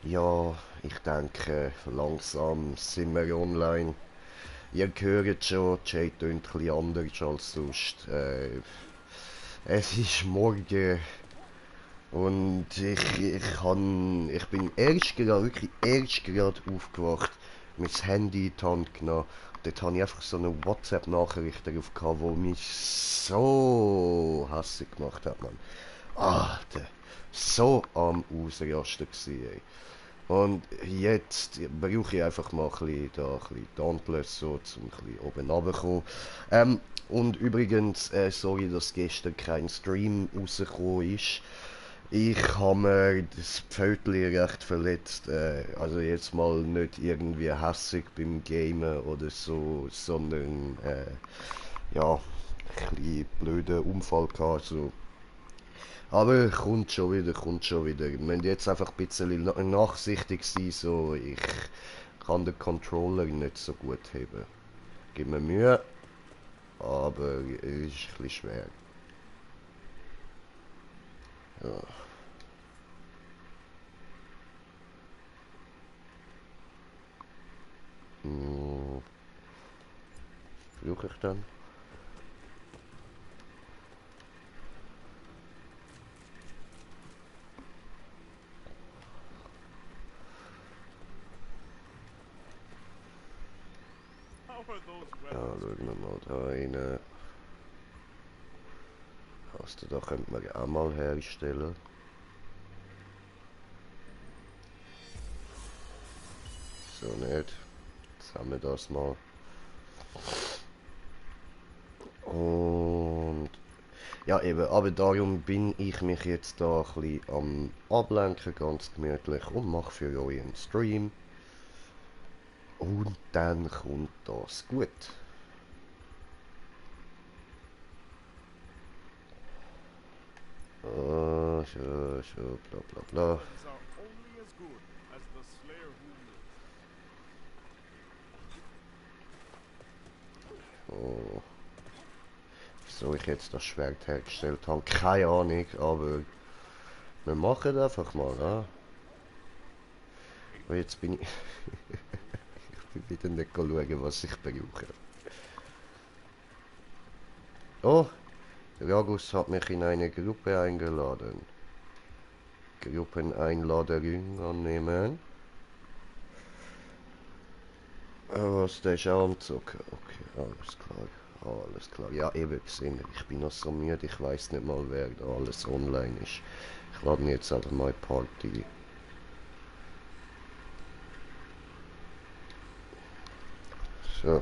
Ja, ich denke, langsam sind wir online. Ihr hört schon, Jay tönt ein bisschen anders als sonst. Es ist morgen und ich bin wirklich erst gerade aufgewacht, mir das Handy in die Hand genommen. Dort habe ich einfach so eine WhatsApp-Nachricht darauf gehabt, die mich so hässlich gemacht hat, man. Alter, so am Ausrasten gsi, ey. Und jetzt brauche ich einfach mal ein bisschen Dauntless, so, zum ein bisschen oben runterzukommen. Und übrigens, sorry, dass gestern kein Stream rausgekommen ist. Ich habe mir das Pfötli recht verletzt. Also jetzt mal nicht irgendwie hässig beim Gamen oder so, sondern ja, ein bisschen blöden Unfall gehabt. So. Aber kommt schon wieder, kommt schon wieder. Wir müssen jetzt einfach ein bisschen nachsichtig sein, so ich kann den Controller nicht so gut heben. Gib mir Mühe, aber es ist ein bisschen schwer. Ja. Hm, brauche ich dann? Ja, schauen wir mal da rein. Also da könnte man auch mal herstellen. So nicht. Jetzt haben wir das mal. Und ja, eben, aber darum bin ich mich jetzt da ein bisschen am Ablenken, ganz gemütlich, und mache für euch einen Stream. Und dann kommt das gut. So, bla bla bla. Oh, wieso ich jetzt das Schwert hergestellt habe, keine Ahnung, aber wir machen einfach mal, ja. Und jetzt bin ich... ich bin wieder nicht schauen, was ich brauche. Oh, Ragus hat mich in eine Gruppe eingeladen. Gruppeneinladung annehmen. Was, der ist auch am Zocken? Okay, alles klar. Alles klar. Ja, eben gesehen. Ich bin noch so müde, ich weiß nicht mal, wer da alles online ist. Ich lade mir jetzt einfach mal Party. So.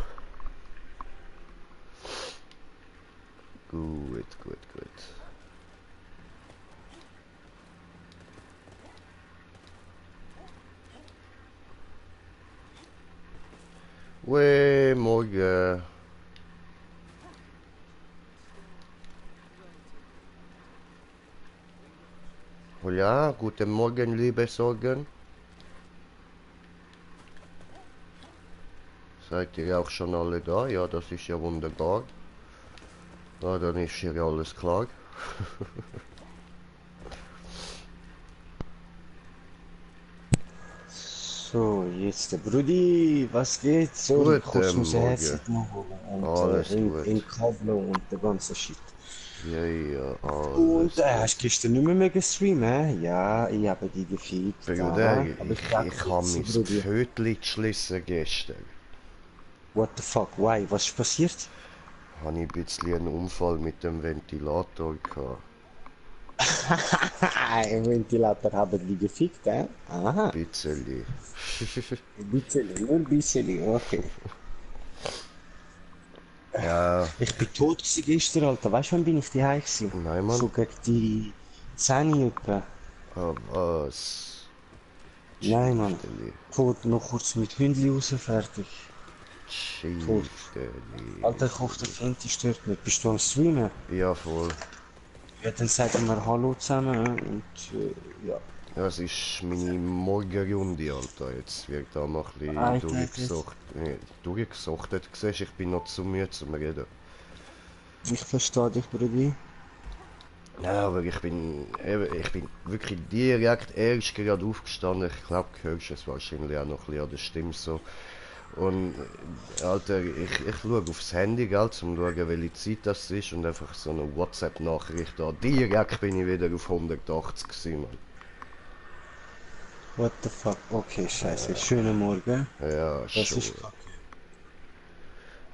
Gut, gut, gut. Weh, morgen. Oh ja, guten Morgen, liebe Sorgen. Seid ihr auch schon alle da? Ja, das ist ja wunderbar. Na, dann ist hier alles klar. So, jetzt der Brudi, was geht? Sorry, kurz Guten muss ein Headset Morgen. machen und Alles in gut. Kabel und der ganze Shit. Ja, ja, Und alles gut. hast gestern nicht mehr gestreamt, hä? Ja, ich habe die gefickt, Bruder, aha. Aber ich ich, sag ich habe jetzt, mein Brudi, Pfötli geschlissen gestern. what the fuck, why, was ist passiert? Habe ich ein bisschen einen Unfall mit dem Ventilator gehabt. Im Ventilator haben die gefickt, hä? Aha, Bisschen. ein bisschen, nur ein bisschen, okay. Ja, Ich bin tot gewesen gestern, Alter. Weißt du, wann bin ich daheim gewesen? nein, Mann. So gegen die 10 etwa. Ah, was? Nein, Mann. Tschüsteli. Tot, noch kurz mit Hündli raus, fertig. Tot. Alter, ich hoffe, der Tschüsteli. Fenty stört nicht. Bist du am Streamen? Ja, voll. Ja, dann sagen wir Hallo zusammen und ja. Ja, es ist meine Morgenrunde, Alter. Jetzt wird da noch ein bisschen Alter, Alter. durchgesuchtet. Du ich bin noch zu müde zum Reden. Ich verstehe dich, Brudi. Ja, aber ich bin wirklich direkt erst gerade aufgestanden. Ich glaube, du hörst es wahrscheinlich auch noch ein bisschen an der Stimme so. Und, Alter, ich schaue aufs Handy, gell, um zu schauen, welche Zeit das ist und einfach so eine WhatsApp-Nachricht da. Direkt bin ich wieder auf 180 gewesen, Mann. What the fuck? Okay, scheiße. Schönen Morgen. Ja, Das schon. ist kacke.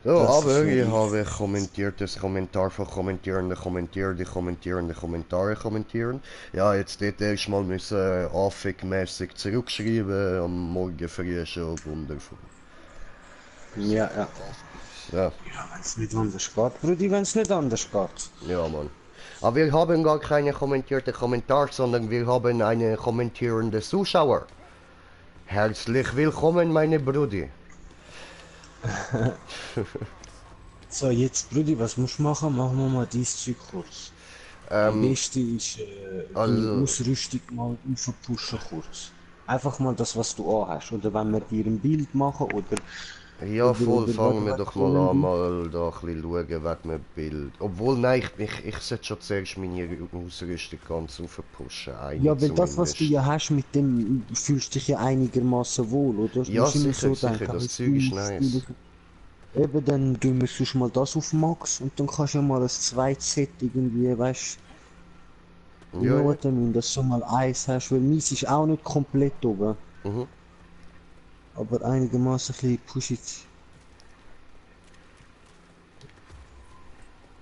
So, Das ist aber ja ich easy. habe kommentiertes Kommentar von Kommentierende kommentieren, die kommentierende Kommentare kommentieren. Ja, jetzt dort erstmal müssen anfickmässig zurückschreiben, am Morgen früh schon wundervoll. Ja, ja. Ja, Ja, wenn es nicht anders geht, Brudi, wenn es nicht anders geht. ja, Mann. Aber wir haben gar keine kommentierte Kommentar, sondern wir haben eine kommentierende Zuschauer. Herzlich willkommen, meine Brudi. So, jetzt, Brudi, was musst du machen? Machen wir mal dieses Zeug kurz. Am besten ist deine Also, Ausrüstung mal aufpushen kurz. Einfach mal das, was du anhast. Oder wenn wir dir ein Bild machen ja, voll, fangen wir was doch mal wollen an, die? mal da ein bisschen schauen wegen dem Bild. Obwohl, nein, ich sollte schon zuerst meine Ausrüstung ganz aufpushen, eine Ja, weil das, was du zumindest. ja hast, mit dem fühlst dich ja einigermaßen wohl, oder? Du Ja, musst immer sicher, so sicher, denken, das hast Zeug ist du nice. eben, dann tun wir sonst mal das auf Max und dann kannst du ja mal ein zweites Set irgendwie, weißt you Ja, know ja. what I mean, dass du mal eins hast, weil meins ist auch nicht komplett oben, Mhm. aber einigermaßen ein bisschen pushig.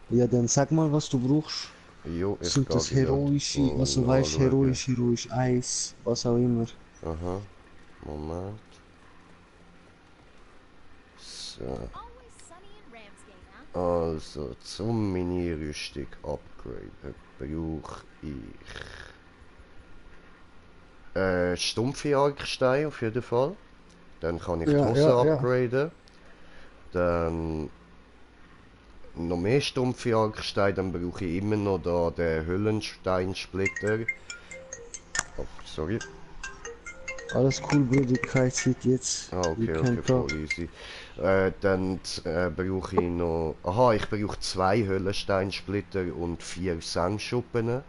Ja, dann sag mal, was du brauchst. Jo, ich Sind das gehe gerade heroische, mal also weißt nachschauen. heroisch Eis, was auch immer. Aha, Moment. So, Always sunny in Ramsgate, huh? also, zum Mini-Rüstung upgraden brauche ich stumpfe Arcsteine auf jeden Fall. Dann kann ich die Ja, Hose ja, ja. upgraden. Dann noch mehr stumpfe Arcsteine, dann brauche ich immer noch da den Hüllensteinsplitter. Oh, sorry. Alles cool, Bruder, keine Zeit jetzt. Ah, We okay, can okay, talk. voll easy. Dann brauche ich noch... Aha, ich brauche 2 Höllensteinsplitter und 4 Sangschuppen.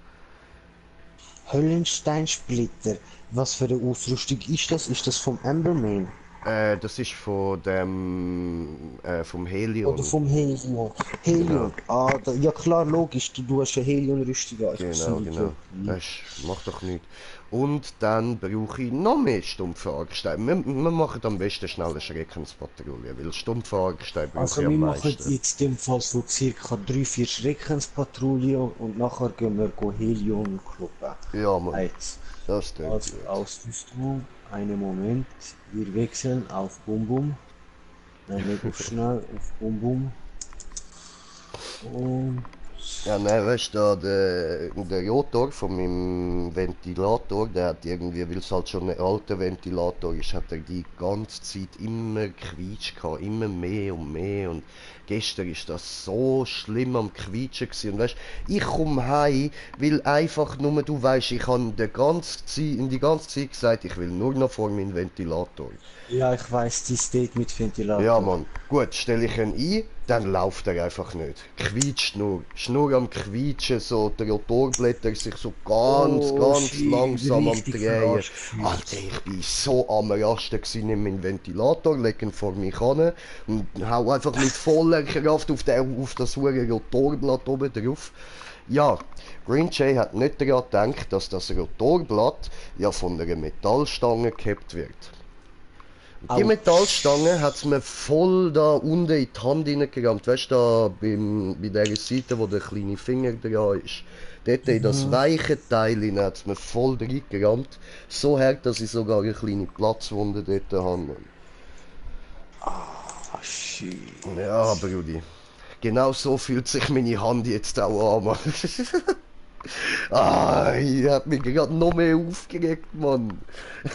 Höllensteinsplitter. Was für eine Ausrüstung ist das? Ist das vom Emberman? Das ist von dem... vom Oder Helion. vom Helion? Genau, Helion. Ah, da, ja klar, logisch. Du hast eine Helion-Rüstung an. Ich bin so ein genau, Idiot. genau. Macht doch nichts. Und dann brauche ich noch mehr stumpfe Argsteine. Wir machen am besten schnell eine Schreckenspatrouille, weil stumpfe Argsteine brauche Also ich am wir machen meisten. jetzt in dem Fall so circa 3-4 Schreckenspatrouille und nachher gehen wir Helion kloppen. Ja, Mann, Eins. das klingt Also gut. Ausrüstung. Einen Moment. Wir wechseln auf Bum Bum. Nein, nicht auf schnell, auf Bum Bum. Und Ja, nein, weißt du, der Rotor von meinem Ventilator, der hat irgendwie, weil es halt schon ein alter Ventilator ist, hat er die ganze Zeit immer quietscht gehabt, immer mehr und mehr. Und gestern ist das so schlimm am Quietschen gewesen. Und weißt ich komme heim, weil einfach nur, du weißt, ich habe in die ganze Zeit gesagt, ich will nur noch vor meinen Ventilator. ja, ich weiß, die steht mit Ja, Ventilator. Mann. Gut, stelle ich ihn ein, dann läuft er einfach nicht. Quietscht nur. Ist nur am Quietschen, so die Rotorblätter sich so Oh, ganz shit, langsam am richtig Drehen. verarscht Alter, gefühlt. ich bin so am Rasten gewesen in meinem Ventilator, lege ihn vor mich an und hau einfach mit voller Kraft auf das hure Rotorblatt oben drauf. Ja, Green Jay hat nicht daran gedacht, dass das Rotorblatt ja von einer Metallstange gehabt wird. Die Metallstange Autsch. hat's mir voll da unten in die Hand hineingerammt. Weißt du, da bei dieser Seite, wo der kleine Finger dran ist. Dort in das Mhm. weiche Teil hat's mir voll reingerammt. So hart, dass ich sogar eine kleine Platzwunde dort habe. Ah, Ja, shit. Brudi. Genau so fühlt sich meine Hand jetzt auch an, Mann. Ah, ich hab mich gerade noch mehr aufgeregt, Mann.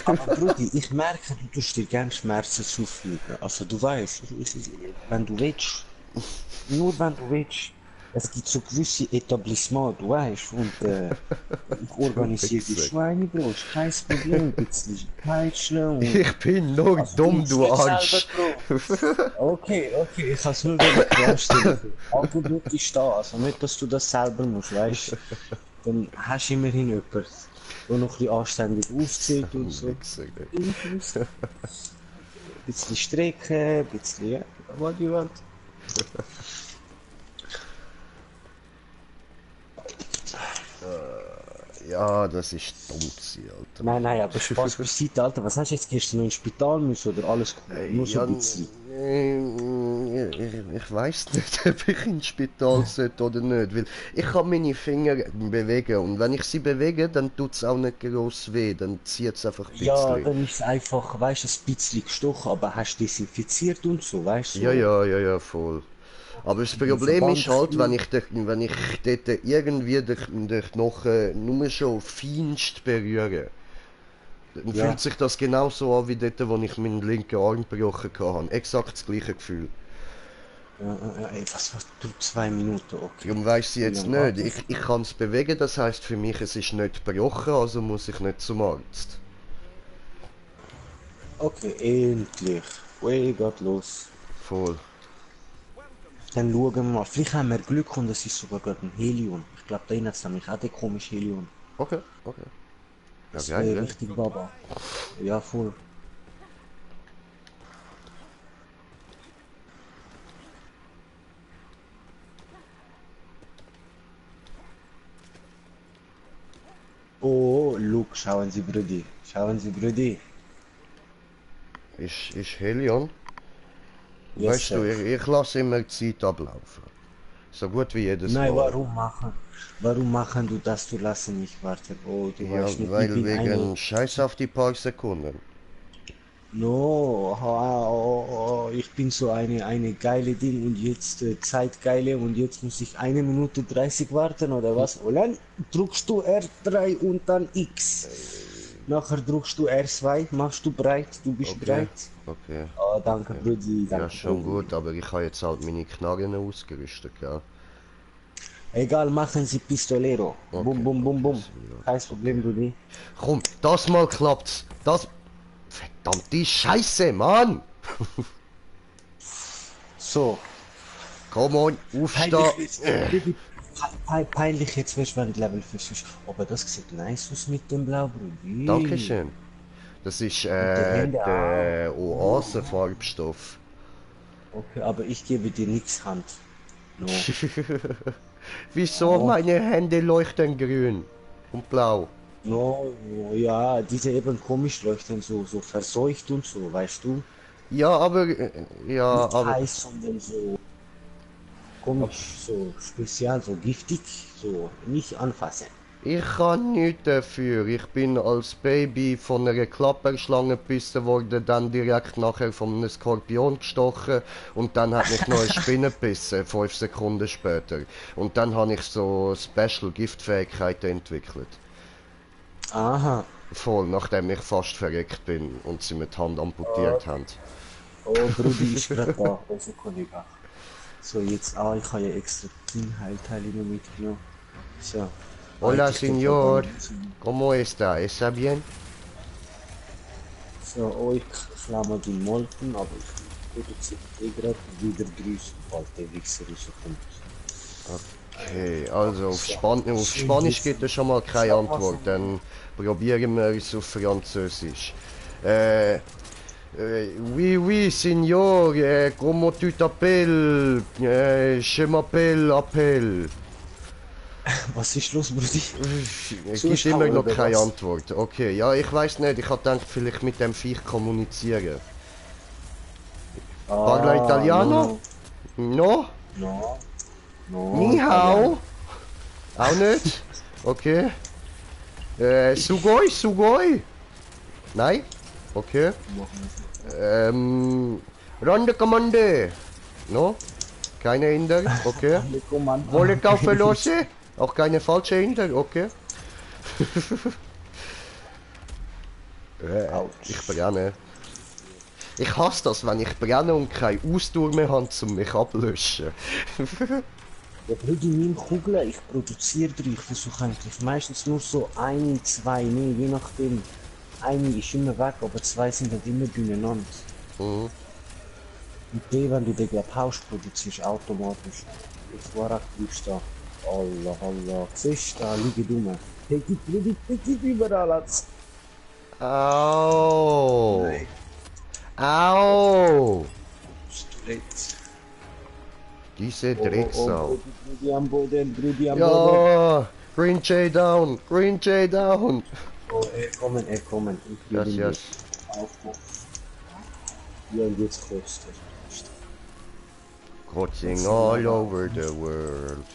Aber Brudi, ich merke, du tust dir gerne Schmerzen zufügen. Also du weißt, wenn du willst, nur wenn du willst, es gibt so gewisse Etablissements, du weißt, und ich Du organisiere die Wichser. Schweine, Bro, ist kein Problem, ein bisschen peitschen und... Ich bin nur Also du dumm, musst du nicht selber, Arsch. Bro. Okay, okay, ich kann es nur wieder klarstellen. Angebot ist da, also nicht, dass du das selber musst, weißt. dann hast du immerhin jemanden, der noch ein bisschen anständig aussieht und so. Wichser, ey. Ein bisschen strecken, ein bisschen, ja, what you want. Ja, das ist dumm gewesen, Alter. Nein, aber Spaß beiseite, Alter. Was hast du jetzt gestern noch ins Spital müssen oder alles cool? Nur so Ja, ein bisschen. ich weiß nicht, ob ich ins Spital sollte oder nicht, weil ich kann meine Finger bewegen und wenn ich sie bewege, dann tut es auch nicht groß weh, dann zieht es einfach ein Ja, bisschen. dann ist es einfach, weißt du, ein bisschen gestochen, aber hast desinfiziert und so, weißt du? So. Ja, voll. Aber das Den Problem ist Verband halt, wenn ich dort irgendwie den Knochen nur schon feinst berühre, dann Ja. fühlt sich das genauso an wie dort, wo ich meinen linken Arm gebrochen habe. Exakt das gleiche Gefühl. Ey, was, du 2 Minuten, okay. Darum weiss ich Wie jetzt lange nicht. wartest Ich kann es bewegen, das heisst für mich, es ist nicht gebrochen, also muss ich nicht zum Arzt. du? Okay, endlich. Ui, geht los. Voll. Dann schauen wir mal. Vielleicht haben wir Glück und es ist sogar gerade ein Helion. Ich glaube, da hat es nämlich auch den komischen Helion. Okay. Ja, Das geil, wäre ja. richtig Baba. Ja, voll. Oh, look, schauen Sie, Brüdi. Schauen Sie, Brüdi. Ist Helion. Yes, Weißt du, sir. ich lasse immer die Zeit ablaufen. So gut wie jedes Nein, Mal. warum machen du das? Du lasse mich warten. Oh, du Ja, weißt nicht, ich weil bin wegen Scheiß auf die paar Sekunden. No, ich bin so eine geile Ding und jetzt Zeitgeile und jetzt muss ich 1 Minute 30 warten oder was? Und dann drückst du R3 und dann X. Nachher drückst du R2, machst du breit, du bist bereit. Okay. Oh, danke, Brudi, Ja, danke. schon Brudi. gut, aber ich habe jetzt halt meine Knarren ausgerüstet, gell? Egal, machen Sie Pistolero. Bum, bum, bum, bum. Senior. Kein Problem, Brudi. Komm, das mal klappt's. Das... Verdammte Scheiße, Mann! So, Komm on, aufstehen. peinlich jetzt wirst du, wenn du Level 5 bist. Aber das sieht nice aus mit dem Blau, Brudi. Dankeschön. Das ist die Hände der Oasenfarbstoff. Okay, aber ich gebe dir nichts Hand. No. Wieso? Oh. Meine Hände leuchten grün und blau. No, ja, diese eben komisch leuchten, so verseucht und so, weißt du? Ja, aber... Ja, Nicht aber... heiß, sondern so komisch, so spezial, so giftig, so nicht anfassen. Ich kann nichts dafür. Ich bin als Baby von einer Klapperschlange gebissen worden, dann direkt nachher von einem Skorpion gestochen und dann hat mich noch eine Spinne gebissen, 5 Sekunden später. Und dann habe ich so Special Giftfähigkeiten entwickelt. Aha. Voll, nachdem ich fast verreckt bin und sie mit Hand amputiert haben. Oh, Brudi ist gerade da, unser Kollege. So, jetzt, ich habe ja extra Heilteile mitgenommen. So. Hola, Ich geb señor. Verband. ¿Cómo está? ¿Está bien? So, ich klammer die Molken, aber ich produziere gerade wieder grüßen, falls der Wichser rauskommt. Okay, also auf Spanisch gibt es schon mal keine Antwort, dann probieren wir es auf Französisch. Oui, Signor, comment tu t'appelles? Je m'appelle Appel. Was ist los, Brudi? Es So gibt schnell immer noch oder keine was? Antwort. Okay, ja, ich weiß nicht, ich hab gedacht, vielleicht mit dem Viech kommunizieren. Parla Italiano? No? No. Ni hao? Auch nicht? Okay. Sugoi? Nein? Okay. Ronde Kommande? No? Keine Inder? Okay. Wolle kaufen lose? Auch keine falsche Inder? Okay. Ich brenne. Ich hasse das, wenn ich brenne und keine Ausdauer mehr habe, um mich ablöschen. Ja, Brudi, nimm Kugeln, ich produziere 3, ich versuche eigentlich meistens nur so 1, 2, nee, je nachdem. Eine ist immer weg, aber 2 sind halt immer beieinander. Mhm. Und die, wenn du den glaub, Haus produzierst, automatisch. Jetzt war auch da. Allah, Allah. Siehst du, da liegen rum. Take it überall als. Au! Nein. Au! Straight. Diese Oh, Drecksau. Brudi am Boden, Brudi am Boden. Ja! Green Jay down! Green Jay down! Oh, kommen. Ich will Yes, ihn yes. aufmachen. Ja, und jetzt kotzt er. Crossing all over the world.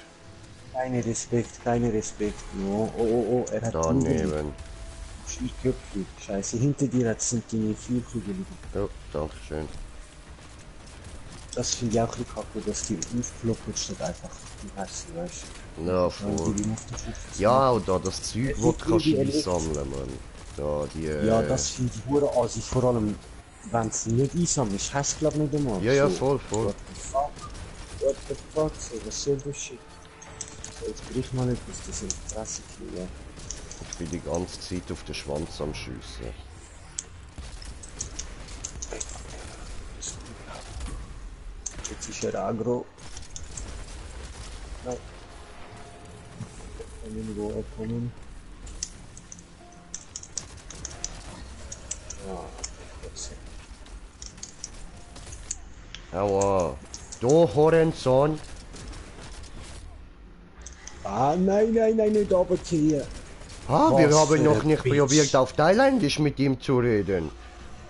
Keine Respekt. No. Oh, er hat Daneben. 4 Köpfe. Scheiße, hinter dir sind deine 4 Kugeln. Oh, danke schön. Das finde ich auch ein bisschen kacke, dass die aufploppen statt einfach die Herzen, weißt du? Ja, Die voll. auf der Schrift Ja, oder das Zeug, Es wo ist du kannst irgendwie einsammeln, Mann. Da, die... Ja, das finde ich hure assi, vor allem wenn es nicht einsammelst, hast du glaub nicht einmal. Ja, So, voll. What the fuck, so, was soll das Shit? So, jetzt brich mal etwas, das Interesse kriegen. Ich bin die ganze Zeit auf den Schwanz am Schiessen. Jetzt ist er aggro. Nein. Kann kommen. Ja, jetzt. Aua. Da, Horizon. Ah, nein, nicht runtergehen. Ah, wir Was haben für noch ein nicht Bitch. probiert, auf Thailändisch mit ihm zu reden.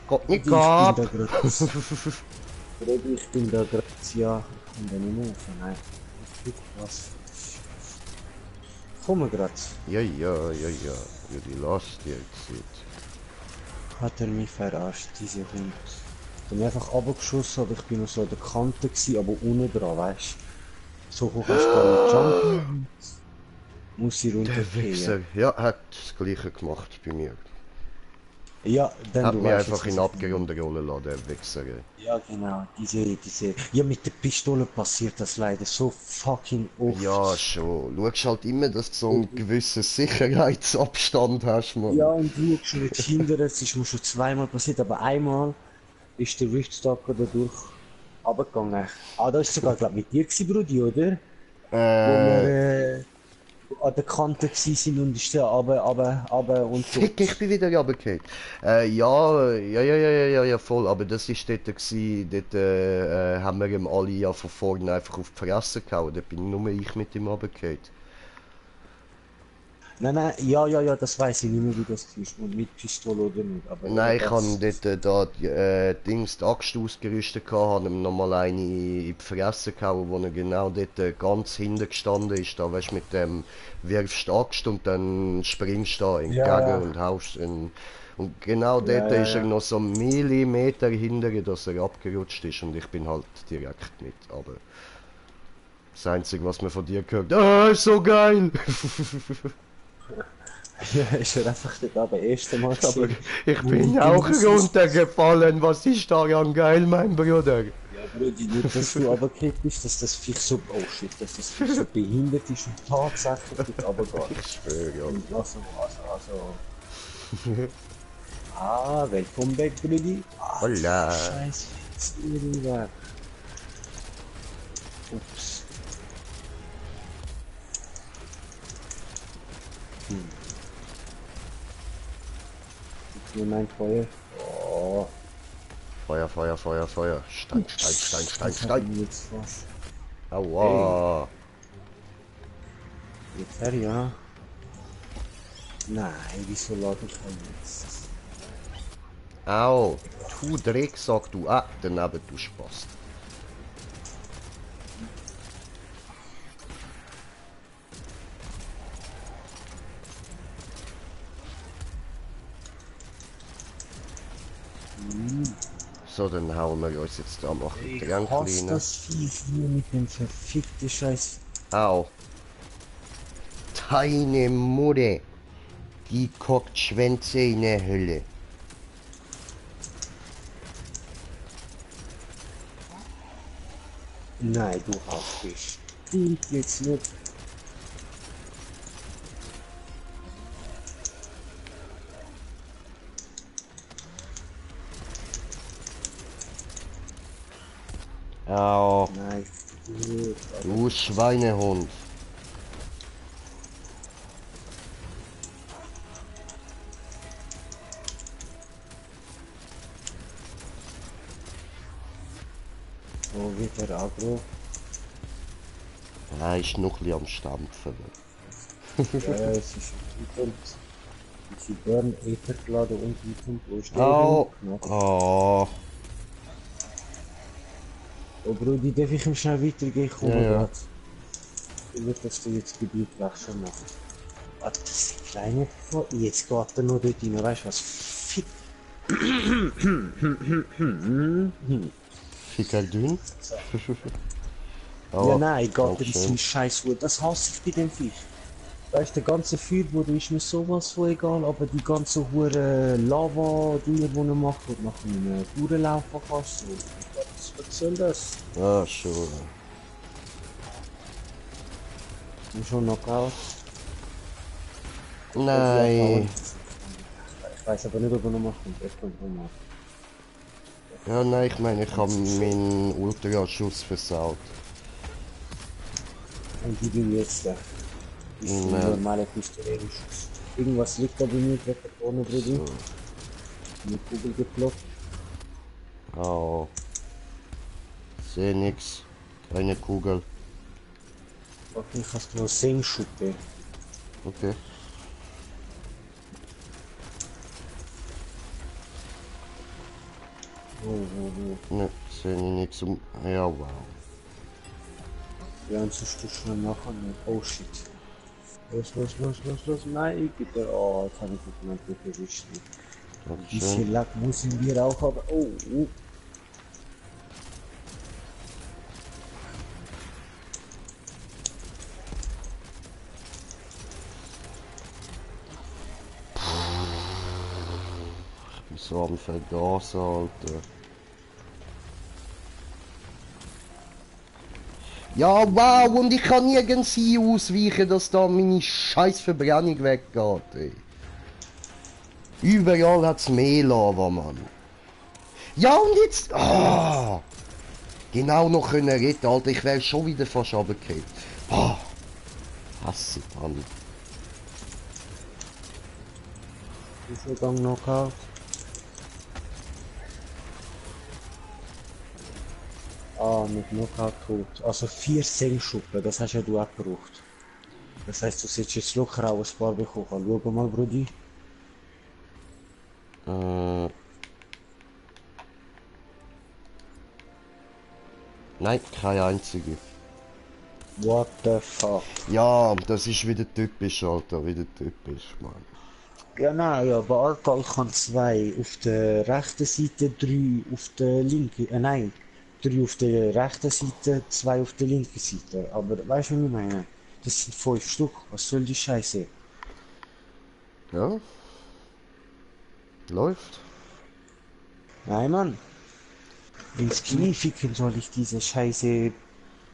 Gott nicht Ich bin gab. da grad. Freddy, ich bin da grad. Ja, ich kann da nicht mehr rauf. Nein. Guck, was. Komme grad. Ja. Ja, die Last jetzt. Hat er mich verarscht, diese Hund. Ich bin einfach runtergeschossen, aber ich bin noch so an der Kante gewesen, aber unten dran, weißt du. So hoch hast du gar nicht jumpen. Muss ich Der runtergehen. Wichser. Ja, hat das gleiche gemacht bei mir. Ja, dann Hat du mich weißt einfach jetzt, in was den ich meine. Abgrund rollen lassen, der Wichser. Ja, genau, diese. Ja, mit der Pistole passiert das leider so fucking oft. Ja, schon. Schaust halt immer, dass du so einen gewissen Sicherheitsabstand hast, man. Ja, und du schon nicht hindern, es ist mir schon zweimal passiert, aber einmal ist der Richtstalker da durch runtergegangen. Ah, da ist sogar, glaub mit dir gewesen, Brudi, oder? Wo wir an der Kante gewesen sind und ist der aber und so. Fick, ich bin wieder runtergefallen. Ja, voll. Aber das war dort, dort haben wir ihm alle ja von vorne einfach auf die Fresse gehauen. Da bin nur ich mit ihm runtergefallen. Nein, ja, das weiß ich nicht mehr, wie das war. Und mit Pistole oder nicht. Aber Nein, ich das, habe dort da Dings, die Axt ausgerüstet gehabt, habe ihm nochmal eine in die Fresse gehauen, wo er genau dort ganz hinten gestanden ist. Da weißt du, mit dem wirfst du Axt und dann springst du da entgegen Ja. und haust ihn. Und genau Ja, dort ja, ist er ja. noch so einen Millimeter hinter, dass er abgerutscht ist und ich bin halt direkt mit. Aber das Einzige, was man von dir gehört, ist so geil! ja, ist er einfach dort aber das erste Mal Aber gewesen. ich bin auch runtergefallen. Was ist daran geil, mein Bruder? Ja, Brudi, nicht, dass du aber bist, dass das Viech so, oh shit, dass das Viech so behindert ist und tatsächlich dort runtergeht. Ich schwöre, ja. Also. Ah, welcome back, Brudi. Ah, Hola. Scheiße, jetzt irgendwer. Ups. Ich nehme mein Feuer. Oh, Feuer. Stein. das hat mir jetzt was. Aua. Jetzt her, ja. Nein, wieso lade ich ihn jetzt? Au. Du Drecksack, du. Ah, daneben, du Spaß. So, dann hauen wir uns jetzt da noch ein Ich Getränk hasse rein. das Viech hier mit dem verfickten Scheiß. Au. Deine Mutter. Die guckt Schwänze in der Hölle. Nein, du hast dich. Stimmt jetzt nicht. Au. Nein, gut. Du Schweinehund. Schon wieder Agro. Er ist noch ein bisschen am Stampfen. Ja, ja, es ist ein sie Burn Ether geladen und Wütend. Wo ist der Oh! hin? Knapp. Oh! Oh Brudi, darf ich ihm schnell weitergehen? Ich komme Ja, ja. grad. Ich will, dass du jetzt Gebiet wechseln machst. Ah, das ist kleine Vor. Jetzt geht er nur dort rein. Weißt du was? Fick. Ficker dünn. Ja, Oh, nein, geht er in Dankeschön. seinen Scheiß. Das hasse ich bei dem Viech. Weißt du, der ganze Feuerboden ist mir sowas von egal, aber die ganze hure Lava-Dinge, die er macht, und nach einem Durchlauf kannst du. Was soll das? Ah, schon. Und schon Knockout. Nein. Ich weiß aber nicht, ob er noch macht. Er kommt noch mal. Ja, nein, ich meine, ich habe meinen Ultraschuss versaut. Und die bin jetzt da. Ist ein Nein. normaler Pistolenschuss. Irgendwas liegt da bei mir gerade da vorne drin. Eine Kugel geploppt. Oh. Seh nix. Keine Kugel. Okay, ich hast nur Sengschuppe. Okay. Ne, seh ich nix um. Ja, wow. Ja, und so Stück schnell nachher. Oh shit. Los. Nein, bitte. Oh, jetzt habe ich mich nicht erwischt. Ein bisschen Dankeschön. Lack müssen wir auch haben. Oh. Ich bin so am Vergasen, Alter. Ja, wow, und ich kann nirgends ausweichen, dass da meine scheiß Verbrennung weggeht, ey. Überall hat's mehr Lava, Mann. Ja, und jetzt... Ah! Genau noch können retten, Alter. Ich wäre schon wieder fast runtergefallen. Ah! Hasse, Mann. Übergang Knockout. Ah, mit Knockout tot. Also 4 Sengschuppen, das hast ja du auch gebraucht. Das heißt, du solltest jetzt locker auch ein paar bekommen. Schau mal, Brudi. Nein, keine einzige. What the fuck? Ja, das ist wieder typisch, Alter. Wieder typisch, Mann. Ja, nein, ja, bei Alta, ich kann 2 auf der rechten Seite, 3 auf der linken, nein, 3 auf der rechten Seite, 2 auf der linken Seite. Aber weißt du, was ich meine? Das sind 5 Stück, was soll die Scheiße? Ja? Läuft. Nein, Mann, ins Knie ficken soll ich diese Scheiße.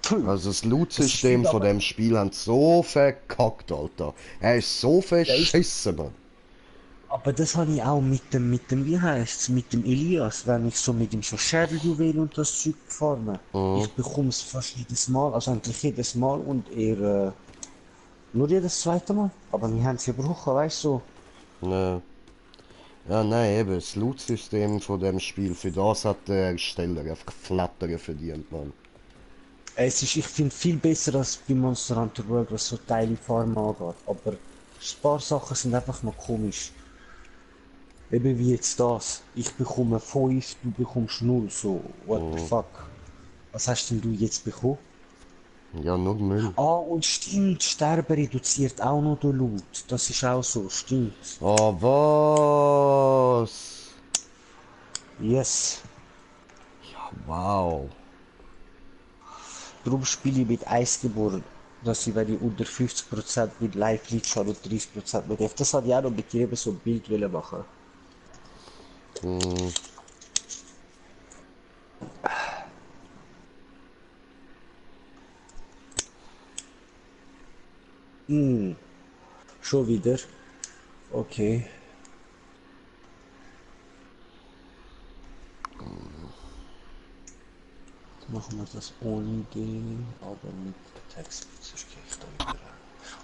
Puh. Also das Das Loot-System ist von aber- dem Spiel hat so verkackt, Alter. Er ist so verschissen, Mann. Aber das habe ich auch wie heißt's, mit dem Elias, wenn ich so mit ihm so Schädeljuwel und das Zeug farme. Ich bekomme es fast jedes Mal, also eigentlich jedes Mal und er nur jedes zweite Mal. Aber wir haben es gebrochen, weißt du? Ne. Ja, nein, eben, das Loot-System von dem Spiel, für das hat der Ersteller einfach Flattern verdient, Mann. Es ist, ich finde, viel besser als bei Monster Hunter World, was so Teile Farmen angeht. Aber ein paar Sachen sind einfach noch komisch. Eben wie jetzt das. Ich bekomme 5, du bekommst 0, so, what the fuck. Was hast denn du jetzt bekommen? Ja, nur Müll. Ah, und stimmt, Sterben reduziert auch noch den Loot. Das ist auch so, stimmt. Oh, was? Yes. Wow. Darum spiele ich mit Eis geboren. Dass ich, wenn ich unter 50% mit Live-Lead schon und 30% mit F. Das hat ja auch noch mit dir eben so ein Bild wollen machen. Schon wieder. Okay. Jetzt machen wir das ohne den, aber mit Text. Sonst gehe ich da wieder rein.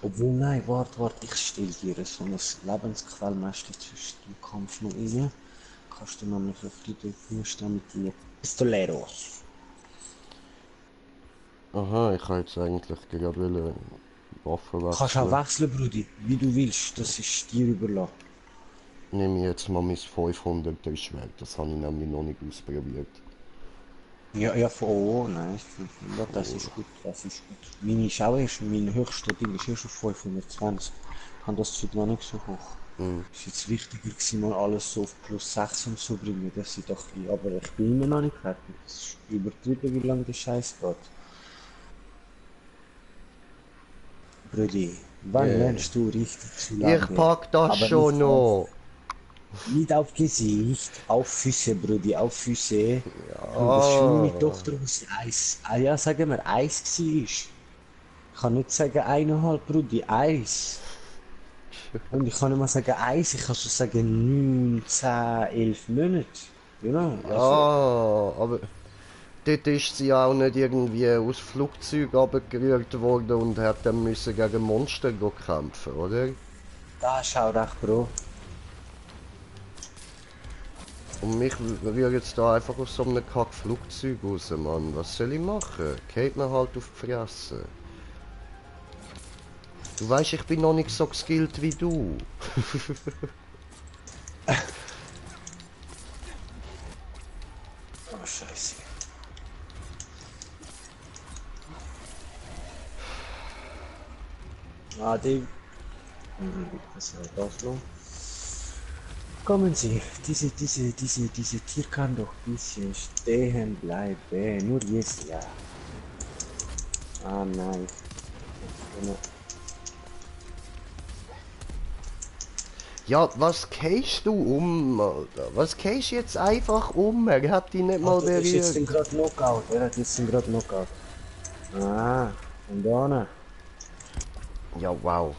Obwohl, nein, warte, ich stelle dir so ein Lebensquellmesser zwischen dem Kampf noch rein. Kannst du nämlich ein bisschen durchmischen mit den Pistoleros. Aha, ich kann jetzt eigentlich gerade Waffen Kannst auch wechseln. wechseln, Brudi, wie du willst. Das ist dir überlassen. Nehme ich jetzt mal mein 500er Schwert, das habe ich nämlich noch nicht ausprobiert. Ja, ja, von oh, nein, 500, das ist gut, das ist gut. Meine ist auch erst, mein höchster Ding ist erst auf 520. Ich habe das Zeug noch nicht so hoch. Hm. Ist jetzt wichtiger gewesen, mal alles so auf plus 6 und so bringen, dass ich doch, aber ich bin immer noch nicht fertig. Es ist übertrieben, wie lange der Scheiß geht. Brudi, wann Yeah. lernst du richtig zu Ich lange? pack das Aber schon noch. nicht auf Gesicht, auf Füße, Brudi, auf Füße. Bro, das ist wie Ah. meine Tochter, was Eis, ja, sagen wir, Eis war. Ich kann nicht sagen 1,5, Brudi, Eis. Und ich kann nicht mal sagen Eis, ich kann schon sagen 9, 10, 11 Monate. Genau, also, Ah, aber dort ist sie auch nicht irgendwie aus Flugzeug abgerührt worden und hat dann müssen gegen Monster kämpfen, oder? das ist auch recht, Bro. Und mich würde jetzt da einfach aus so einem Kack-Flugzeug raus, Mann. Was soll ich machen? Geht mir halt auf die Fresse. Du weißt, ich bin noch nicht so geskillt wie du. Oh, Scheiße. Ah, die. Was war das noch? Kommen Sie, diese Tier kann doch ein bisschen stehen bleiben. Nur jetzt, ja. Ah, nein. Ja, was gehst du um, Alter? Was gehst jetzt einfach um? Er hat dich nicht mal Alter, das ist jetzt berührt. gerade Knockout. Er hat jetzt gerade Knockout. Ah, und da. Ja, wow.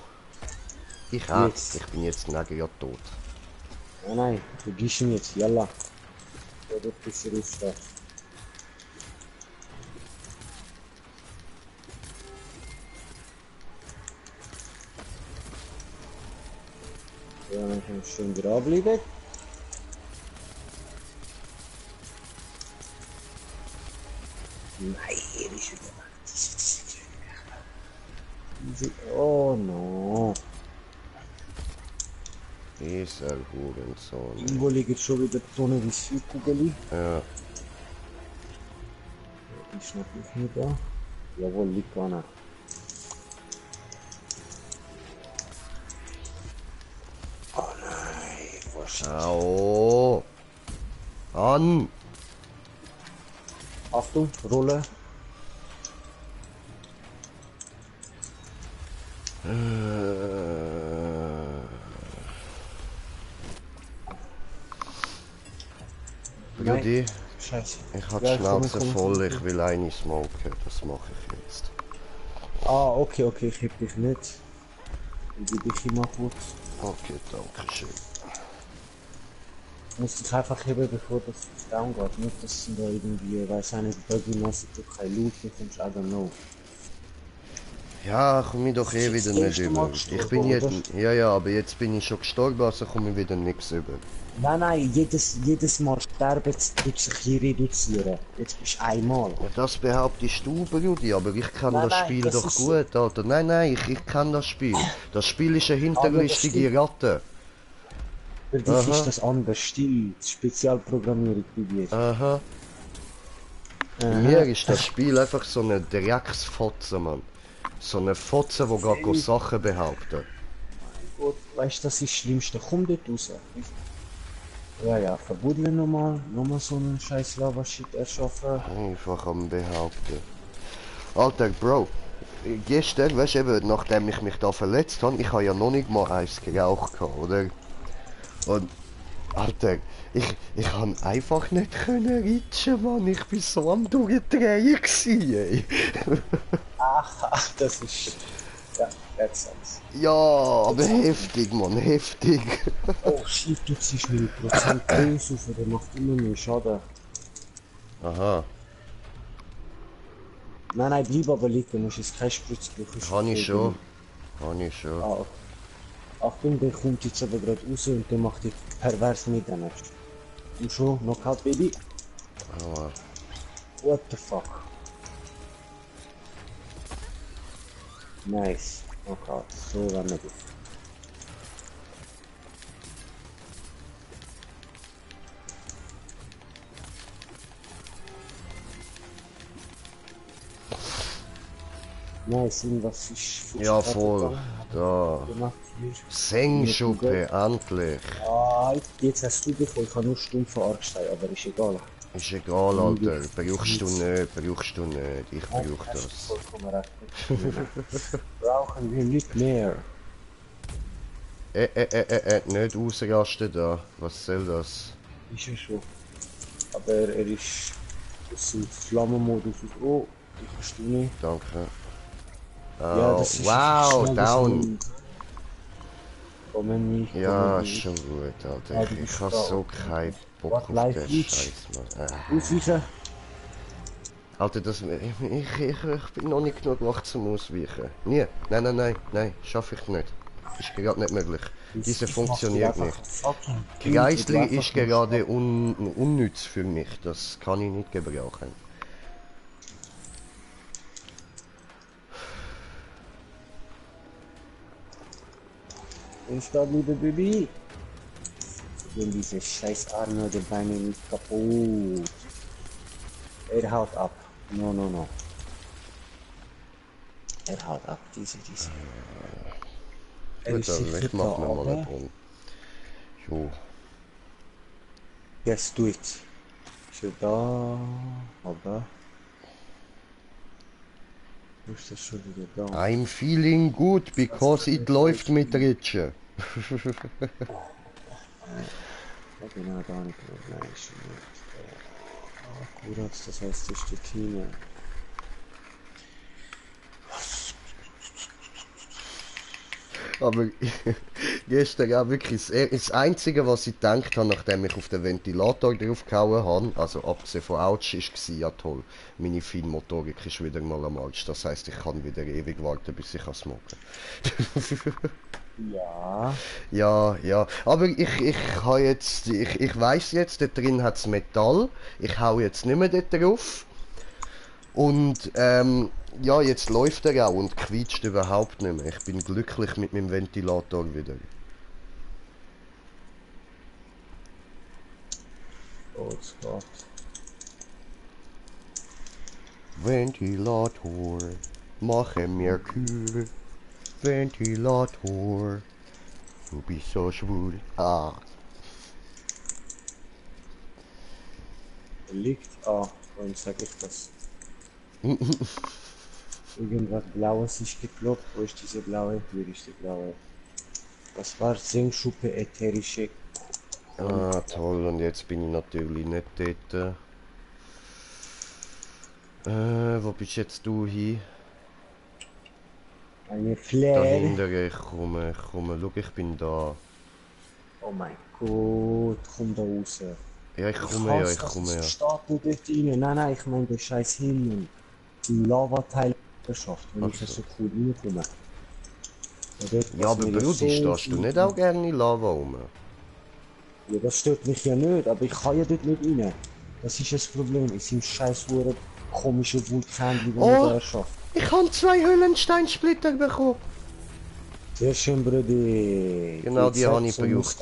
Ich auch. Jetzt. Ich bin jetzt nachher ja tot. Ah, nein, du gehst ihn jetzt. Yalla. Ja, du bist aufstehen. Ja, dann kannst du schön dranbleiben. Nein, er ist wieder weg. Oh no. Dieser Hurensohn. Irgendwo liegt schon wieder so eine Visierkugel. Ja. Ist noch nicht da. Jawohl, liegt einer. Oh nein, wahrscheinlich. Au. An. Achtung, Rolle. Brudi, Scheiße. ich hab die Ja, Schnauze komm. voll, ich will eine smoken. Das mache ich jetzt. Ah, okay, ich heb dich nicht. Ich gebe dich immer kurz. Okay, danke schön. Ich muss dich einfach heben, bevor das down geht. Nicht, dass du da irgendwie, weiß ich nicht, buggy-mäßig du kein Loot bekommst, I don't know. Ja, komme ich doch Das ist eh jetzt wieder das nicht erste Mal über. Ich gestorben, bin jetzt. oder? Ja, aber jetzt bin ich schon gestorben, also komme ich wieder nichts über. Nein, jedes Mal sterben tut sich hier reduzieren. Jetzt bist du einmal. Ja, das behauptest du, Brudi, aber ich kann Nein, das nein, Spiel das doch ist gut, Alter. Nein, ich kann das Spiel. Das Spiel ist eine hinterlistige Ratte. Für dich Aha. ist das anders, still, Spezialprogrammierung bei dir. Aha. Bei mir ist das Spiel einfach so eine Drecksfotze, Mann. So eine Fotze, die gerade Sachen behaupten. Gut, weißt du, das ist das Schlimmste. Komm dort raus. Ja, verbuddeln nochmal so einen scheiß Lava-Shit erschaffen. Einfach am behaupten. Alter, Bro. Gestern, weißt du eben, nachdem ich mich da verletzt habe, ich habe ja noch nicht mal eins geraucht, oder? Und, Alter, ich kann einfach nicht können ritschen, Mann. Ich bin so am Durchdrehen gewesen, ey. Ach, das ist... Ja, that's sense. Ja, aber heftig, Mann, heftig. Oh shit, du ziehst mir die Prozent Bös auf, der macht immer mehr Schaden. Aha, Nein, bleib aber liegen, du musst jetzt keinen Spritz brauchen. habe ich schon. Habe ich schon. Ah, Achtung, der kommt jetzt aber gerade raus und der macht dich pervers mit dem. Und schon, Knockout, Baby. Aua. What the fuck? Nice. Oh Gott, so wenn wir das. Nice, irgendwas ist Ja, voll. Da. gemacht hier. Sengschuppe, endlich. Ah, jetzt hast du bekommen, ich habe nur stumpf verarscht, aber ist egal. Ist egal, Alter. Brauchst du nicht, brauchst du nicht. Ich brauch Hast du das. vollkommen recht. Brauchen wir nicht mehr. Nicht ausrasten da. Was soll das? Ist ja schon. Aber er ist aus dem Flammenmodus. Oh, ich verstehe nicht. Danke. Ja, das ist Wow, schnell down. Kommen nicht. Ja, kommen nicht. schon gut, Alter. Ah, du Ich bist hab da. so keinen Bock What, auf live den Twitch? Scheiß, Mann. Ausweichen. Alter, ich bin noch nicht genug wach zum Ausweichen. Nie. Nein, schaffe ich nicht. Ist gerade nicht möglich. Diese funktioniert nicht. Kreisli ist gerade unnütz für mich. Das kann ich nicht gebrauchen. Ich da, liebe Baby. Wenn diese scheiß Arme oder Beine nicht kaputt. Er haut ab. No. Er haut ab, diese. Er Gut, ist also sicher ich mach da, mir mal aber... einen Brunnen. Jo. Yes, do it. Ist er da? Aber... Wo ist das schon wieder da? I'm feeling good because it läuft mit Ritsche. Ja, genau, da nicht mehr. Nein, ist schon nicht. Akkurat, das heißt, das steht hier. Aber gestern auch wirklich das Einzige, was ich gedacht habe, nachdem ich auf den Ventilator draufgehauen habe, also abgesehen von Autsch, war ja toll, meine Feinmotorik ist wieder mal am Arsch. Das heisst, ich kann wieder ewig warten, bis ich smoken Ja. Ja. Aber ich habe jetzt, ich weiss jetzt, da drin hat es Metall. Ich hau jetzt nicht mehr dort drauf. Und ja, jetzt läuft er auch und quietscht überhaupt nicht mehr. Ich bin glücklich mit meinem Ventilator wieder. Oh, es geht. Ventilator, mache mir kühl. Ventilator, du bist so schwul. Ah. Liegt. Ah, warum sage ich das? Irgendwas Blaues ist geploppt. Wo ist diese blaue? Hier ist die blaue. Das war Sengschuppe ätherische. Ah, toll. Und jetzt bin ich natürlich nicht dort. Wo bist jetzt du hin? Eine Flair. Dahinter, ich komme. Schau, ich bin da. Oh mein Gott, komm da raus. Ja, ich komme ja. Steht dort rein. Nein, ich meine den scheiß Himmel. Im Lavateil geschafft, wenn ich so cool reinkomme. Ja, aber Brudi, stehst du nicht auch gerne in Lava rum? Ja, das stört mich ja nicht, aber ich kann ja dort nicht rein. Das ist das Problem, es sind scheiß hure komische Vulkane, die man da erschafft. Ich habe 2 Höhlensteinsplitter bekommen. Sehr schön, Brudi. Genau, die habe ich gebraucht.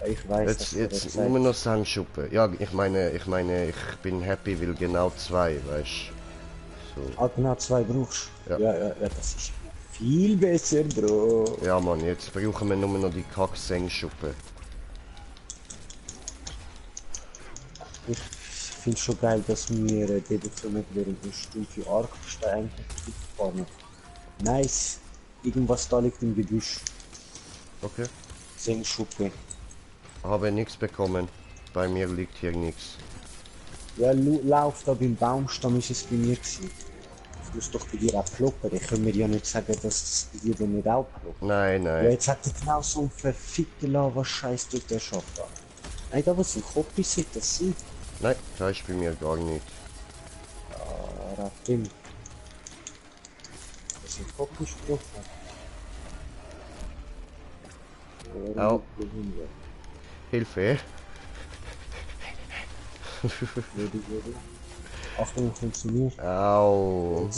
Ich weiß, Jetzt nur noch Sengschuppen. Ja, ich meine, ich bin happy, weil genau 2, weißt du. So. Ah, genau 2 brauchst. Ja. Ja, das ist viel besser, Bro. Ja, Mann, jetzt brauchen wir nur noch die Kack-Sengschuppen. Ich finde schon geil, dass wir dort während der Stufe Arkstein fahren. Nice. Irgendwas da liegt im Gebüsch. Okay. Sengschuppe. Habe nichts bekommen. Bei mir liegt hier nichts. Ja, lauf da beim Baumstamm, ist es bei mir gewesen. Das muss doch bei dir auch ploppen. Ich kann mir ja nicht sagen, dass es bei dir dann nicht auch ploppt. Nein. Ja, jetzt hat er genau so einen verfickten Lava-Scheiß durch den Schacht an. Nein, da was ein Kopf ist, das sein. Nein, das ist bei mir gar nicht. Ah, Ratim. Das ist ein Kopf gesprochen. Au. Hilfe. Achtung, funktioniert. Au.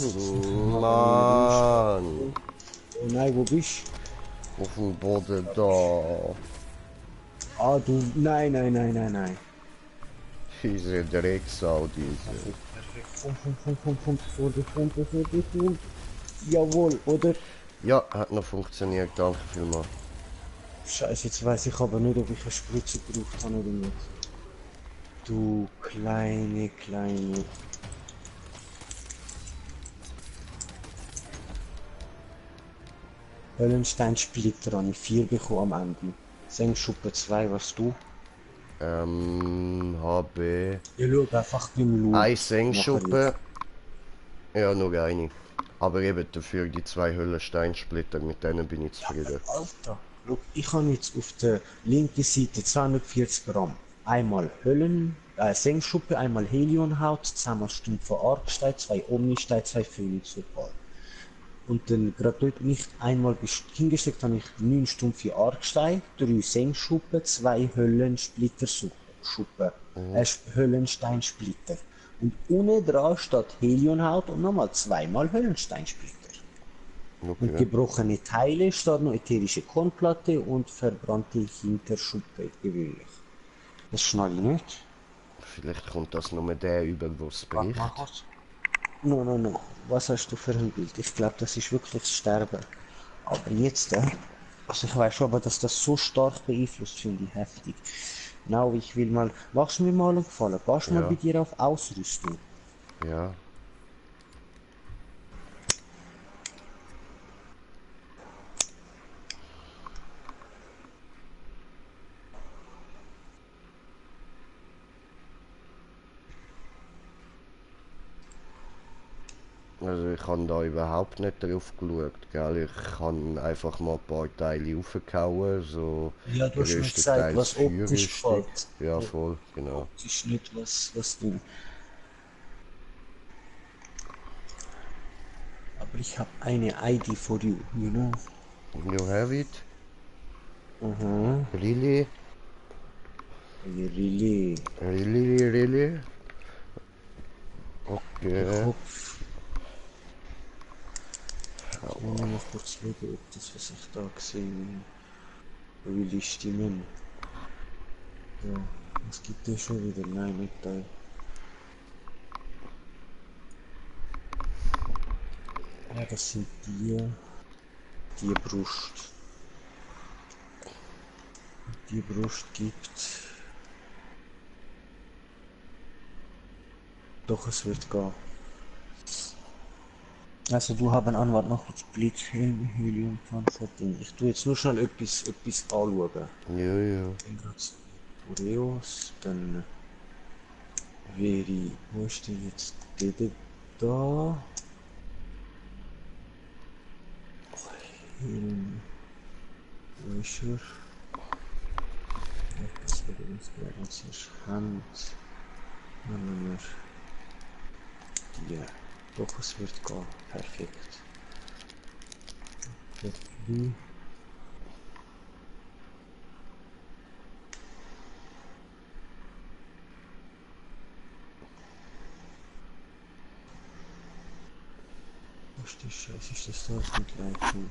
Mann. Oh nein, wo bist Auf dem Boden da. du? Ah, du. Nein, nein, nein, nein, nein. Diese Drecksau, diese. Perfekt. Komm, vor die Front. Jawohl, oder? Ja, hat noch funktioniert, danke vielmals. Scheiße, jetzt weiß ich aber nicht, ob ich eine Spritze gebraucht habe oder nicht. Du kleine. Höllenstein-Splitter habe ich 4 bekommen am Ende. Sengschuppe 2, was du? Habe Ich schaue einfach beim Loot. eine Nachher Sengschuppe. jetzt. Ja, nur eine. Aber eben dafür die 2 Höllensteinsplitter, mit denen bin ich zufrieden. Alter, schau, ich habe jetzt auf der linken Seite 240 Gramm. Einmal Sengschuppe, einmal Helionhaut, zweimal Stumpfer Argstein, 2 Omnistein, 2 Phoenix Opal. Und dann gerade dort nicht einmal hingesteckt habe ich 9 stumpfe Argstein, 3 Sengschuppen, 2 Höllensplitter-Schuppen, Höllensteinsplitter. Und unten dran steht Helionhaut und nochmal zweimal Höllensteinsplitter. Und Okay. gebrochene Teile steht noch ätherische Kornplatte und verbrannte Hinterschuppe gewöhnlich. Das schnall ich nicht. Vielleicht kommt das nur der über, was Warte mal bricht. kurz. No. Was hast du für ein Bild? Ich glaube, das ist wirklich das Sterben. Aber jetzt, also ich weiß schon, aber dass das so stark beeinflusst, finde ich heftig. Now, ich will mal, machst du mir mal einen Gefallen? Gehst mal bei Ja, dir auf Ausrüstung. ja. Also ich habe da überhaupt nicht drauf geschaut, gell? Ich habe einfach mal ein paar Teile raufgehauen, so Ja, du hast mir gesagt, größtenteils was optisch Feuerrüstung. gefällt. Ja, voll, genau. Optisch nicht, was du. Aber ich habe eine ID for you, you know. You have it? Mhm. Really? Really. Really? Der Okay. Kopf. Ich will nur mal kurz schauen, ob das, was ich da gesehen habe, will ich stimmen. Ja, was gibt es schon wieder? Nein, nicht da. Ja, das sind die Brust. Die Brust gibt. Doch, es wird gehen. Also, du haben Anwalt noch kurz Blitzhelm, Helium, Panzerding. Ich tue jetzt nur schnell etwas anschauen. Ja. Dann gerade Ureos, dann wäre, wo ist denn jetzt der da? Helm, wo ist er? Ja, das würde uns gerade als erstes Hand. Nehmen wir die. Doch, es wird gehen. Perfekt. Wie? Was ist die Scheiße? Ist das da mit Leitung?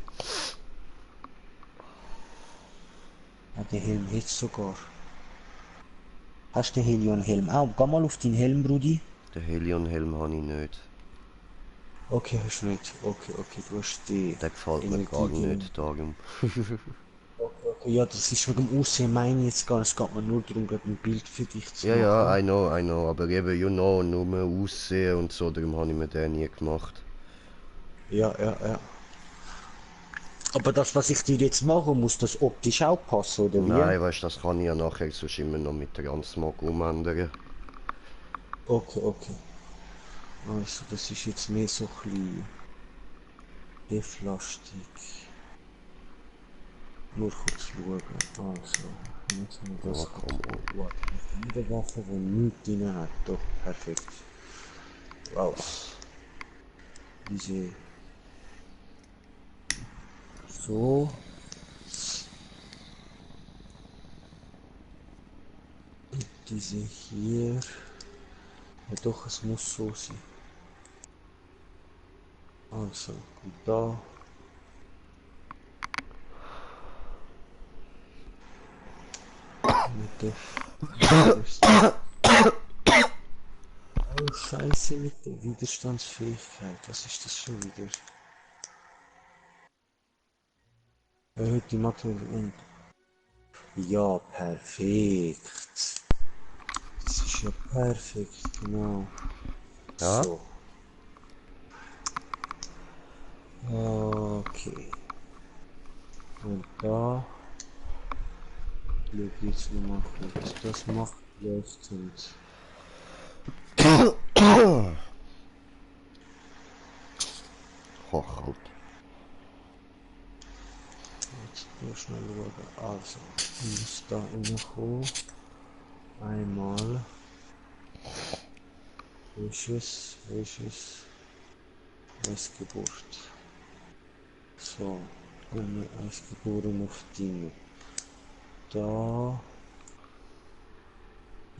Ah, der Helm jetzt sogar. Hast du den Helion-Helm auch? Geh mal auf deinen Helm, Brudi. Den Helion-Helm habe ich nicht. Okay, hast du nicht. Okay, du hast die Der gefällt mir gar Energiegel. nicht, darum. Okay, ja, das ist wegen dem Aussehen, meine ich jetzt gar nicht. Es geht mir nur darum, gerade ein Bild für dich zu Ja, machen. I know, aber eben, you know, nur aussehen und so, darum habe ich mir den nie gemacht. Ja. Aber das, was ich dir jetzt mache, muss das optisch auch passen, oder wie? Nein, weißt du, das kann ich ja nachher sonst immer noch mit Transmog umändern. Okay. Also, das ist jetzt mehr so ein bisschen Deflastik. Nur kurz schauen. Also, jetzt haben wir Oh, das komm on. gut. Jede Waffe, die nichts drin hat. Doch, perfekt. Wow. Diese. So. Diese hier. Ja doch, es muss so sein. Also, und da. Mit der. Oh Scheiße, mit der Widerstandsfähigkeit. Was ist das schon wieder? Erhöht die Material und. Ja, perfekt. Das ist ja perfekt, genau. Ja? So. Okay. Und da. Schau jetzt nochmal kurz. Das macht leuchtend. Hochhalt. Jetzt nur schnell schauen. Also, ich muss da reinkommen. Einmal. Welches? Weißgeburt. So, ohne Ausgeboren auf Dinge. Da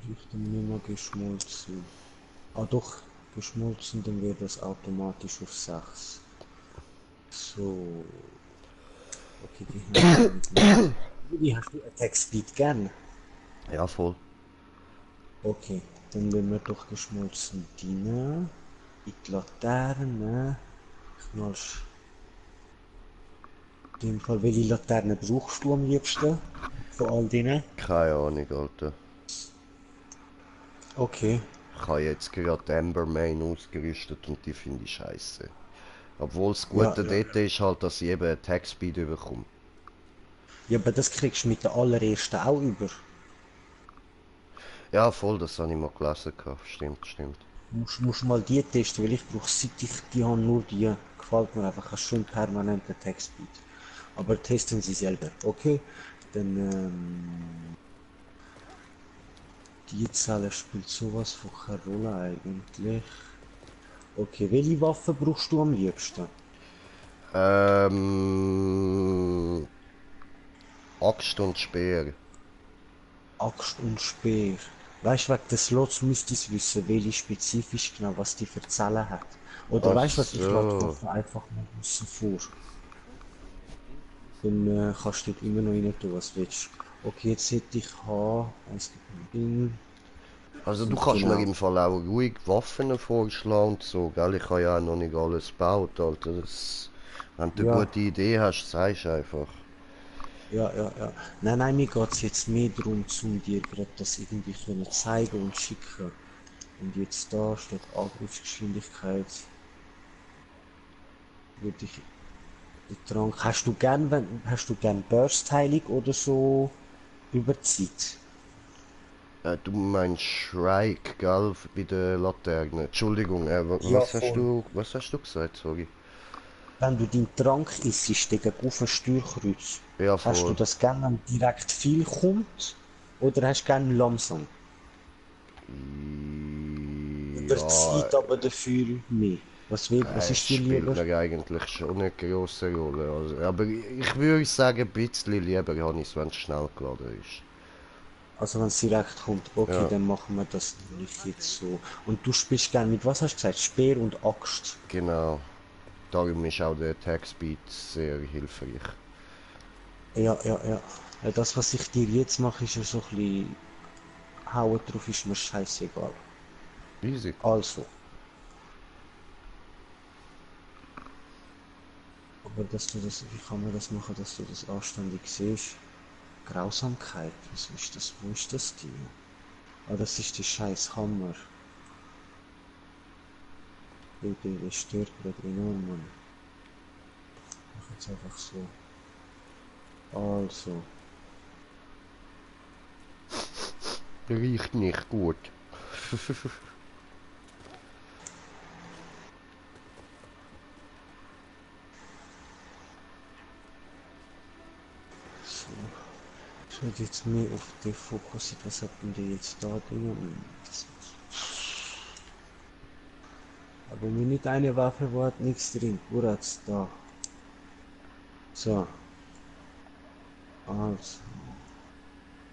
riecht er nicht mehr geschmolzen. Ah doch, geschmolzen, dann wird das automatisch auf 6. So, okay, die haben wir nicht. Wie hast du Attack Speed gern? Ja, voll. Okay, dann nehmen wir doch geschmolzen rein. In die Laterne. Knallst. In dem Fall, welche Laterne brauchst du am liebsten? Von all denen? Keine Ahnung, Alter. Okay. Ich habe jetzt gerade Amber Main ausgerüstet und die finde ich scheiße. Obwohl das Ja, Gute ja. dort ist halt, dass ich eben Attack Speed bekomme. Ja, aber das kriegst du mit der allerersten auch über. Ja, voll, das habe ich mal gelesen. Stimmt, stimmt. Musst mal die testen, weil ich brauche seit ich die habe nur die. Gefällt mir einfach, hast schön permanenten Textbeat. Aber testen Sie selber, okay? Dann, die Zelle spielt sowas von keine Rolle eigentlich. Okay, welche Waffe brauchst du am liebsten? Axt und Speer. Axt und Speer. Weißt du, wegen des Slots müsstest du wissen, welche spezifisch genau, was die für Zellen hat. Oder Ach weißt du was, ich lade die so. Waffe einfach mal aussen vor. Dann kannst du dort immer noch rein tun, was du willst. Okay, jetzt hätte ich H, es gibt ein Ding. Also du Und kannst mir genau. im Fall auch ruhig Waffen vorschlagen und so, gell? Ich habe ja auch noch nicht alles gebaut, Alter. Wenn du eine Ja, gute Idee hast, sagst einfach. ja. Nein, mir geht es jetzt mehr darum, um dir gerade das irgendwie können zeigen und schicken. Und jetzt da steht Angriffsgeschwindigkeit. Würde ich den Trank. Hast du gern Burst-Heilung oder so über Zeit? Du meinst Shrike, gell? Bei der Laterne. Entschuldigung, Ja, voll. was hast du gesagt, sorry? Wenn du deinen Trank isst gegen auf ein Steuerkreuz, Ja, hast du voll. das gern, wenn direkt viel kommt? Oder hast du gern langsam? Über Ja, Zeit aber dafür mehr. Was es ist dir spielt lieber? mir eigentlich schon eine grosse Rolle. Also, aber ich würde sagen, ein bisschen lieber habe ich es, wenn es schnell geladen ist. Also wenn es direkt kommt, okay, Ja, dann machen wir das nicht jetzt so. Und du spielst gern mit, was hast du gesagt? Speer und Axt. genau. Darum ist auch der Attack Speed sehr hilfreich. Ja. Ja, das, was ich dir jetzt mache, ist ja so ein bisschen hauen drauf, ist mir scheißegal. Easy. Also, aber dass du das, wie kann man das machen, dass du das anständig siehst? Grausamkeit, was ist das? Wo ist das Ding? Ah, das ist die scheiß Hammer. Der stört gerade enorm, Mann. Mach jetzt einfach so. Also, Riecht nicht gut. so. Ich werde jetzt mehr auf den Fokus, was hat denn der jetzt da drin? Aber mir nicht eine Waffe, wo hat nichts drin. Wo hat's da? So, also.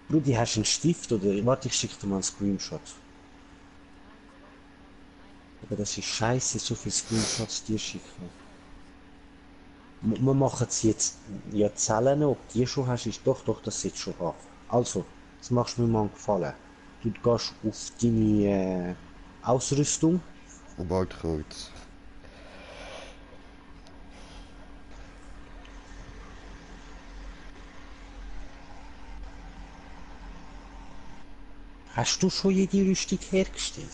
Brudi, hast du einen Stift oder? Warte, ich schicke dir mal einen Screenshot. Aber das ist scheiße, so viele Screenshots dir schicken. Wir machen es jetzt, ja, Zellen, ob die schon hast, ist doch, das sieht schon ab. Also, jetzt machst du mir mal einen Gefallen. Du gehst auf deine Ausrüstung. Warte kurz. Hast du schon jede Rüstung hergestellt?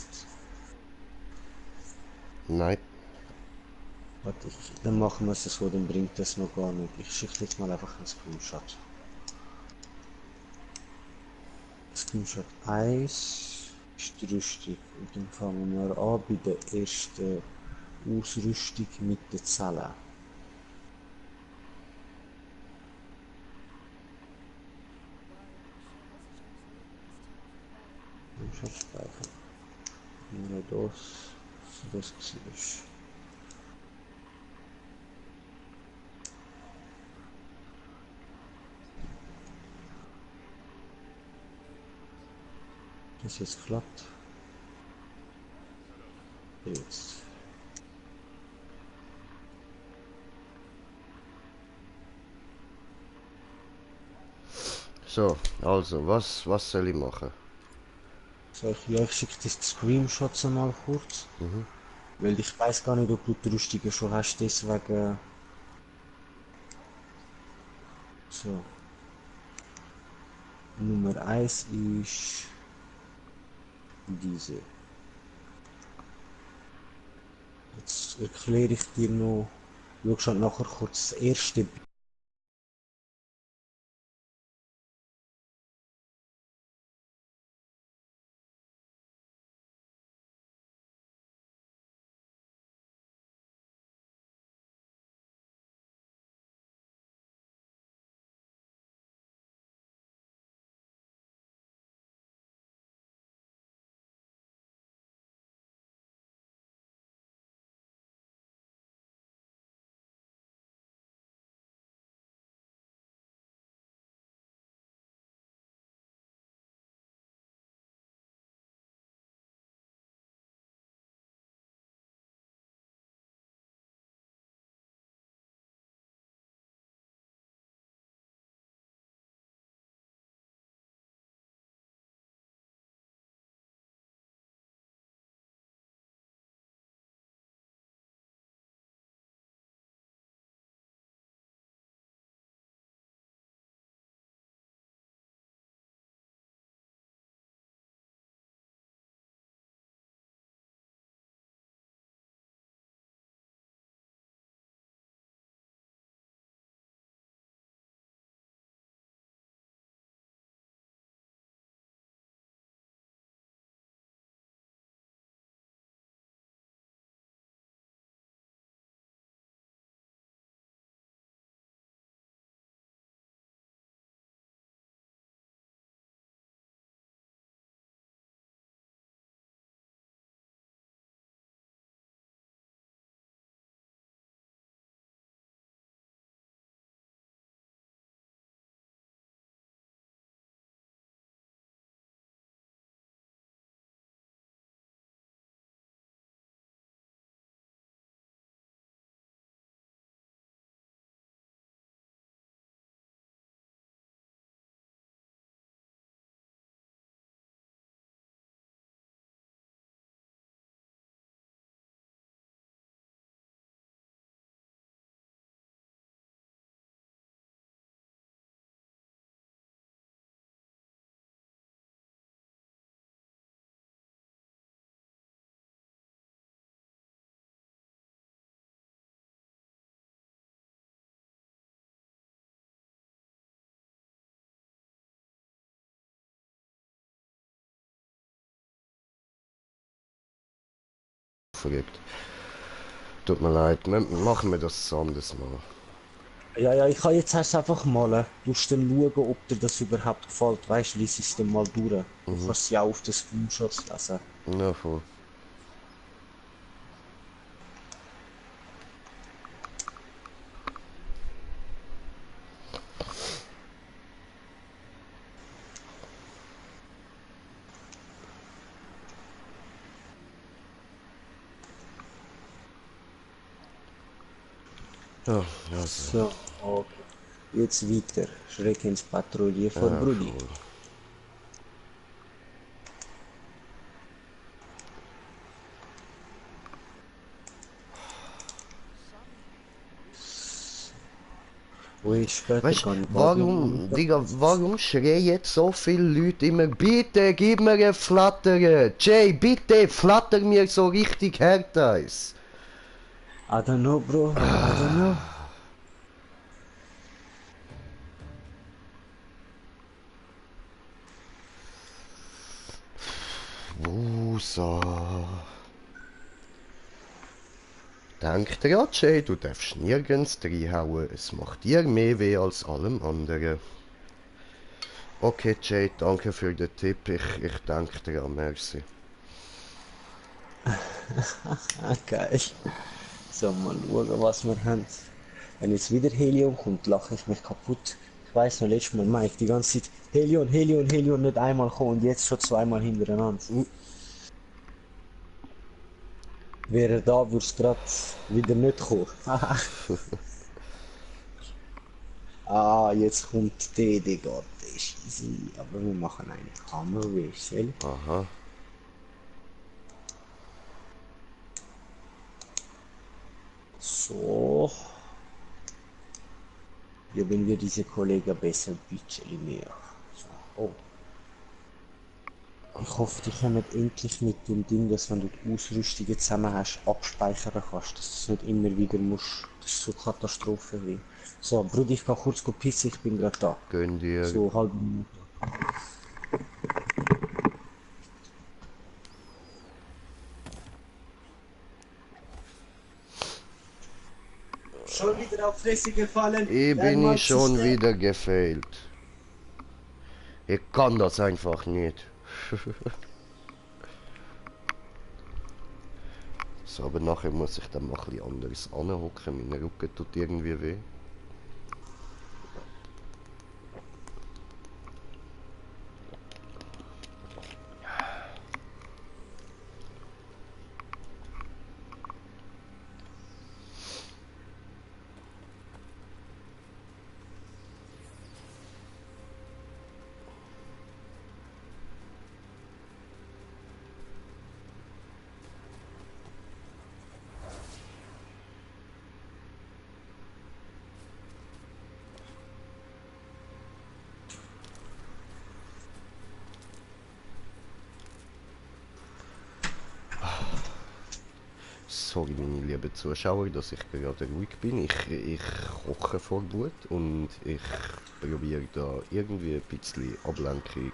Nein. Warte, dann machen wir es so, dann bringt das noch gar nicht. Ich schicke jetzt mal einfach einen Screenshot. Screenshot 1 ist die Rüstung. Und dann fangen wir an bei der ersten Ausrüstung mit den Zellen. Screenshot speichern. Nur das, so das war. Das jetzt klappt. Jetzt. So, also, was soll ich machen? So, ich schicke die Screenshots einmal kurz. Weil ich weiß gar nicht, ob du die Rüstungen schon hast, deswegen. So. Nummer 1 ist diese. Jetzt erkläre ich dir noch. Du schaust nachher kurz das erste. Verrückt. Tut mir leid, machen wir das anders mal. Ja, ich kann jetzt erst einfach malen. Du musst dann schauen, ob dir das überhaupt gefällt. Weißt du, lies es dann mal durch. Du kannst sie auch auf den Screenshots lesen. Ja, voll. Ja, also. So, okay. Jetzt weiter. Schreckenspatrouille von Brudi. Cool. Wo ich später Weißt kann ich warum, Digga, warum schreien jetzt so viele Leute immer, bitte gib mir eine Flatter, Jay, bitte flatter mir so richtig Härteis. I don't know, bro. I don't know. Wusa. Denk dran, Jay, du darfst nirgends reinhauen, es macht dir mehr weh als allem anderen. Okay, Jay, danke für den Tipp, ich denke dran, merci. Ah, geil. So, mal schauen, was wir haben. Wenn jetzt wieder Helium kommt, lache ich mich kaputt. Ich weiß noch, letztes Mal Mike die ganze Zeit Helion, Helion, Helion nicht einmal kommen und jetzt schon zweimal hintereinander. Wäre da, würde es gerade wieder nicht kommen. Ah, jetzt kommt die, Digga. Das ist easy. Aber wir machen einen Hammerwechsel. Aha. So. Geben wir diese Kollegen besser ein bisschen mehr. So. Oh. Ich hoffe, die kommen endlich mit dem Ding, dass wenn du die Ausrüstungen zusammen hast, abspeichern kannst, dass du es nicht immer wieder musst. Das ist so Katastrophe wie. So, Bruder, ich kann kurz pissen, ich bin gerade da. Gönn dir. So, halbe Minute. Schon wieder auf Fresse gefallen. Ich bin ich schon wieder gefailt. Ich kann das einfach nicht. So, aber nachher muss ich dann mal ein bisschen anders anhocken. Mein Rücken tut irgendwie weh. Sorry, meine lieben Zuschauer, dass ich gerade ruhig bin. Ich koche vor Wut und ich probiere da irgendwie ein bisschen Ablenkung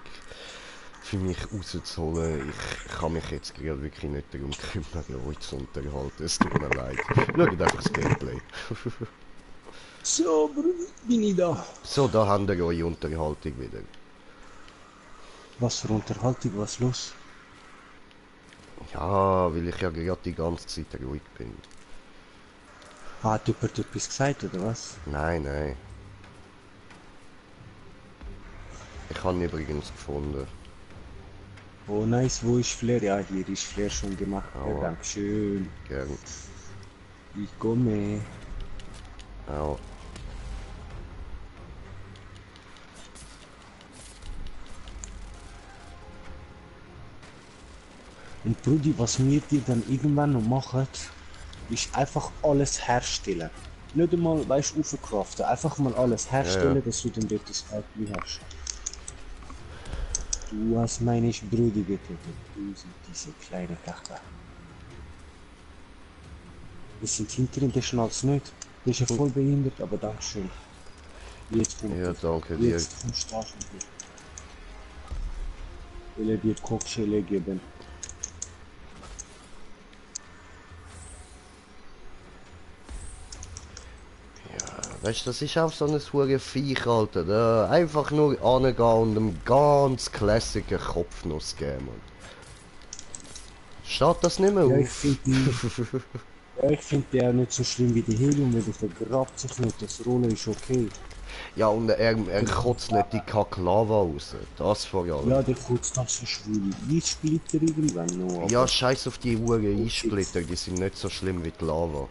für mich rauszuholen. Ich kann mich jetzt gerade wirklich nicht darum kümmern, euch zu unterhalten. Es tut mir leid. Schaut einfach das Gameplay. So, Bruder, bin ich da. So, da habt ihr eure Unterhaltung wieder. Was für Unterhaltung, was los? Ja, weil ich ja gerade die ganze Zeit ruhig bin. Hat jemand etwas gesagt, oder was? Nein, nein. Ich habe ihn übrigens gefunden. Oh nice, wo ist Flair? Ja, hier ist Flair schon gemacht. Ja, Aua. Dankeschön. Gern. Ich komme. Auch. Und Brudi, was wir dir dann irgendwann noch machen, ist einfach alles herstellen. Nicht einmal, weißt du, aufcraften. Einfach mal alles herstellen, Ja. dass du dann dort das Alkohol hast. Du hast meine Brudi getötet. Du sind diese kleine Kacke. Wir sind hinter ihm, der schnallt nicht. Der ist ja voll behindert, aber Dankeschön. Jetzt kommt Ja, er. danke dir. Jetzt kommst du mit dir. Will er dir Kokschelle geben? Weißt du, das ist auch so ein hure Viech, Alter. Da einfach nur angehen und einem ganz klassischen Kopfnuss geben. Mann. Steht das nicht mehr Ja, ich auf? finde die, ja, ich finde die auch nicht so schlimm wie die Helium, weil der vergrabt sich nicht. Das Rollen ist okay. Ja, und er kotzt nicht die Kaklava raus. Das vor allem. Ja, der kotzt dann so schwule Eissplitter irgendwann noch. Ja, scheiß auf die Uhren Eissplitter, die sind nicht so schlimm wie die Lava.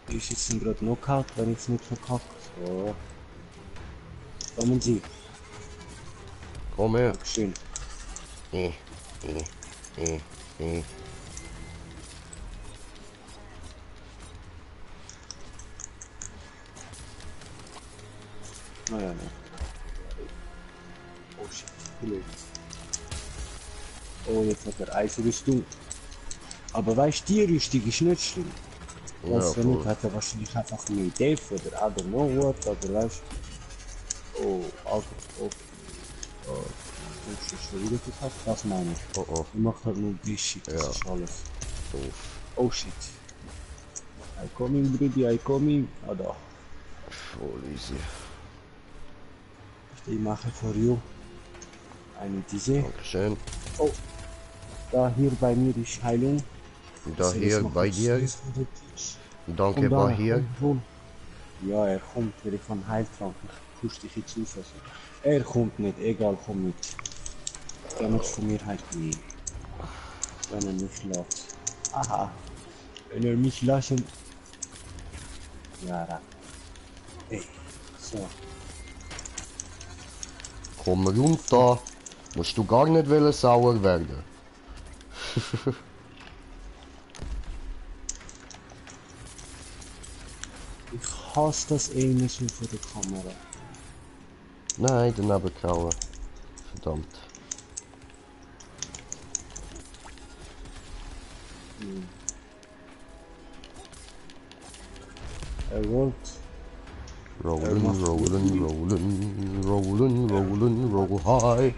Ist jetzt gerade Knockout, wenn ich es nicht verkacke. So. Kommen Sie. Komm her. Dankeschön. Äh, äh, äh. Naja, ne. Oh shit, blöd. Oh, jetzt hat er Eisrüstung. Aber weißt du, die Rüstung ist nicht schlimm. Ja, Was wenn nicht, voll. hat er wahrscheinlich einfach mehr Dave oder I don't know what, aber weißt du. Oh, Alter, oh. Oh, ich hab schon wieder verkackt, das meine ich. Oh oh. Er macht halt nur Bishop, das Ja. ist alles. Doof. Oh shit. I coming, Brudi, I coming. Ah da. Voll easy. Ich mache for you. Eine diese. Dankeschön. Oh, da hier bei mir ist Heilung. Da hier bei dir. Danke, Und da, war er hier. kommt wohl. Ja, er kommt, weil ich von Heiltrank. Ich push dich jetzt auf. Also. Er kommt nicht, egal, komm mit. Der muss von mir halt nie. Wenn er mich lässt. Aha. Wenn er mich lassen. Ja, da. Ey. So. Komm runter. Musst du gar nicht wollen sauer werden. Ich hasse das Aimen so vor der Kamera. Nein, daneben kauen. Verdammt. Er rollt. Rollen, rollen, rollen, rollen, rollen, roll high.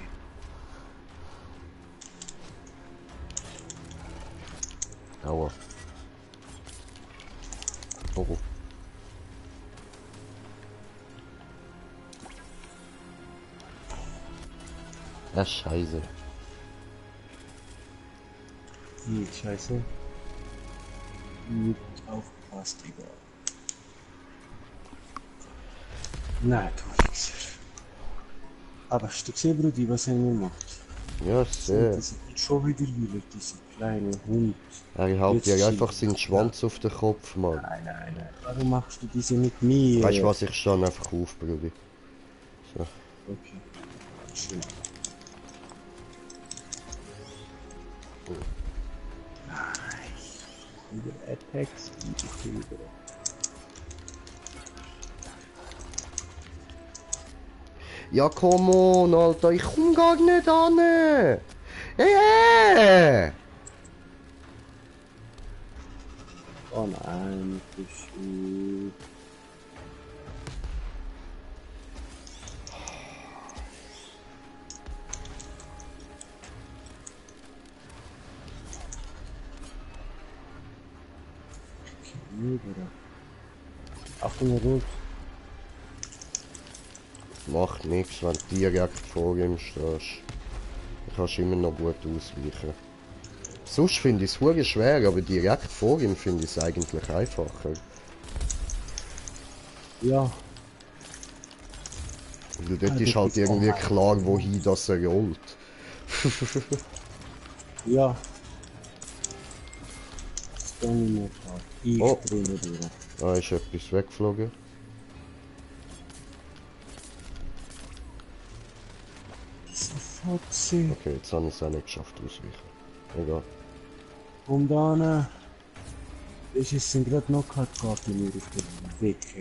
Aua. Oh. Ja, scheiße. Scheiße. Nicht aufgepasst, egal. Nein, du Wichser. Aber hast du gesehen, Brudi, was er mir macht? Ja, So, sehr. das ist schon wieder wieder, dieser kleine Hund. Er haut Jetzt dir einfach schieb- seinen Schwanz auf den Kopf, Mann. Nein, nein, nein. Warum machst du diese mit mir? Weißt du was, ich stehe einfach auf, Brudi. So. Okay. Schön. Nice. Wieder Attacks, die wieder. Ja, come on, Alter, ich komm gar nicht an. Hey! Oh nein, ich. Achtung, er rollt. Macht nichts, wenn du direkt vor ihm stehst. Du kannst immer noch gut ausweichen. Sonst finde ich es verdammt schwer, aber direkt vor ihm finde ich es eigentlich einfacher. Ja, Weil dort Ah, ist dort halt ist irgendwie auch klar, wohin das er rollt. ja. Das kann ich nicht haben. Ich Oh. drehe durch. Da ist etwas weggeflogen. Sofort sie. Okay, jetzt habe ich es auch nicht geschafft ausweichen. Egal. Komm da hin. Das ist gerade noch kein Karte mehr auf der Wecke.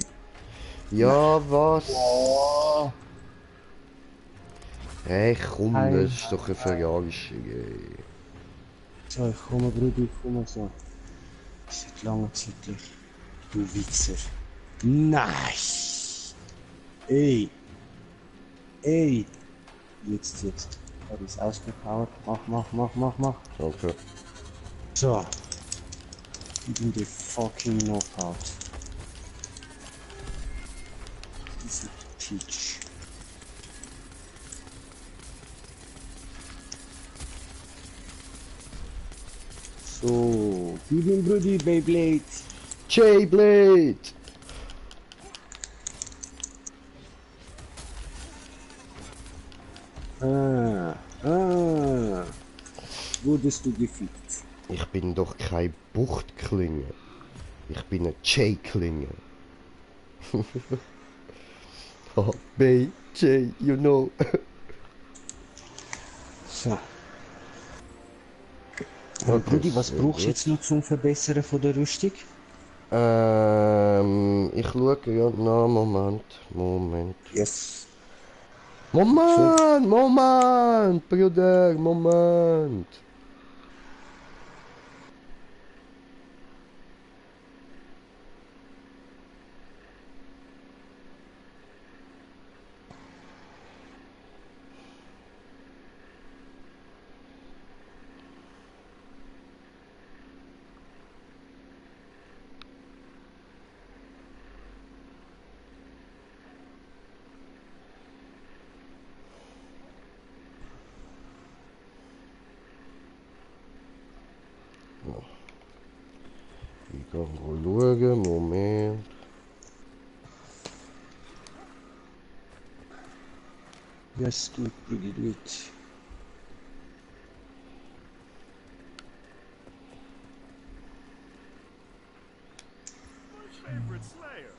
Ja, was? Oh. Hey, komm, Hi. das ist doch eine Verarschung, ey. So, ich komme, Bruder, ich komme so. Seit langer Zeit. Du Wichser. Nice. Ey. Ey. Jetzt. Hab ich's ausgepowert. Mach. Danke. So. Gib ihm den fucking Knockout. Diese Peach. So. Gib ihm, Brudi, Beyblade. J-Blade! Wurdest du gefickt? Ich bin doch kein Buchtklinge. Ich bin ein J-Klinger. Oh, B, J, you know. So. Okay, Brudi, was sehr brauchst du gut. jetzt noch zum Verbessern von der Rüstung? Ich schaue gerade nach. Moment. Yes. Moment, Bruder, Moment. Ich kann mal schauen, Moment. Yes, do it, Brudi, do it. Favorite Slayer.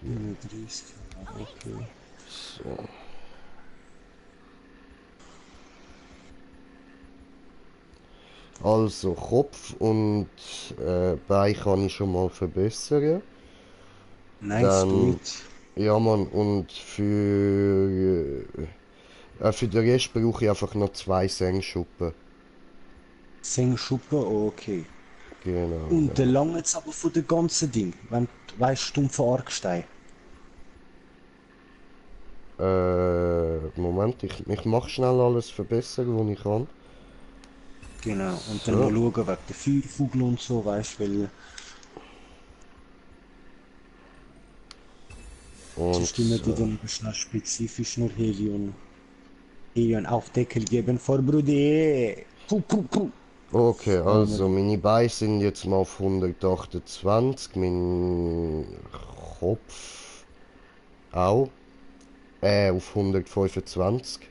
Hier, 31, okay. so. Also Kopf und Bein kann ich schon mal verbessern. Nice, do Dann, it. ja Mann, und für den Rest brauche ich einfach noch 2 Sengschuppen. Sengschuppe, okay. Genau, Und der ja. lange jetzt aber von der ganzen Ding, wenn du weißt, stumpfer Argstein. Moment, ich mache schnell alles verbessern, was ich kann. Genau, und dann mal So, schauen wegen der Feuervogel und so, weißt du, weil und sonst immer die so. dann schnell spezifisch nur Helion Aufdeckel geben vor Brudi. Puh, puh, puh. Okay, also Comedy. meine Beine sind jetzt mal auf 128, mein Kopf auch, auf 125.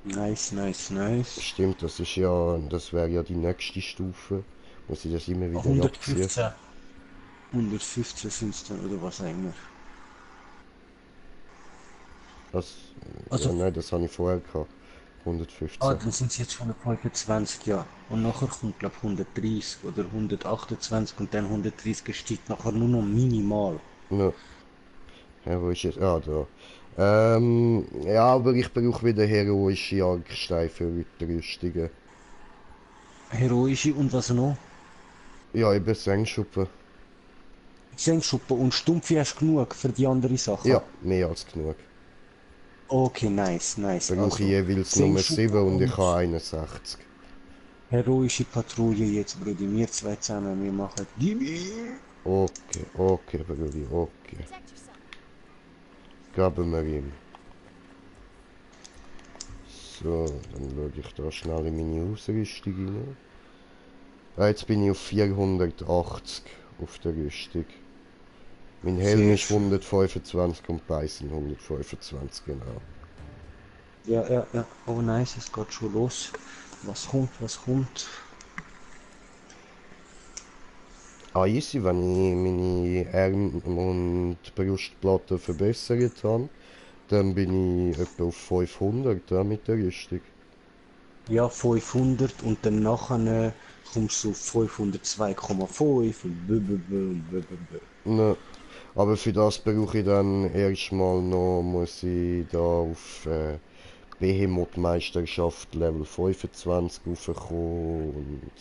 Nice, nice, nice. Stimmt, das wäre ja die nächste Stufe. Muss ich das immer wieder abziehen? 115. 115 sind es dann, oder was eigentlich? Das, ja, Also, nein, das habe ich vorher gehabt. 115. dann sind es jetzt 125, ja. Und nachher kommt, glaube ich, 130 oder 128 und dann 130 steigt nachher nur noch minimal. Ja, ja, wo ist jetzt? Ah, da. Ja, aber ich brauche wieder heroische Jagdsteine für die Rüstungen. Heroische und was noch? Ja, eben Sengschuppen. Senkschuppe und Stumpfe hast du genug für die andere Sache. Ja, mehr als genug. Okay, nice, nice. Brauche ich Also, jeweils Nummer Senkschuppe 7 und ich und habe 61. heroische Patrouille jetzt, Brudi. Wir zwei zusammen, wir machen die. Okay, Brudi, okay. Protect yourself. Geben wir ihm. So, dann schaue ich da schnell in meine Ausrüstung rein. Ah, jetzt bin ich auf 480 auf der Rüstung. Mein Helm Sehr ist schön. 125 und die Beine sind 125, genau. Ja, ja, ja. Oh, nice, es geht schon los. Was kommt, was kommt? Ah, easy, wenn ich meine Arm- und Brustplatte verbessert habe, dann bin ich etwa auf 500 mit der Rüstung. Ja, 500 und dann nachher kommst du auf 502,5 und blablabla. Ne, aber für das brauche ich dann erstmal noch, muss ich da auf Behemoth-Meisterschaft Level 25 raufkommen und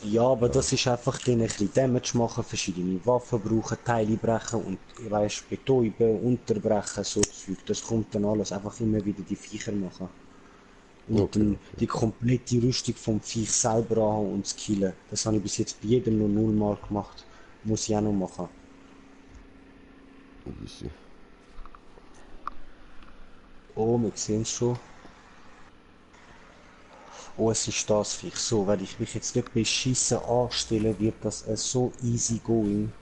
Ja, aber ja. das ist einfach denen ein bisschen Damage machen, verschiedene Waffen brauchen, Teile brechen und weißt, betäuben, unterbrechen, so Zeug. Das kommt dann alles einfach immer wieder die Viecher machen. Und Okay, dann okay. die komplette Rüstung vom Viech selber anhaben und skillen. Das habe ich bis jetzt bei jedem nur 0 Mal gemacht. Muss ich auch noch machen. Easy. Oh, wir sehen es schon. Oh, es ist das Viech. So, wenn ich mich jetzt nicht beschissen anstelle, wird das so easy going.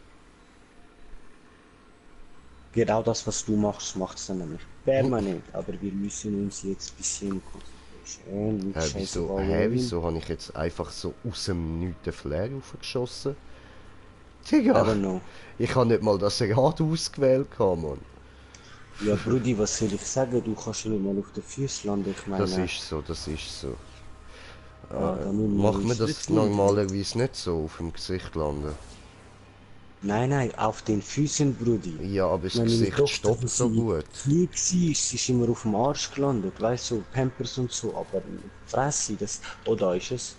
Genau das, was du machst, macht es dann nämlich permanent. Aber wir müssen uns jetzt ein bisschen konzentrieren. Schön, wie wieso habe ich jetzt einfach so aus dem Nichts den Flair aufgeschossen? I Digga, don't know. ich habe nicht mal das Rad ausgewählt, Mann. Ja, Brudi, was soll ich sagen? Du kannst ja nicht mal auf den Füßen landen, ich meine. Das ist so, das ist so. Ja, da müssen wir Macht uns man das nicht wundern. normalerweise nicht so auf dem Gesicht landen? Nein, auf den Füßen, Brudi. Ja, aber das Meine Gesicht Tochter, stoppt wo so sie gut. klein war, sie ist immer auf dem Arsch gelandet, weißt du, so Pampers und so, aber Fresse, das, oh, da ist es.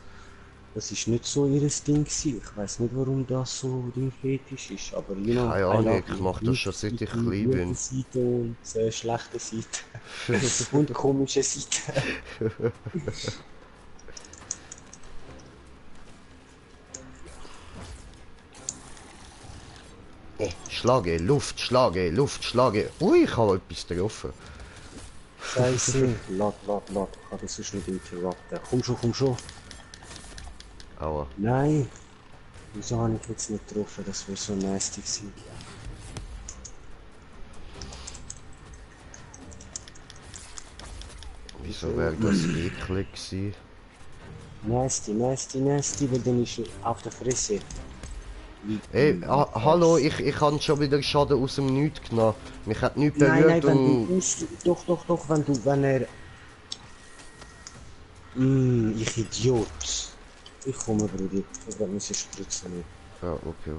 Das ist nicht so ihr Ding gewesen. Ich weiß nicht, warum das so dein Fetisch ist, aber you know, Keine I Ahnung, love ich you. mache das schon seit ich klein Gute bin. Seite und schlechte Seite. Und komische Seite. Schlage, Luft, Schlage, Luft, Schlage. Ui, ich habe etwas getroffen. Scheiße. Lad. Ich kann das sonst nicht interrupten. Komm schon. Aua. Nein. Wieso habe ich jetzt nicht getroffen? Das wäre so nasty gewesen. Wieso wäre das eklig gewesen? Nasty, weil dann ist er auf der Fresse. Ey, hallo, ich habe schon wieder Schaden aus dem Nichts genommen. Mich hat nichts Nein, berührt wenn und... du doch, wenn er... ich Idiot. Ich komme, Bruder. Ich werde mich spritzen. Ja, okay.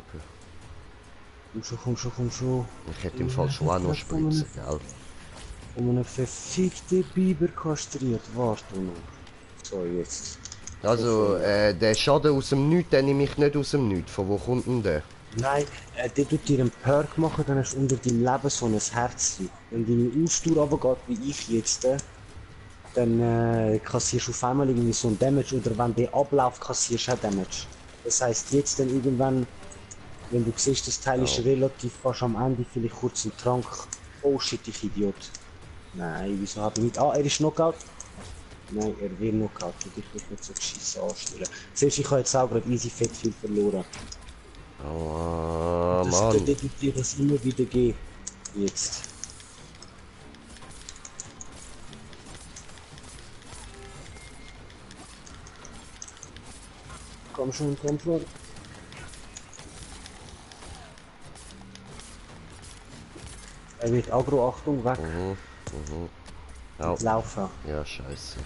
Komm schon. Ich hätte im Fall schon auch noch spritzen, gell? Um einen verfickten Biber kastriert. Warte noch. So, jetzt. Also, der Schaden aus dem Nichts, den nehme ich nicht aus dem Nichts. Von wo kommt denn der? Nein, der tut dir einen Perk machen, dann hast du unter deinem Leben so ein Herzchen. Wenn deine Ausdauer runtergeht, wie ich jetzt, dann kassierst du auf einmal irgendwie so ein Damage, oder wenn der abläuft, kassierst du auch Damage. Das heisst, jetzt dann irgendwann, wenn du siehst, das Teil ist relativ fast am Ende, vielleicht kurz einen Trank. Oh shit, ich Idiot. Nein, wieso habe ich nicht... Ah, er ist Knockout. Nein, er will Knockout, und ich will nicht so geschissen anstellen. Siehst du, ich habe jetzt auch gerade easy fett viel verloren. Oh, Das Mann. wird dir das immer wieder geben. Jetzt. Komm schon. Er wird Agro, Achtung, weg. Au. Und laufen. Ja, scheiße.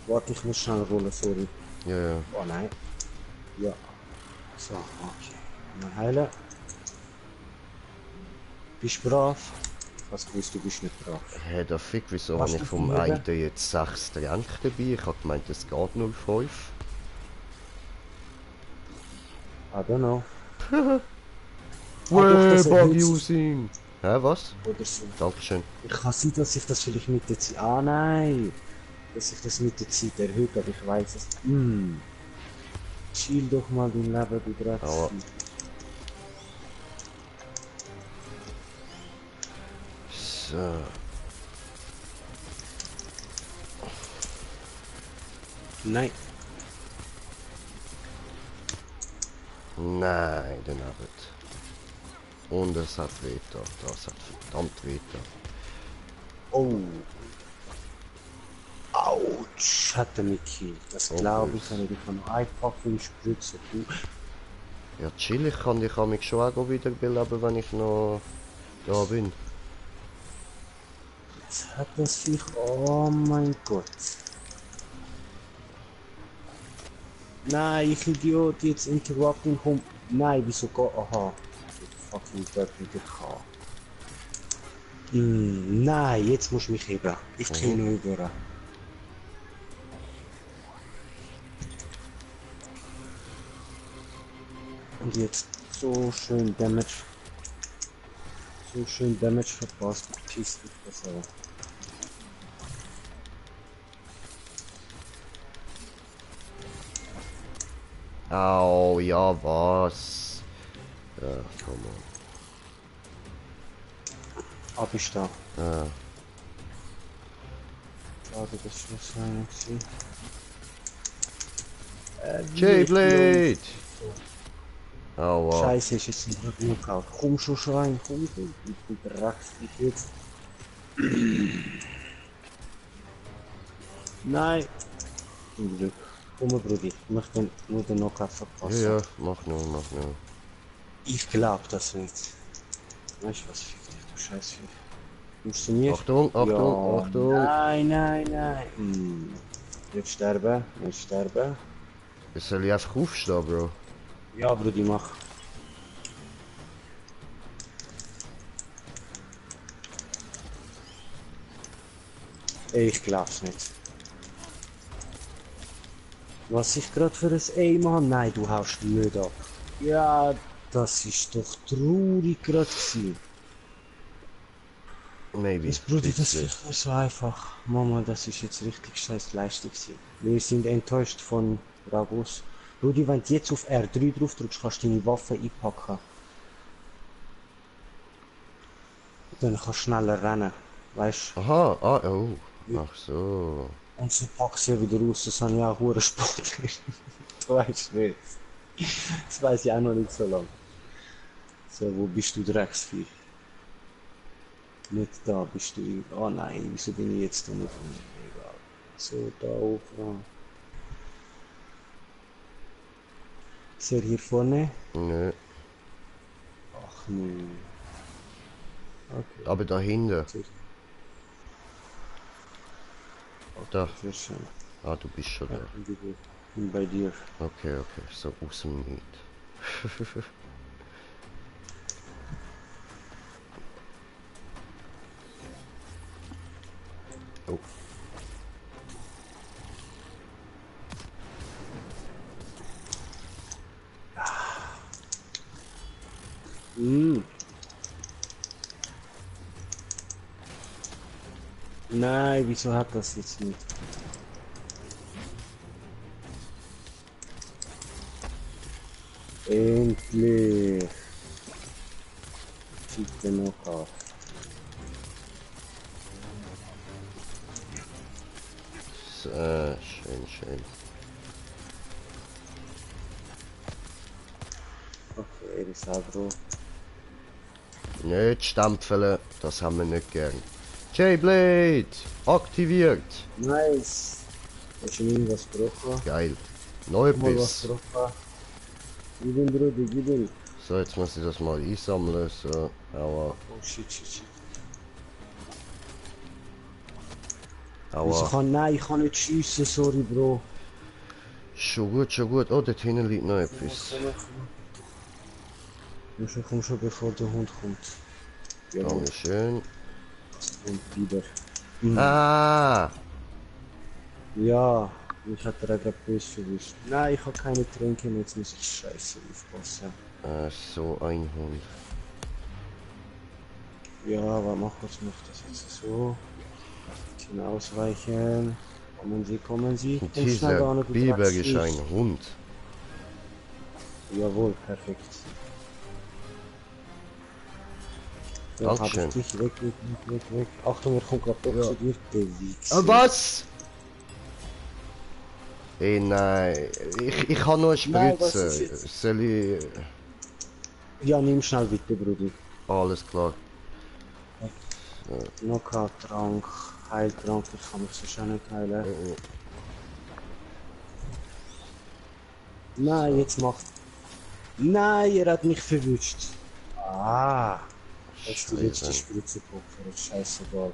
Warte, ich muss schnell rollen, sorry. Ja. Oh nein. Ja. So, okay. Mal heilen. Bist du brav? Was willst du, bist nicht brav? Hey, der Fick, wieso Was habe ich du vom verlieren? einen jetzt 6 Tränke dabei? Ich habe gemeint, es geht 0,5. I don't know. Bug using! Hä, was? Oder so. Dankeschön. Ich kann sein, dass ich das vielleicht mit der Zeit... Ah nein! Dass ich das mit der Zeit erhöht, aber ich weiß es. Chill doch mal dein Leben, du Drecks. Aua. So. Nein. Nein, den Abend. Und es hat wehgetan. Das hat verdammt wehgetan. Oh. Autsch, hat er mich gekillt. Das Oh, glaube ich, böse. wenn ich kann noch eine fucking Spritze tun. Ja, chill, ich kann dich mich schon auch wieder beleben, wenn ich noch da bin. Jetzt hat das Viech... Oh mein Gott. Nein, ich Idiot, jetzt interrupting komm. Nein, wieso geht... Aha. Fucking Bird mit der K. Nein, jetzt muss ich mich heben. Ich gehe noch über. Und jetzt so schön Damage. So schön Damage verpasst. Piss dich das auch. Au, ja, was? Ja, komm on. Ab ist da. Ja. Schade, das muss sein. J-Blade! Aua. Scheiße, ist jetzt ein Knockout. Komm schon rein, komm. Ich drachst dich jetzt. Nein. Zum Glück. Komm, Brudi. Ich möchte nur den Knockout Ja, verpassen. ja, mach nur, mach nur. Ich glaub das nicht. Weißt du was, fick dich, du Scheiße. Kommst du mir? Achtung, Achtung, Ja, Achtung. nein, nein, nein. Nicht sterben, nicht sterben. Jetzt soll ich einfach aufstehen, Bro. Ja, Brudi, mach. Ich glaub's nicht. Was ich gerade für ein Aim habe? Nein, du haust nicht ab. Ja, das ist doch traurig gerade gewesen. Maybe. Das Brudi, das Bisschen. ist nicht so einfach. Mama, das ist jetzt richtig scheiß Leistung gewesen. Wir sind enttäuscht von Bravos. Brudi, wenn du jetzt auf R3 drauf drückst, kannst du deine Waffe einpacken. Dann kannst du schneller rennen. Weißt Aha, ah, oh. Ach so. du? Und so packst du ja wieder raus, das habe ich auch hure Sport. Du weißt nicht. Das weiß ich auch noch nicht so lange. So, wo bist du Drecksvieh? Nicht da, bist du. Oh nein, wieso bin ich jetzt da nicht? Egal. So, da oben. Ist er hier vorne? Nö. Ach nee. Okay, Aber dahinter. sehr, Da. sehr schön. Ah, du bist schon Ja, da. bin bei dir. Okay, okay. So aus dem Niet. Oh. Nein, wieso hat das jetzt nicht? Endlich! Sieht der noch auf. So, schön, schön. Okay, Erisabro. Nicht stampfeln, das haben wir nicht gern. J-Blade! Aktiviert! Nice! Hast du irgendwas gebrochen? Geil. Neu Mal was Biss. gebrochen? Gib ihn, Bruder, gib ihn. So, jetzt muss ich das mal einsammeln. So, aua, Oh shit, shit, shit. aua. Nein, ich kann nicht schiessen, sorry, Bro. Schon gut, schon gut. Oh, dort hinten liegt noch etwas. Komm schon, bevor der Hund kommt. Ja, Dankeschön. und wieder. Ah! Ja, mich hat er gerade böse verwischt. Nein, ich habe keine Tränke mehr, jetzt muss ich scheiße aufpassen. So ein Hund. Ja, aber mach was noch das jetzt so. Bisschen ausweichen. Kommen Sie. Und Und schnell da dieser an, du Biber ist Drecksviech. ein Hund. Jawohl, perfekt. Dann hab Dankeschön. ich dich weg. Achtung, er kommt gerade doch Ja. zu dir, der Wichser. Was? Ey, nein. Ich kann nur eine Nein, was Spritze. ist jetzt? Soll ich... Ja, nimm schnell bitte, Bruder. Alles klar. Knockout-Trank, Heiltrank, ich kann mich so schnell nicht heilen. Nein, jetzt macht... Nein, er hat mich verwünscht. Ah, jetzt die letzte Scheiße. Spritze geopfert, scheißegal.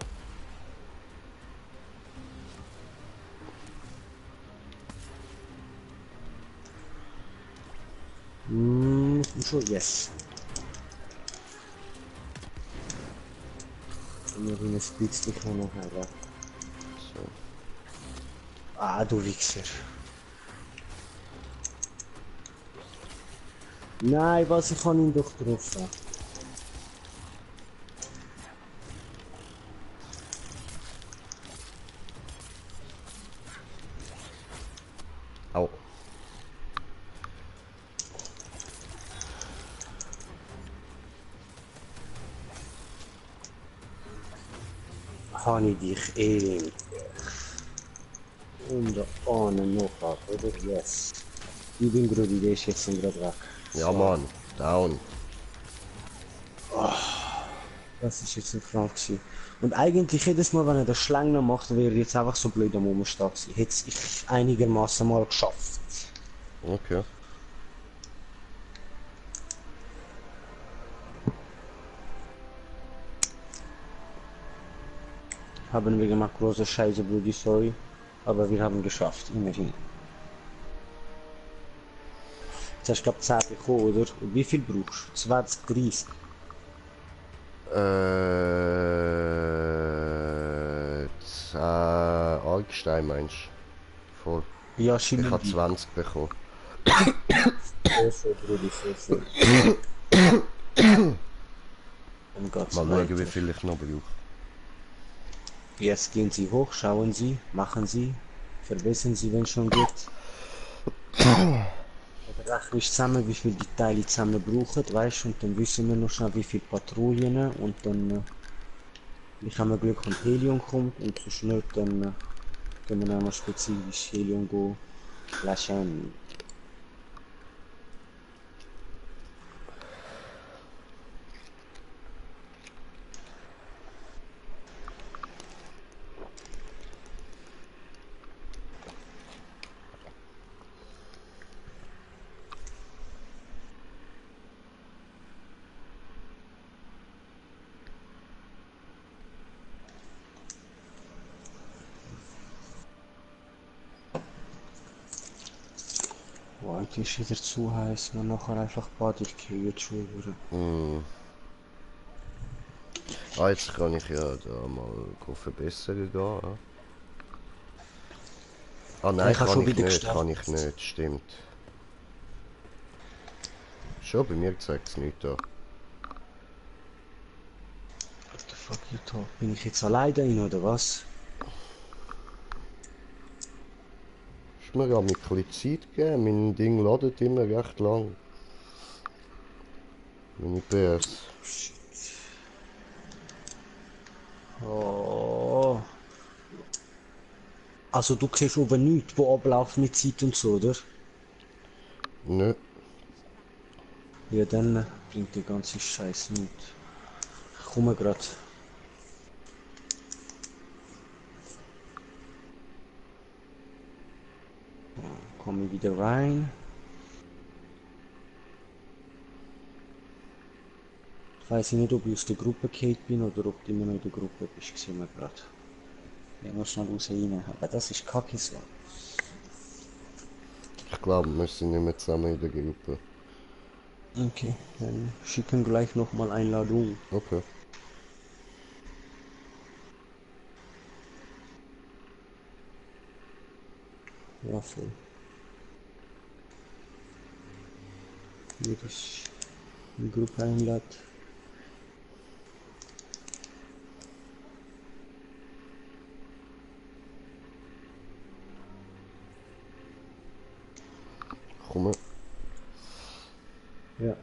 Schon, yes. Noch ein bisschen kann noch heilen. So. Ah, du Wichser. Nein, was, ich kann ihn doch getroffen. Au. Habe ich dich endlich. Und da ohne noch ab, oder? Yes. Ich bin Brudi, der ist jetzt gerade weg. Ja, Mann. Down. Das ist jetzt nicht krank gewesen. Und eigentlich jedes Mal, wenn er das Schlängler macht, wäre er jetzt einfach so blöd am Rumstehen gewesen. Hätte ich einigermaßen mal geschafft. Okay. Haben wir gemacht, große Scheiße, Brudi, sorry. Aber wir haben geschafft, immerhin. Jetzt hast du, glaube ich, 10 bekommen, oder? Und wie viel brauchst du? 20, 30? Alkstein meinst du? Voll. Ja, Ich schieben habe die. 20 bekommen. Sehr schön, Brudi, sehr schön. Dann geht's Mal schauen, wie weiter. viel ich noch brauche. Jetzt gehen Sie hoch, schauen Sie, machen Sie, verbessern Sie, wenn schon geht. Oder rechne ich zusammen, wie viel die Teile zusammen brauchen, weißt du, und dann wissen wir noch schnell, wie viele Patrouillen und dann, vielleicht haben wir Glück und Helium kommt und so schnell, dann können wir noch spezifisch Helium go flashen. Boah, eigentlich ist wieder zu heiß, man nachher einfach Bad, ich gehe jetzt schon wieder. Hm. Ah, jetzt kann ich ja da mal verbessern gehen. Ja. Ah Ja, nein, ich habe kann schon ich wieder nicht, gestartet. kann ich nicht, stimmt. Schon, bei mir zeigt es nicht da. What the fuck you talk? Bin ich jetzt alleine drin, oder was? Ist mir ja mit ein bisschen Zeit gegeben, mein Ding ladet immer recht lang. Meine PS. Oh. Also du siehst oben nichts, wo abläuft mit Zeit und so, oder? Nö. Ja, dann bringt der ganze Scheiß nichts. Ich komme grad. Komme ich wieder rein. Ich weiß nicht, ob ich aus der Gruppe Kate bin oder ob du immer noch in der Gruppe bist. Sehen wir grad. Ich muss schnell raus rein. Aber das ist kacke so. Ich glaube, wir sind nicht mehr zusammen in der Gruppe. Okay, dann schicken gleich nochmal Einladung. Okay. Ja, voll. Hier ist die Gruppe einladen. Komme. Ja.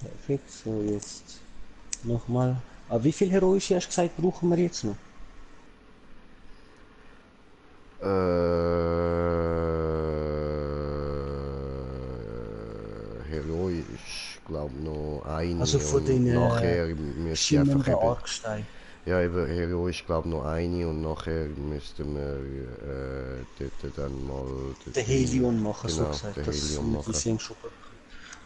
Perfekt, so jetzt nochmal. Aber wie viel heroische hast du gesagt, brauchen wir jetzt noch? Heroisch, glaube noch eine Also von und den nachher müsste ich einfach schimmernden eben. Argstein. Ja, eben heroisch, glaube noch eine und nachher müssten wir dort dann mal Der dort drin, Helion machen, so genau, gesagt. den Das Helium mit die machen. sehen schon.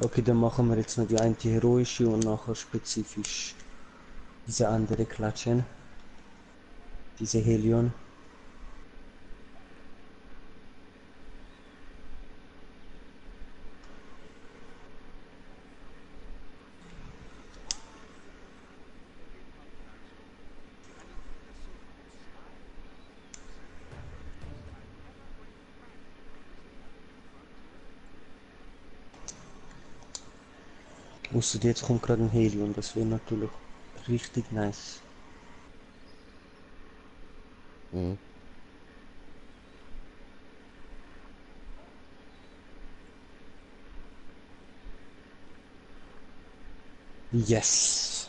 Okay, dann machen wir jetzt noch die eine heroische und nachher spezifisch diese andere klatschen. Diese Helion. Außer jetzt kommt gerade ein Helion, das wäre natürlich richtig nice. Mhm. Yes!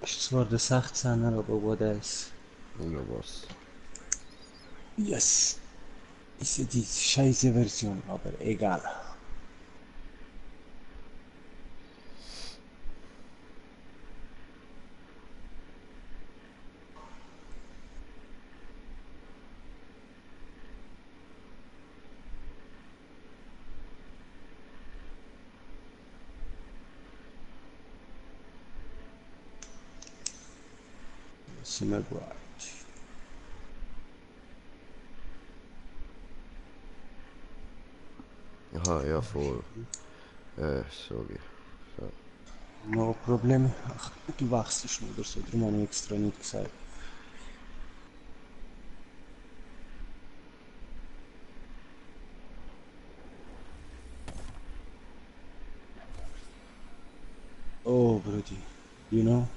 Ist zwar der 16er, aber what else? Oder was? Yes. Ist ja die scheiße Version, aber egal. Sind wir bereit. Aha, ja, voll. Sorry. So. No Problem. Ach, du wachst schon oder so, darum habe ich extra nicht gesagt. Oh, Brudi, you know,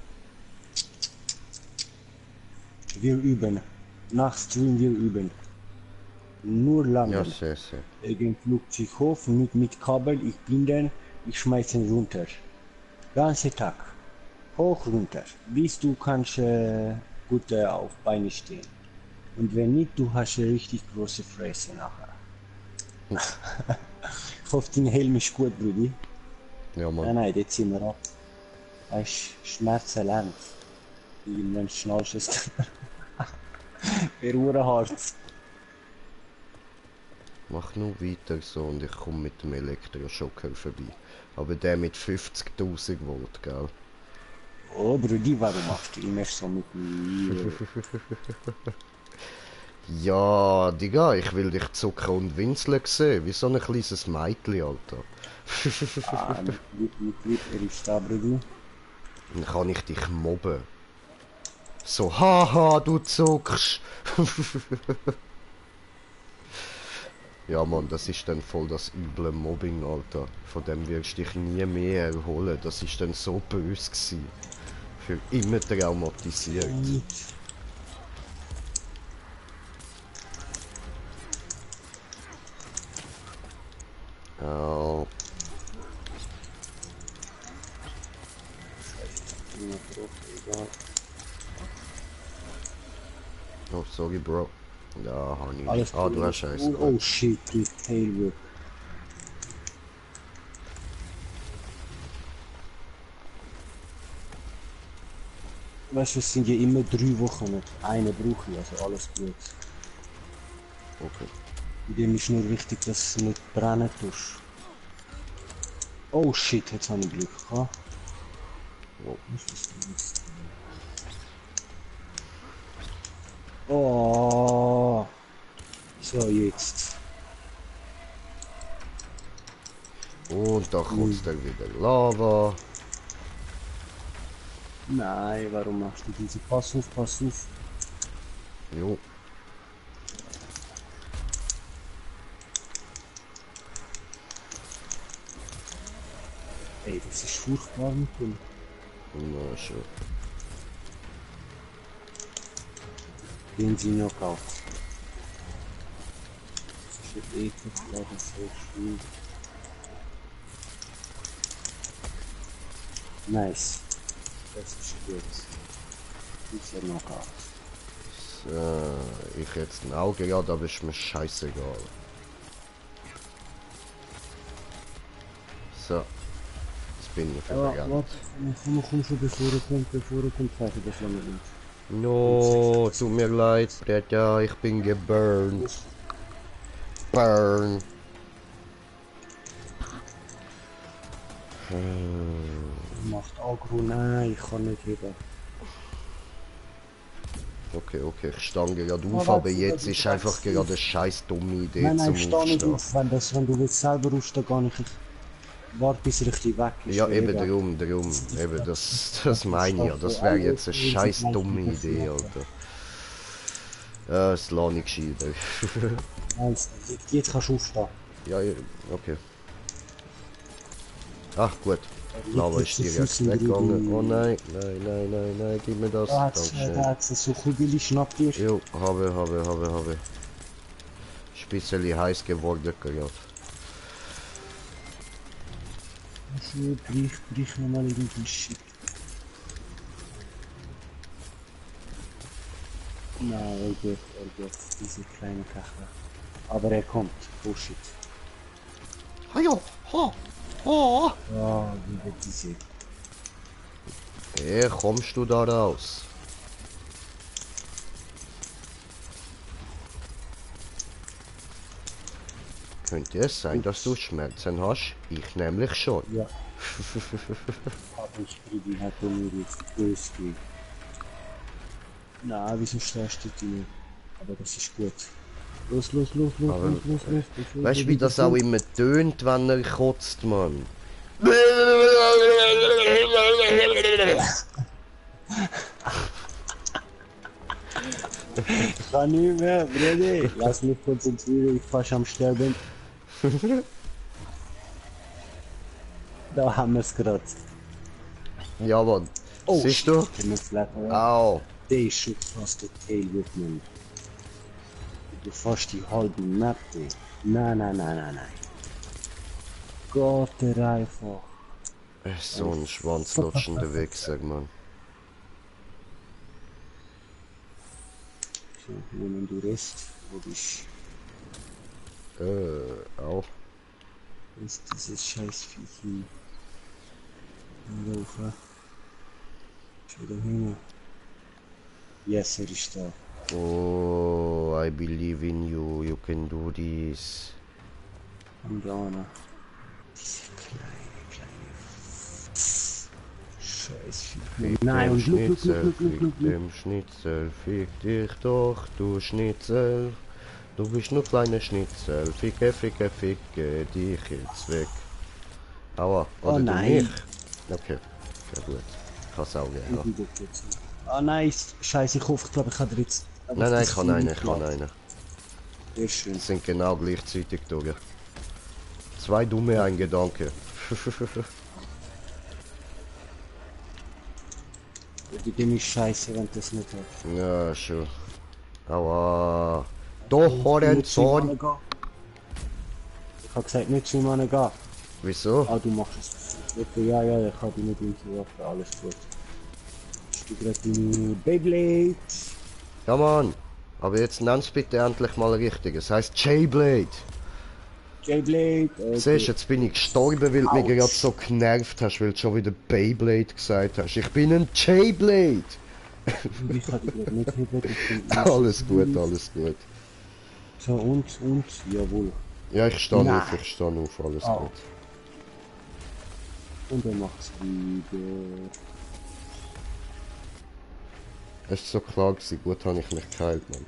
wir üben. Nach Stream wir üben. Nur Ja, landen. sehr, sehr. Wegen Flugzeug hoch mit Kabel, ich bin dann, ich schmeiß ihn runter. Ganze Tag. Hoch, runter. Bis du kannst gut auf Beine stehen. Und wenn nicht, du hast eine richtig große Fresse nachher. Ich hoffe, dein Helm ist gut, Brudi. Ja, Mann. Nein, jetzt sind wir ab. Weißt du, Schmerzen lernt. Irgendwann schnallst du es. Wäre hart. Mach nur weiter so und ich komme mit dem Elektroschocker vorbei. Aber der mit 50.000 Volt, gell? Oh, Brudi, warum machst du immer so mit mir? Ja, Digga, ich will dich zucken und winseln sehen, wie so ein kleines Mädchen, Alter. Ah, mit Lieb, er ist da, Brudi. Dann kann ich dich mobben. So, haha, du zuckst. Ja, Mann, das ist dann voll das üble Mobbing, Alter. Von dem wirst du dich nie mehr erholen. Das ist dann so böse gewesen. Für immer traumatisiert. Oh, oh, sorry, Bro. Ja, Honey. Alles Ah, du gut. hast Scheiße. Oh shit, du Tailwhip. Weißt du, es sind ja immer 3 Wochen nicht. Eine brauche ich, also alles gut. Okay. In dem ist nur wichtig, dass es nicht brennen tust. Oh shit, jetzt habe ich Glück gehabt. Wow. Oh. So, jetzt. Und da kommt dann wieder Lava. Nein, warum machst du diese? Pass auf, pass auf. Jo. Ey, das ist furchtbar mit dem. Na schon. Den sie noch auf. Das ist jetzt eklig, glaube ich, so schwül. Nice. Das ist gut. Dieser Knockout. Ich jetzt ein Auge gehabt, aber ist mir scheißegal. So. Jetzt bin ich Aber vergangen. warte, komm schon, bevor er kommt, sag ich das lange nicht. No, tut mir leid, Bretja, ich bin geburnt. Burn. Macht Agro, nein, ich kann nicht heben. Okay, okay, ich stange gerade auf, warte, aber jetzt warte, ist warte, einfach gerade eine scheiß dumme Idee Nein, zum steh nicht Aufstehen. auf, wenn du willst selber aufstehen, gar nicht. Warte, bis er richtig weg ist. Ja, mir eben egal. darum, eben, das meine ich ja, das wäre jetzt eine scheiß dumme Idee, Alter. Ja, das lasse ich gescheiter. Nein, jetzt kannst du aufstehen. Ja, okay. Ach gut, Lava ist direkt weggegangen. Oh nein, nein, gib mir das. Da hat's Dankeschön. so Kugeli, schnapp dir. Jo, habe. Ist ein bisschen heiß geworden gerade. Also, brich nochmal irgendwie Shit. Nein, er geht, diese kleine Kachel. Aber er kommt, Bullshit. Hallo, ha, ha. Oh, wieder diese. Hey, kommst du da raus? Könnte es sein, dass du Schmerzen hast? Ich nämlich schon. Ja. Aber ich kriege halt mir jetzt böse. Na, wieso stehst du dir? Aber das ist gut. Los, los, los, los, Aber, los, los, los. bevor weißt du du, wie wieder das auch kommst. immer tönt, wenn er kotzt, Mann? Ich kann nicht mehr, Bruder. Lass mich konzentrieren, ich fast am Sterben. Da haben wir es gerade. Ja, Mann. Oh, Siehst du? shit, der Flatter. Au. Der ist schon fast der Tailwhip, Mann. Du fast die halbe Map, ey. Nein, nein, nein, nein, nein. Gott, der einfach. So ein schwanzlutschender Wichser, Mann. So, nehmen du Rest. Wo bist Au. du? Ist dieses scheiß Viech hin. Laufen. Schau da hin. Yes, er ist da. Oh, I believe in you. You can do this. Und da ne. Diese kleine. Scheiß Viech. Fick Nein, dem und look, look, Schnitzel, look, look, fick look, look. dem Schnitzel, fick dich doch, du Schnitzel. Du bist nur kleiner Schnitzel, ficke dich jetzt weg. Aua, Oh oder du nein. mich? Okay, ja gut. Kann's auch Und gehen. wieder geht's. Ah nein, scheiße, ich hoffe, ich glaube, ich habe jetzt. aber Nein, das ich kann Vieh einen, nicht ich kann gemacht. einen. Sehr schön. Das sind genau gleichzeitig durch. Zwei dumme, ein Gedanke. Bei dem ist scheiße, wenn das nicht hat. Ja, schon. Aua. Doch, Horizont. Ich habe gesagt, nicht zu ihm gehen. Wieso? Ah, du machst es. Okay, ja, ja, ich habe nicht hinterwaffen, alles gut. Ich bin gerade in Beyblade. Ja, Mann. Aber jetzt nenn's bitte endlich mal richtig. Es heißt J-Blade. J-Blade. Siehst du, jetzt bin ich gestorben, weil du mich Autsch. gerade so genervt hast, weil du schon wieder Beyblade gesagt hast. Ich bin ein J-Blade. Ich kann dich gerade nicht heben. Ich bin Alles gut, alles gut. So, und, jawohl. Ja, ich stehe Nein. auf, ich stehe auf, alles Ah. gut. Und er macht's wieder. Es ist so klar gewesen, gut habe ich mich geheilt, Mann.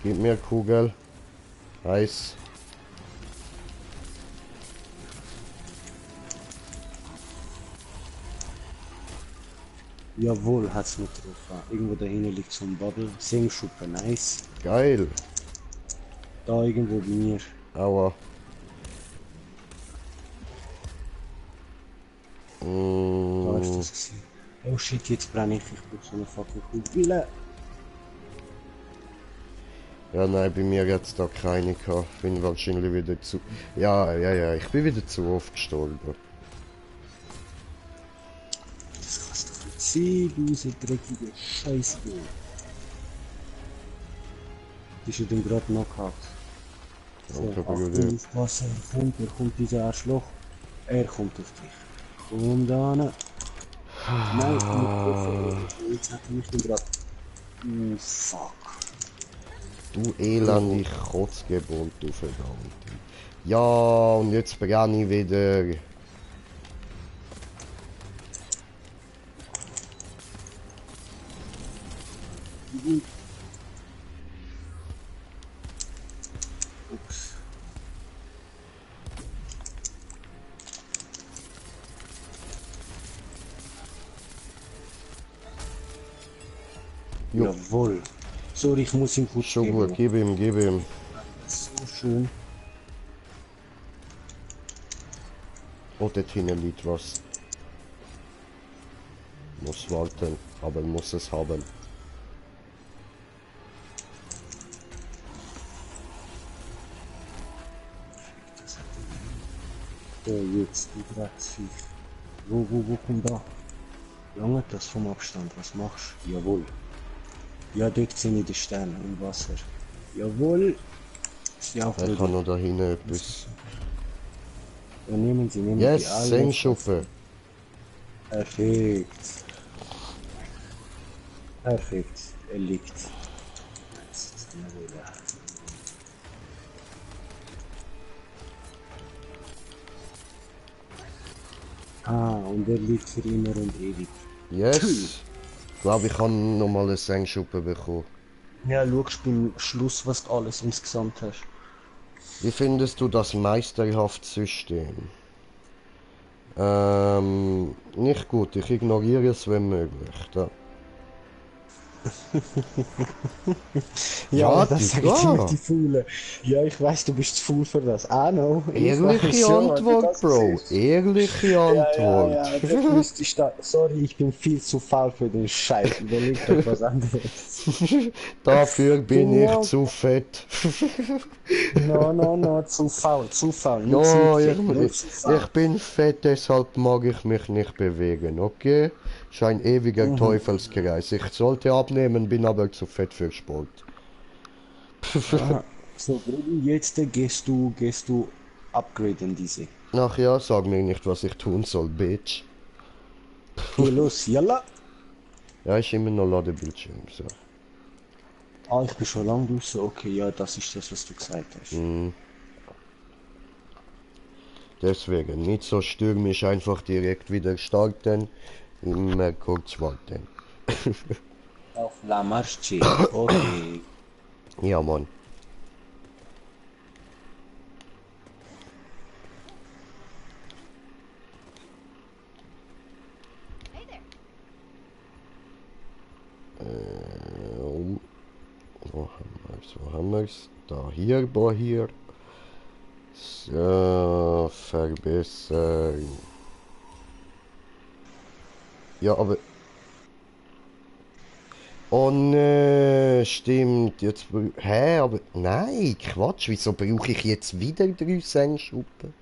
Gib mir Kugel. Eis. Jawohl, hat's nicht getroffen. Irgendwo da hinten liegt so ein Bubble. Sengschuppe, nice. Geil. Da irgendwo bei mir. Aua. Da ist das gewesen. Oh shit, jetzt brenne ich. Ich brauche so eine fucking Kugel. Ja, nein, bei mir hat es da keine gehabt. Bin wahrscheinlich wieder zu... Ja, ich bin wieder zu oft gestorben. Das kannst du nicht sehen, du diese dreckige Scheiße. Bist du denn gerade noch gehabt? So, Danke, Achtung, Bruder. aufpassen, er kommt dieser Arschloch. Er kommt auf dich. Komm da hin. Nein, nicht getroffen. Jetzt hat er mich denn gerade... fuck. Du elende Kotzgeburt, du Verdammte. Ja, und jetzt brenne ich wieder. Ups. Jo. Jawohl. Sorry, ich muss ihn kurz Schon geben. gut, gib ihm, gib ihm. So schön. Oh, dort hinten liegt was. Muss warten, aber muss es haben. So, jetzt, die Drecksviech. Wo kommt da? Lange das vom Abstand, was machst du? Jawohl. Ja, dort sind die Sterne im Wasser. Jawohl. Ist ja auch Ich gut. habe noch da hinten etwas. Ja, nehmen Sie die Yes, alle. Sengschuppe. Perfekt. Perfekt. Er liegt. Jetzt sind wir wieder. Und er liegt für immer und ewig. Yes. Ich glaube, ich kann noch mal eine Sengschuppe bekommen. Ja, schaust beim Schluss, was du alles insgesamt hast. Wie findest du das meisterhafte System? Nicht gut. Ich ignoriere es, wenn möglich. Da. Ja, die das sage ich klar. dir, die Faule. Ja, ich weiß, du bist zu faul für das. I know. Ich weiß Ehrliche schon, Antwort, das Bro. ist- Ehrliche Ja, Antwort. ja, das müsste ich da. Sorry, ich bin viel zu faul für den Scheiß. Überleg doch was anderes. Dafür bin ich Ja. zu fett. No, zu faul, zu faul. Nichts Ja, mit Fett, nur zu faul. ich bin fett, deshalb mag ich mich nicht bewegen, okay? Ist ein ewiger Teufelskreis. Ich sollte abnehmen, bin aber zu fett für Sport. Aha. So, Bruder, jetzt gehst du upgraden diese. Ach ja, sag mir nicht, was ich tun soll, Bitch. Geh los, yalla. Ja, ist immer noch Ladebildschirm, so. Ah, ich bin schon lang draußen. Okay, ja, das ist das, was du gesagt hast. Deswegen, nicht so stürmisch, einfach direkt wieder starten. Immer kurz warten. Auf La Marche. Okay. Ja, Mann. Hey there. Wo haben wir's? Da, hier. So, verbessern. Ja, aber... Oh ne, stimmt. Jetzt... Hä, aber... Nein, Quatsch. Wieso brauche ich jetzt wieder 3 Sengschuppen?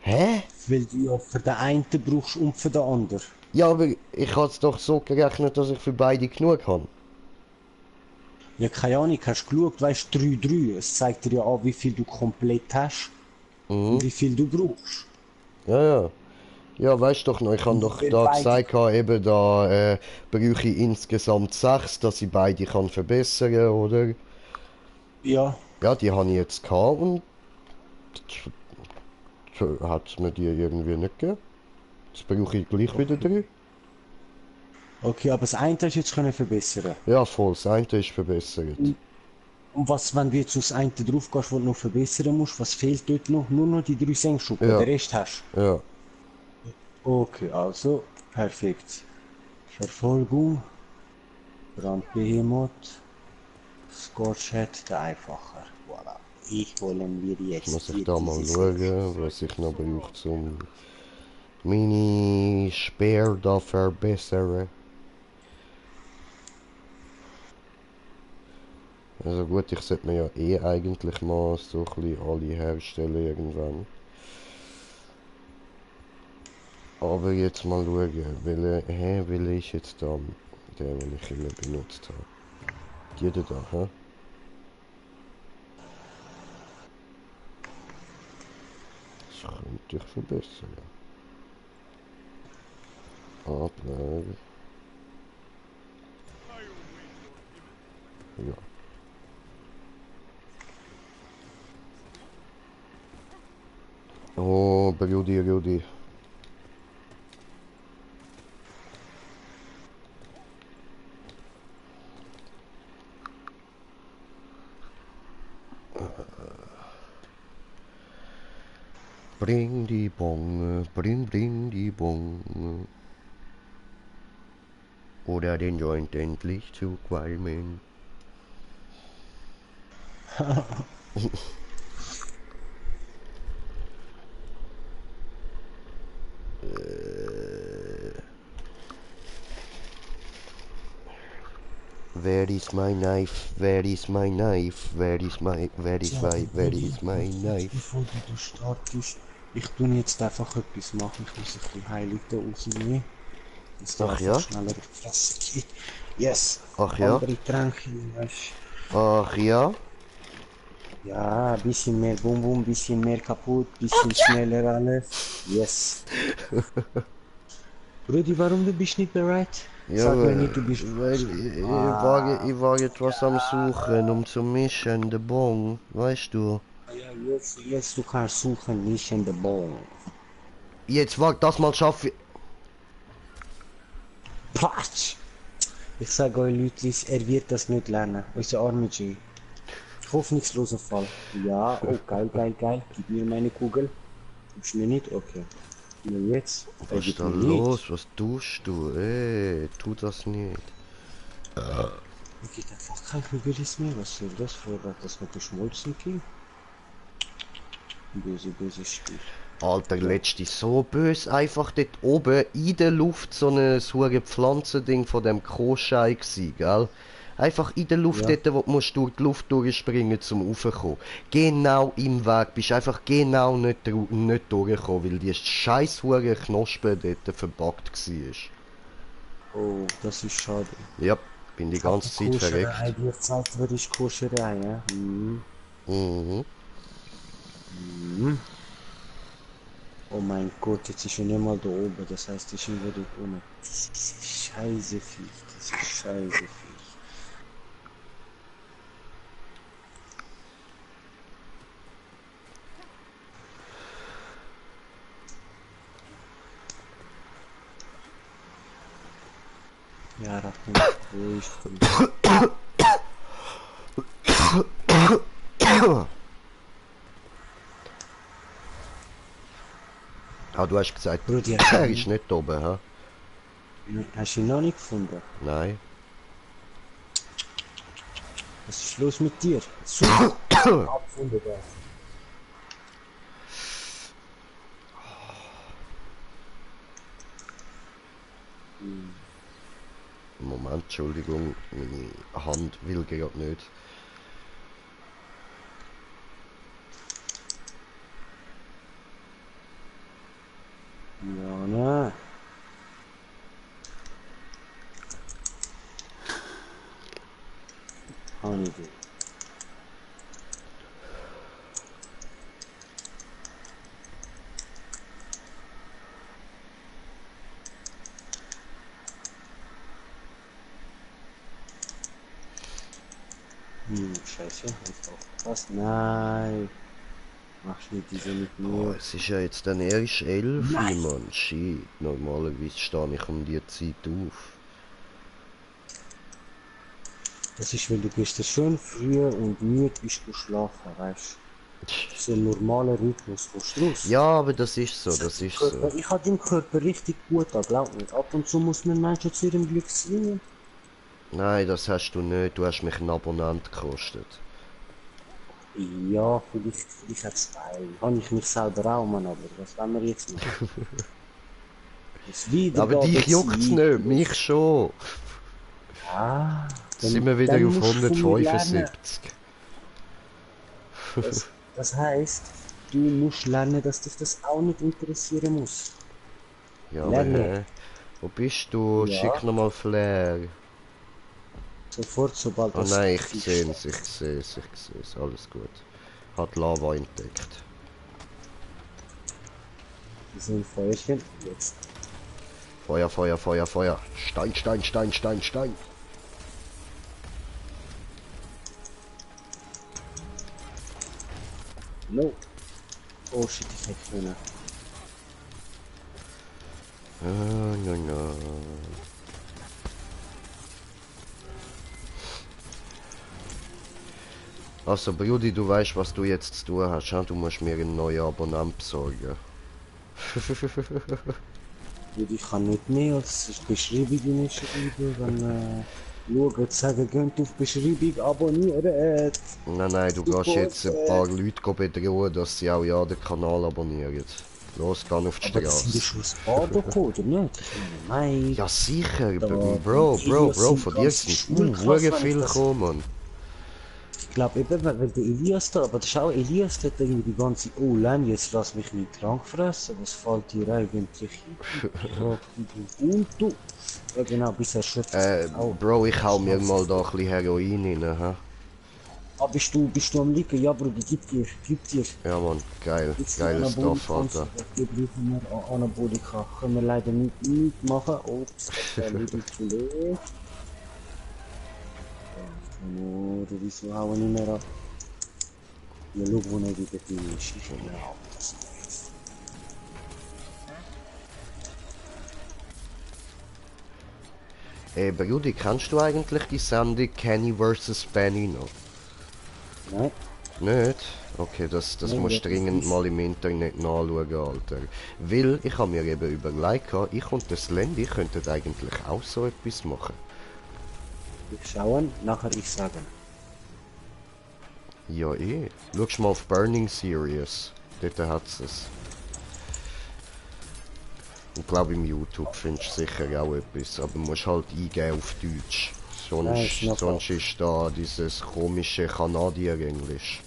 Hä? Weil du ja für den einen brauchst und für den anderen. Ja, aber ich habe es doch so gerechnet, dass ich für beide genug habe. Ja, keine Ahnung, hast du geschaut, weißt du, 3-3. Es zeigt dir ja an, wie viel du komplett hast und wie viel du brauchst. Ja. Ja, weißt doch noch, ich habe doch Wenn da beide- gesagt, eben da brauche ich insgesamt 6, dass ich beide kann verbessern, oder? Ja, Ja, die habe ich jetzt gehabt und hat mir die irgendwie nicht gegeben. Jetzt brauche ich gleich wieder 3. okay, aber das eine hast du jetzt können verbessern. Ja, voll, das eine ist verbessert. Und was, wenn du jetzt aufs eine drauf gehst, was du noch verbessern musst, was fehlt dort noch? Nur noch die 3 Senkschuppen, Ja. den Rest hast Ja, du. Okay, also, perfekt. Verfolgung, Brandbehemoth, Scorched, der Einfacher. Voilà. Ich wollen wir jetzt muss ich hier da mal dieses- schauen, was ich noch brauche, zum meine Speer da verbessern. Also gut, ich sollte mir ja eigentlich mal so ein bisschen alle herstellen irgendwann. Aber jetzt mal schauen, welche ist jetzt da der, den ich immer benutzt habe. Die da, hä? Das könnte ich verbessern. Ablage. Ja. Oh, Rudi. Bring die Bonge, bring die Bonge. Oder den Joint endlich zu qualmen. Where is my knife? Where is my knife? Where is my knife? Bevor du startest, Ich tue jetzt einfach etwas machen. Ich muss ein bisschen heilig da rausnehmen. Das Ach ja? schneller auf die Fresse gehen. Yes. Ach ja? Andere Tränke, weißt Ach ja? du. Ja, ein bisschen mehr Bum Bum, ein bisschen mehr kaputt, ein bisschen schneller alles. Yes. Brudi, warum du bist nicht bereit? Ja, Sag mir nicht, du bist... weil ich war etwas am Suchen, um zu mischen, den Bon, weißt du. Ja, jetzt du kannst suchen, nicht in der Ball. Jetzt wag das mal schaffen. Platsch! Ich sage euch, Leute, er wird das nicht lernen. Unser arme G. Hoffnungsloser Fall. Ja, oh, geil, geil, geil. Gib mir meine Kugel. Gibst du mir nicht? Okay. Nur jetzt. Was ist da los? Was tust du? Ey, tu das nicht. Er gibt einfach kein Kugelis mehr. Was soll das? Vorher hat das noch geschmolzen, Kind. Böse, böse Spiel. Alter, letzte so böse, einfach dort oben in der Luft so eine hure Pflanzending von dem Kroschei gsi, gell? Einfach in der Luft Ja. dort, wo du musst durch die Luft durchspringen zum raufkommen. Genau im Weg, bist einfach genau nicht durchgekommen, weil die scheiß hure Knospe dort verbuggt war. Oh, das ist schade. Ja, bin die ganze Zeit Koscherei, verreckt. die gezeigt wird, ist Koscherei, ja? Mhm. Mhm. Mhm. Oh mein Gott, jetzt ist er nicht mal da oben, das heißt, ich bin wieder unten. Das ist scheiße Viech, das ist scheiße Viech. Ja, Rachen, ruhig. Ah, du hast gesagt, Brudi, er ist nicht oben, hä? hast du ihn noch nicht gefunden? Nein. Was ist los mit dir? Super, abgefunden, da. Moment, Entschuldigung, meine Hand will gerade nicht. Ja, ne? Honeydew. Scheiße, jetzt aufgepasst. Nein. Machst nicht diese mit Oh, mir. es ist ja jetzt dann erst 11 Uhr, Nein. Mann. Shit, normalerweise stehe ich um die Zeit auf. Das ist, weil du gestern schön früh und müde bist geschlafen, weißt du? So ein normaler Rhythmus, kommst du raus? Ja, aber das ist so, das ist so. Ich habe den Körper richtig gut an, glaub mir. Ab und zu muss man Menschen zu ihrem Glück zwingen. Nein, das hast du nicht, du hast mich einen Abonnent gekostet. Ja, vielleicht hat es Teil. Habe ich mich selber auch, Mann, aber was wollen wir jetzt machen? Das Aber dich juckt's Wiedergabeziel. nicht, mich schon. Ah, Jetzt sind wir wieder dann auf musst du von mir lernen. 175. Das heisst, du musst lernen, dass dich das auch nicht interessieren muss. Ja, aber Lerne. wo bist du? Ja. Schick nochmal Flair. Sofort, sobald Oh das nein, ich Viech sehe es, steht. ich sehe es, ich sehe es, alles gut. Hat Lava entdeckt. Wir sind Feuerchen. Jetzt. Feuer, Feuer, Feuer, Feuer. Stein, Stein, Stein, Stein, Stein. No. Oh shit, ich hätte können. Ja. Also Brudi, du weißt, was du jetzt zu tun hast, ja? Du musst mir einen neuen Abonnent besorgen. Ich kann nicht mehr als Beschreibung hinschreiben, wenn schaut, sagen, geht auf Beschreibung, abonnieren. Nein, du gehst jetzt ein paar Leute bedrohen, dass sie auch ja den Kanal abonnieren. Los, geh auf die Aber das sind ja Straße. schon ein paar bekommen, oder nicht? Ich meine, nein. Ja sicher, Da- Bro, die Videos sind von dir ganz sind Schulklasse, hure wenn ich viel das- gekommen, Mann. glaube eben, weil der Elias da, aber das ist auch Elias, der hat irgendwie die ganze, oh Len, jetzt lass mich nicht krank fressen, was fällt dir eigentlich ein? Ich frag dich, und du? Ja genau, bist erschöpft. Au. Bro, ich hau mir Schnauze mal da voll. ein bisschen Heroin rein, hä? Ah, bist du am Liegen? Ja, Bruder, gib dir. Ja, Mann, geil. Jetzt die Geiles Stuff, Anabolika und so, Alter. die brauchen wir Anabolika. Können wir leider nicht machen. Ups, das war ein bisschen zu leicht. Oder wieso hauen nicht mehr ab? Ja, schau, wo er wieder die Schichten hat. Brudi, kennst du eigentlich die Sendung Kenny vs. Benny noch? Nein, Nicht? Okay, das nein, musst du das dringend ist. mal im Internet nachschauen, Alter. Weil, ich habe mir eben überlegt, ich und das Landy könnten eigentlich auch so etwas machen. Ich schauen, nachher ich sagen. Ja, eh. Schau mal auf Burning Series. Dort hat's es. Und glaube im YouTube findest du sicher auch etwas. Aber du musst halt eingeben auf Deutsch. Nein, ist noch Sonst ist da dieses komische Kanadier-Englisch.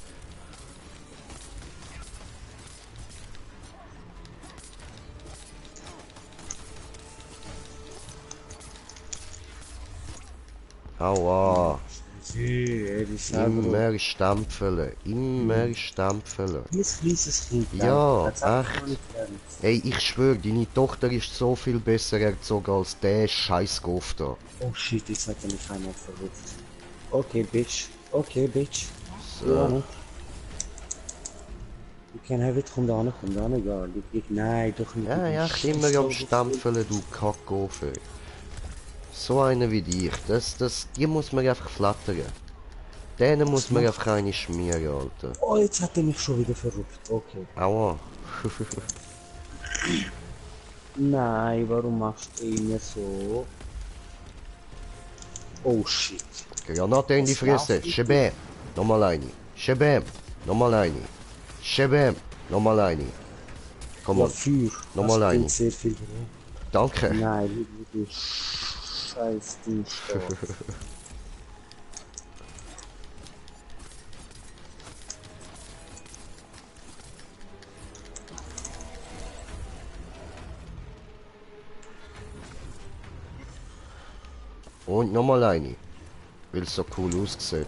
Aua. Er ist selber. Immer stampfeln. Immer stampfeln. Wie ein kleines Kind. Ja, Hat's einfach echt. noch nicht gelernt. Ey, ich schwöre, deine Tochter ist so viel besser erzogen als der scheiß Golf da. Oh shit, jetzt hat er mich einmal verrückt. Okay, Bitch. Okay, Bitch. So. Ja, ne? You can have it, komm da an, egal. Nein, doch nicht. Ja, ja, ich immer am Stampfeln, du Kackofe. So einer wie dich, die muss man einfach flattern. Denen muss man einfach eine schmieren, Alter. Oh, jetzt hat er mich schon wieder verrückt. Okay. Aua. Nein, warum machst du ihn so? Oh shit. Granate in die Was läuft Fresse. mit Shebam. Nochmal eine. Shebam. Nochmal eine. Shebam. Nochmal eine. Komm Ja, on. Feuer. Nochmal Das eine. bringt sehr viel. Danke. Nein, wie du scheiß Ding stehst. Und nochmal eine. Weil es so cool aussieht.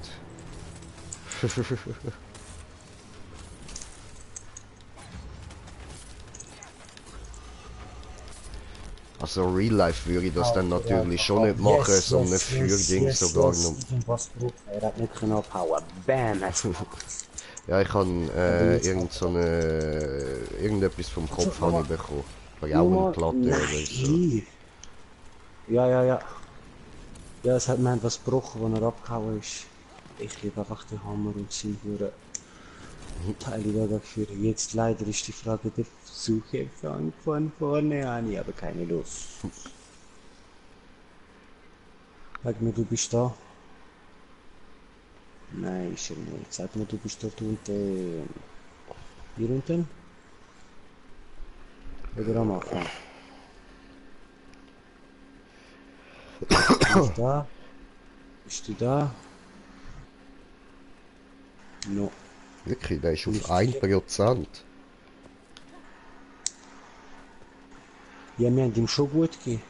Also Real Life würde ich das dann natürlich schon nicht machen, so ein Führding sogar noch. Irgendwas braucht er, hat nicht können abhauen. Bam, hat's gemacht. Ja, ich habe irgendetwas vom Kopf habe ich bekommen. Frauenplatte oder so. Ja. Ja, es hat mir etwas gebrochen, als er abgehauen ist. Ich liebe einfach den Hammer und sie für Teile dafür. Jetzt leider ist die Frage der Suche von vorne an. Ich habe keine Lust. Sag mir, du bist da. Nein, ist er nicht. Sag mir, du bist dort unten. Hier unten? Oder am Anfang? Bist du da? Bist du da? No. Wirklich, der ist auf Nicht 1%. Ja, wir haben ihm schon gut gegeben.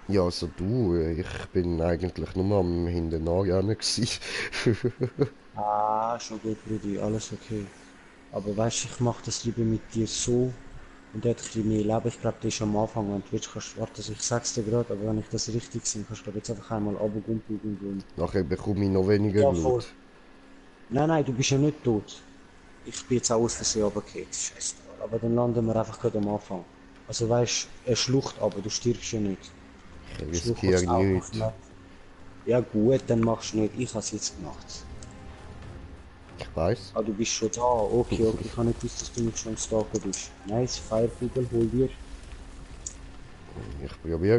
Ja, also du, ich bin eigentlich nur am Hintenanrennen gsi. Ah, schon gut, Brudi, alles okay. Aber weißt du, ich mache das lieber mit dir so und der hat ein bisschen mehr Leben. Ich glaube, der ist am Anfang, wenn du willst, kannst du warten. Also ich sag's dir gerade, aber wenn ich das richtig sehe, kannst du jetzt einfach einmal runtergumpeln und... Nachher bekomme ich noch weniger Ja, voll. Blut. Nein, du bist ja nicht tot. Ich bin jetzt auch aus Versehen runtergefallen, scheiße. Aber dann landen wir einfach gerade am Anfang. Also weißt du, er schlucht aber, du stirbst ja nicht. Ich Schlucht riskiere hat's auch nichts. gemacht. Ja gut, dann machst du nicht. Ich hab's jetzt gemacht. Ich weiß. Ah, du bist schon da. Okay. Ich habe nicht gewusst, dass du nicht schon am Stalker bist. Nice, Feierkugel, hol dir. Ich probiere.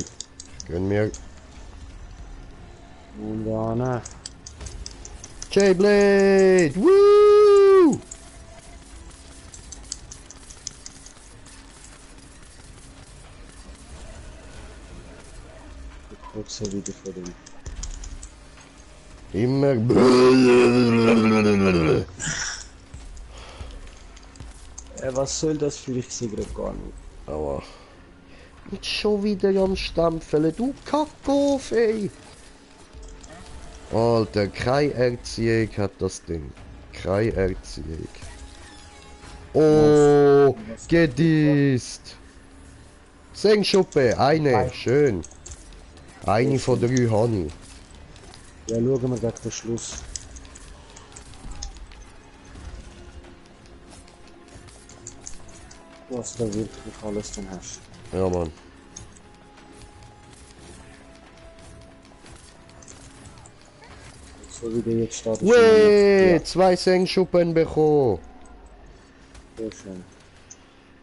Gönn mir. Und dann... J-Blade! Woo! Ich kurz wieder vor dem. Immer. Was soll das für ich sehe gerade gar nicht. Aber. Und schon wieder am Stampfeln, du Kackof, ey! Alter, keine Erziehung hat das Ding. Keine Erziehung. Oh, gedisst! Sengschuppe, eine, schön. Eine von 3 Honey. Ja, schauen wir gleich den Schluss. Was da wirklich alles dann hast. Ja, Mann. So wie der jetzt steht. Weh, Ja, 2 Sengschuppen bekommen. sehr schön.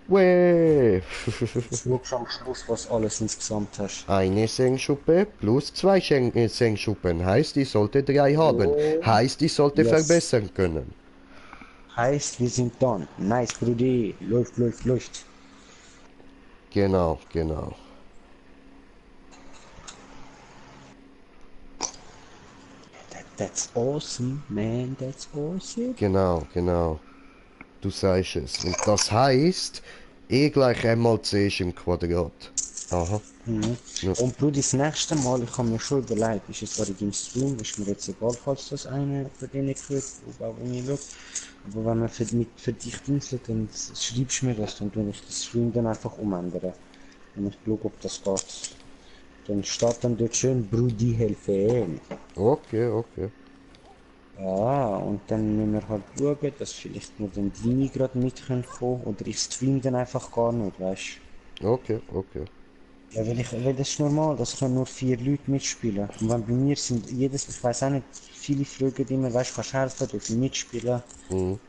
Weh. Jetzt schaust du am Schluss, was alles insgesamt hast. Eine Sengschuppe plus 2 Sengschuppen. Heißt, ich sollte 3 haben. Oh. Heißt, ich sollte Yes. verbessern können. Heißt, wir sind done. Nice, Brudi. Läuft, läuft, läuft. Genau, genau. That's awesome, man. That's awesome. Genau, genau. Du sagst es. Und das heißt, E gleich einmal C ist im Quadrat. Aha. Mhm. Ja. Und Brudi, das nächste Mal, ich habe mir schon überlegt, ist es zwar im Stream, ist mir jetzt egal, falls das eine von denen hört, wobei wenn ich schaue. Aber wenn man mit Verdicht insert, dann schreibst du mir das, dann tue ich den Stream dann einfach umändern. Und ich schaue, ob das geht. Dann steht dann dort schön Brudi helfen. Okay, okay. Ja, und dann müssen wir halt schauen, dass vielleicht nur den Dini gerade mit können kommen, oder ich stream dann einfach gar nicht, weißt du. Okay, okay. Ja, weil das ist normal, das können nur 4 Leute mitspielen. Und wenn bei mir sind ich weiß auch nicht, viele fragen immer, weißt du, kannst du helfen, darf ich mitspielen? Mhm.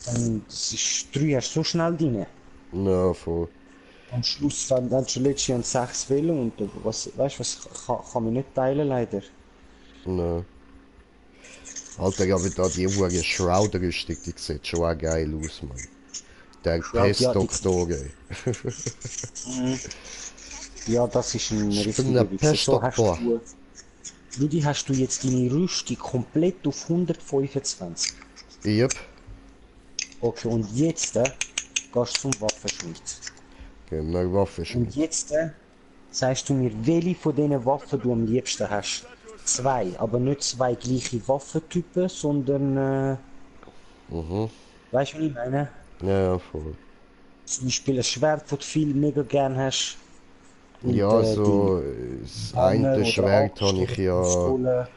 Dann das ist 3 hast du so schnell drin. Na, voll. Am Schluss werden dann schon letztes Jahr 6 wählen und was, weißt du, was kann man nicht teilen leider. Na. Alter, aber da die Uhr Shroud-Rüstung, die sieht schon auch geil aus, Mann. Der Pestdoktor, ey. Ja, das ist ein Ich bin richtiger der Witz. So hast Pestdoktor. Rudi, hast du jetzt deine Rüstung komplett auf 125? Yep. Okay, und jetzt gehst du zum Waffenschmied. Gehen wir Waffenschmied. Und jetzt sagst du mir, welche von diesen Waffen du am liebsten hast. 2, aber nicht 2 gleiche Waffentypen, sondern, weißt du, was ich meine? Ja, voll. Zum Beispiel ein Schwert, das du viel mega gern hast. Und, Ja, so, das eine Schwert habe ich ja. Pistole.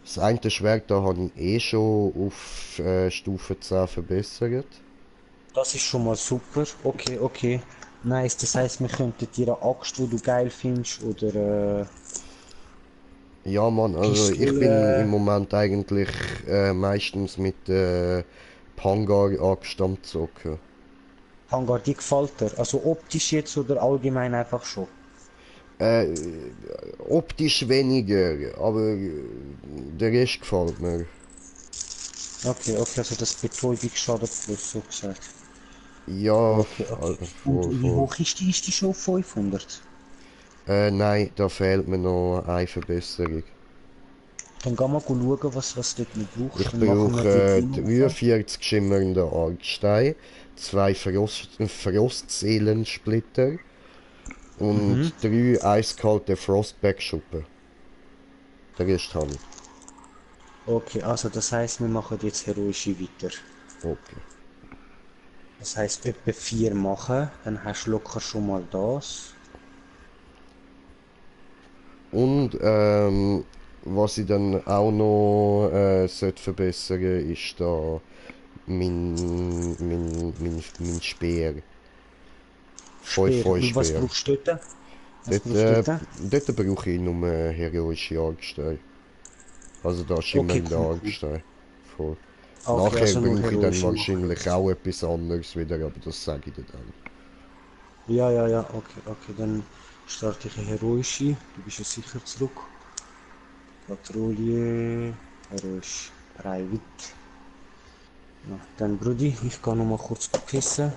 Das eine Schwert da habe ich eh schon auf Stufe 10 verbessert. Das ist schon mal super. Okay, okay. Nice, das heißt, wir könnten dir eine Axt, die du geil findest, oder Ja, Mann, also ich bin Pistole. im Moment eigentlich meistens mit Pangar angestammt zocken. Hangar, die gefällt dir? Also optisch jetzt oder allgemein einfach schon? Äh, optisch weniger, aber der Rest gefällt mir. Okay, okay, also das Betäubungsschaden plus, so gesagt. Ja, Okay, okay. Und voll, wie voll. hoch ist die schon? 500? Nein, da fehlt mir noch eine Verbesserung. Dann gehen wir schauen, was dort noch braucht. Ich Dann machen wir brauche die 43 schimmernde Argsteine, 2 Frostseelensplitter und 3 eiskalte Frostback-Schuppen. Der Rest habe ich. Okay, also das heißt, wir machen jetzt heroische weiter. Okay. Das heißt, etwa 4 machen, dann hast du locker schon mal das. Und was ich dann auch noch sollte verbessern, ist da mein Speer. Speer. Und was Speer. brauchst du dort? Was Dort, brauchst du dort? dort brauche ich nur heroische Argsteine. Also da schimmernde cool, cool. Argsteine. Voll. Okay, Nachher also nur brauche ich dann heroische wahrscheinlich auch etwas anderes wieder, aber das sage ich dir dann. Ja, ja, ja, okay, okay, dann starte ich eine heroische. Du bist ja sicher zurück. Patrouille, heroisch, Private. Ja, dann Brudi, ich gehe noch mal kurz pissen.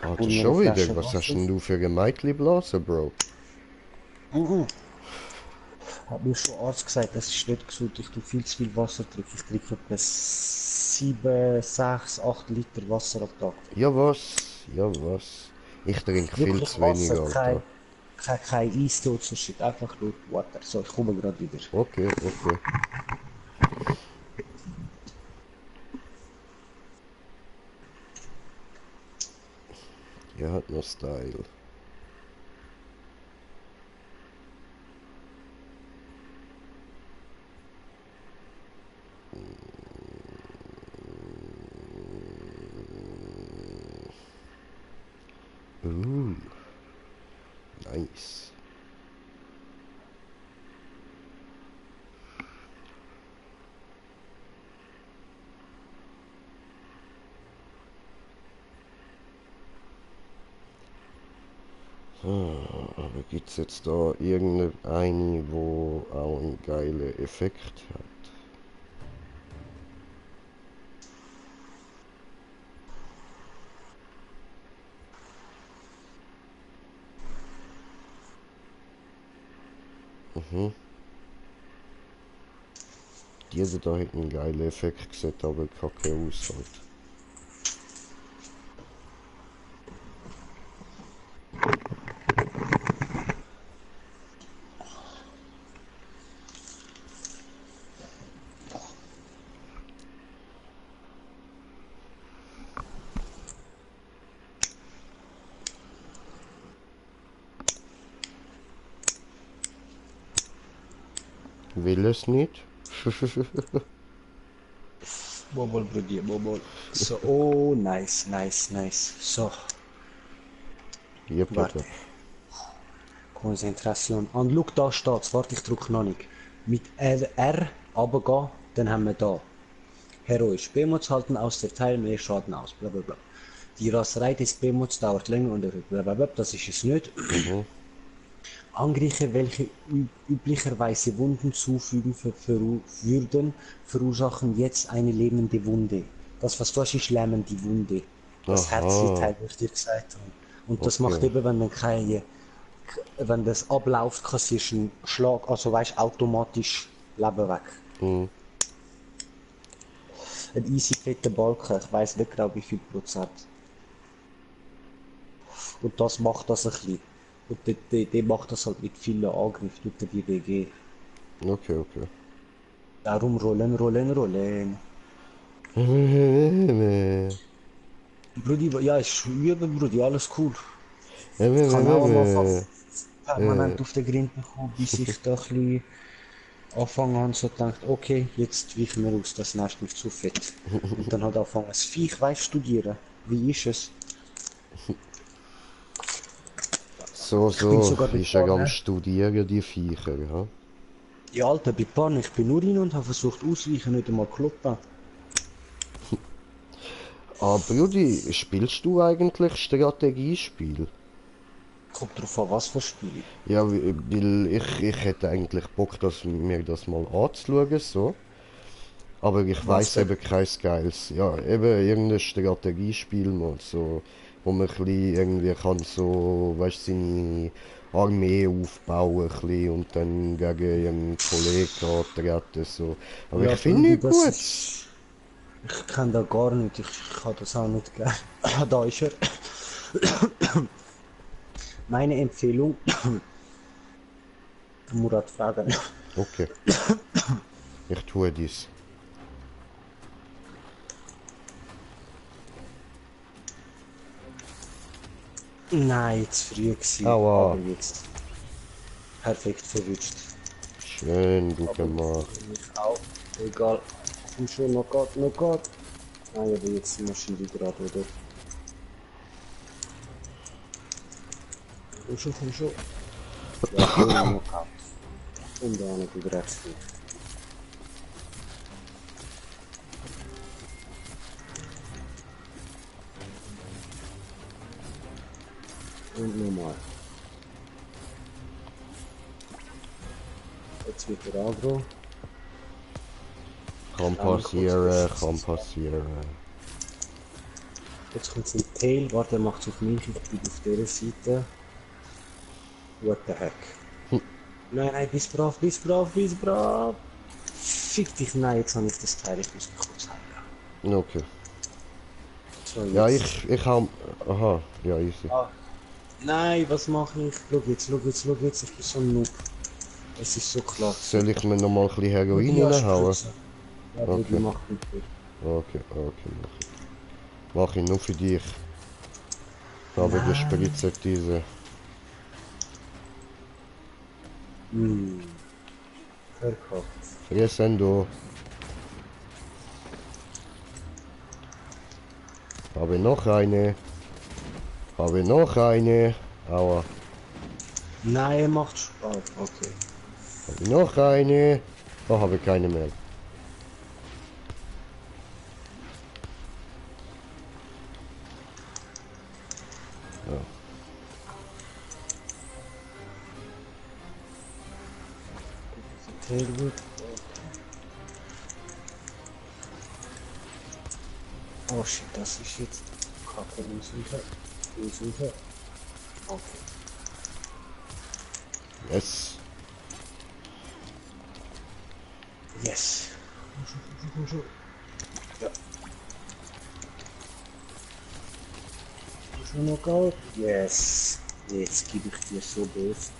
Alter, Und schon eine wieder? Flasche Was hast Wasser. denn du für ein Mädchen blasen, Bro? Hat mir schon Arzt gesagt, das ist nicht gesund. Ich tue viel zu viel Wasser trinken. Ich trinke etwa 7, 6, 8 Liter Wasser am Tag. Ja was? Ja was? Ich trinke viel Wirklich zu wenig, Wasser, Alter. kein Eistee oder so shit. Einfach nur Water. So, ich komme gerade wieder. Okay, okay. Er hat noch Style. Ooh, nice. Aber gibt's jetzt da irgendeine, wo auch einen geilen Effekt hat? Mhm. Diese da hat einen geilen Effekt, sieht aber kacke aus halt. Will es nicht? Bobol, Brudi, Bobol. So, oh, nice, nice, nice. So, Jep, jep, warte. jep. Konzentration. Und schau, da steht's. Warte, ich drücke noch nicht. Mit R runtergehen, dann haben wir da. Heroisch. B-Mods halten aus der Teil mehr Schaden aus. Blablabla. Die Raserei des B-Mods dauert länger und erhöht. Blablabla. Das ist es nicht. Mhm. Angreifer, welche üblicherweise Wunden zufügen würden, verursachen jetzt eine lähmende Wunde. Das, was du hast, ist lähmende Wunde. Das Aha, Herzteil, was ich dir gesagt habe. Und das macht okay. eben, wenn man keine, wenn das abläuft, kassierst du einen Schlag, also weißt automatisch Leben weg. Mhm. Ein easy fetter Balken, ich weiss nicht genau wie viel Prozent. Und das macht das ein bisschen. Und der macht das halt mit vielen Angriffen, tut der wie BG. Okay, okay. Darum rollen, rollen, rollen. Brudi, ja, ist üben, Brudi, alles cool. Ich kann auch am Anfang permanent auf den Grind kommen, bis ich da ein bisschen anfangen habe, so gedacht, okay, jetzt weichen wir aus, das nervt mich zu fett. Und dann halt anfangen, das Viech weiss studieren. Wie ist es? So, Ich bin so, sogar bei ist er am Panne. Studieren, die Viecher, ja? Ja, Alter, bei Panne, ich bin nur hin und habe versucht auszuweichen, nicht einmal kloppen. Ah, Brudi, spielst du eigentlich Strategiespiel? Kommt drauf an, was für Spiel. Ja, weil ich hätte eigentlich Bock, mir das mal anzuschauen, so. Aber ich Was weiß denn? eben keins Geiles. Ja, eben irgendein Strategiespiel mal, so. Wo man ein bisschen irgendwie kann so, weißt du, seine Armee aufbauen ein bisschen und dann gegen einen Kollegen antreten, so. Aber ich Ja, finde Brudi, nichts das Gutes. ist... Ich kenne da gar nicht, ich kann das auch nicht gern. Ah, da ist er. Meine Empfehlung, Murat fragen. Okay, ich tue dies. Nein, zu früh gewesen, aber Aua, jetzt perfekt verwünscht. schön gut Aber gemacht. ich auch, egal. Komm schon, noch geht, noch geht. Nein, aber jetzt die Maschine gerade, oder? Komm schon. Ja, cool, noch gehabt. Und dann nicht überrascht. Und nochmal. Jetzt wird der Agro. Kann passieren, kann passieren. Jetzt kommt ein Tail. Warte, er macht es auf mich. Ich bin auf dieser Seite. What the heck? Nein, nein, bist brav, bist brav, bist brav. Fick dich, nein, jetzt habe ich das Teil, ich muss mich kurz heilen. Okay. So, Ja, jetzt. ich hau... Aha, ja, easy. Ah. Nein, was mache ich? Schau jetzt, schau jetzt, schau jetzt, ich bin so ein Noob. Es ist so klar. Soll ich mir noch mal ein bisschen Heroin Ja, reinhauen? Spritze. Ja, Okay. Brudi, mach nicht. Okay, okay, mach ich. Mach ich nur für dich. Aber die Nein. Spritze diese. Verkauft. Fresendo. Habe noch eine. Habe noch eine. Aua. Nein, er macht Spaß. Okay. Habe noch eine. Oh, habe keine mehr. Ja. Tailwood. Oh shit, das ist jetzt Kacke unsicher. Unsicher. Okay. Yes. Yes. Komm schon. Ja. Schon noch Gold? Yes. Jetzt gebe ich dir so best.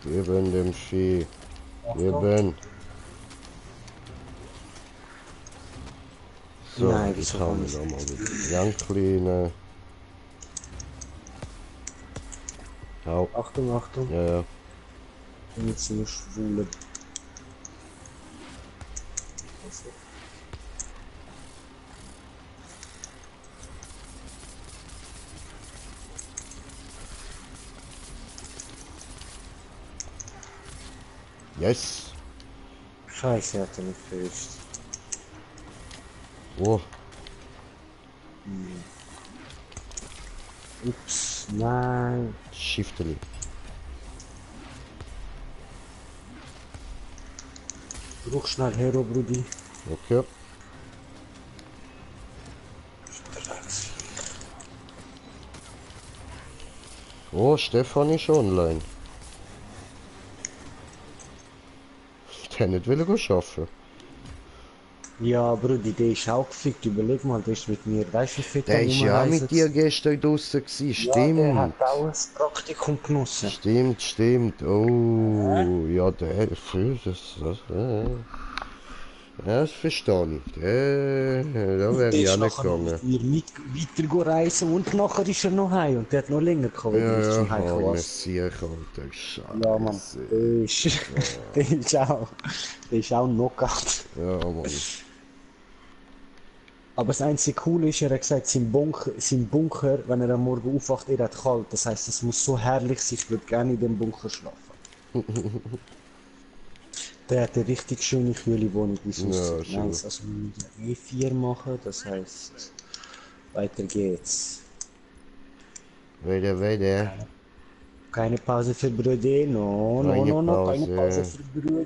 Geben dem Vieh. Geben. So, Nein, ich wieso hau kann mir ich noch mal nicht? die Jankline. Hau. Achtung, Achtung. Ja, ja. Ich bin jetzt nur schwule. Yes. Scheiße, hat er mich verwischt. Oh, Ups, nein. Shifteli. Bruch schnell Hero, Brudi. Okay. Oh, Stefan ist online. Der nicht will arbeiten. Ja, Brudi, der ist auch gefickt. Überleg mal, der ist mit mir, weißt du, wie fit Der am ist ja auch mit Rumreisen dir gewesen? gestern draussen gewesen. Ja, der Stimmt. hat auch ein Praktikum genossen. Stimmt, stimmt. Oh, ja, der. Ja, das verstehe ich. Da Und wäre der ich auch ist nicht nachher noch gegangen. mit mir mit weiter reisen und nachher ist er noch heim. Und der hat noch länger gehabt, wie Ja, ich ja, zum Heimkommen. armes Sieg, Alter. Ja, Mann. Scheiße. Der ist auch Knockout. Ja, Mann. Aber das einzige Coole ist, er hat gesagt, sein Bunker, wenn er am Morgen aufwacht, er hat kalt. Das heißt, es muss so herrlich sein, ich würde gerne in dem Bunker schlafen. Der hat eine richtig schöne, kühle Wohnung, wie es Ja, aussieht. schön. Nice. Also wir müssen E4 machen, das heißt, weiter geht's. Weiter. Keine Pause für Brüder, no, no, Keine no, no, keine Pause Pause. für Brüder.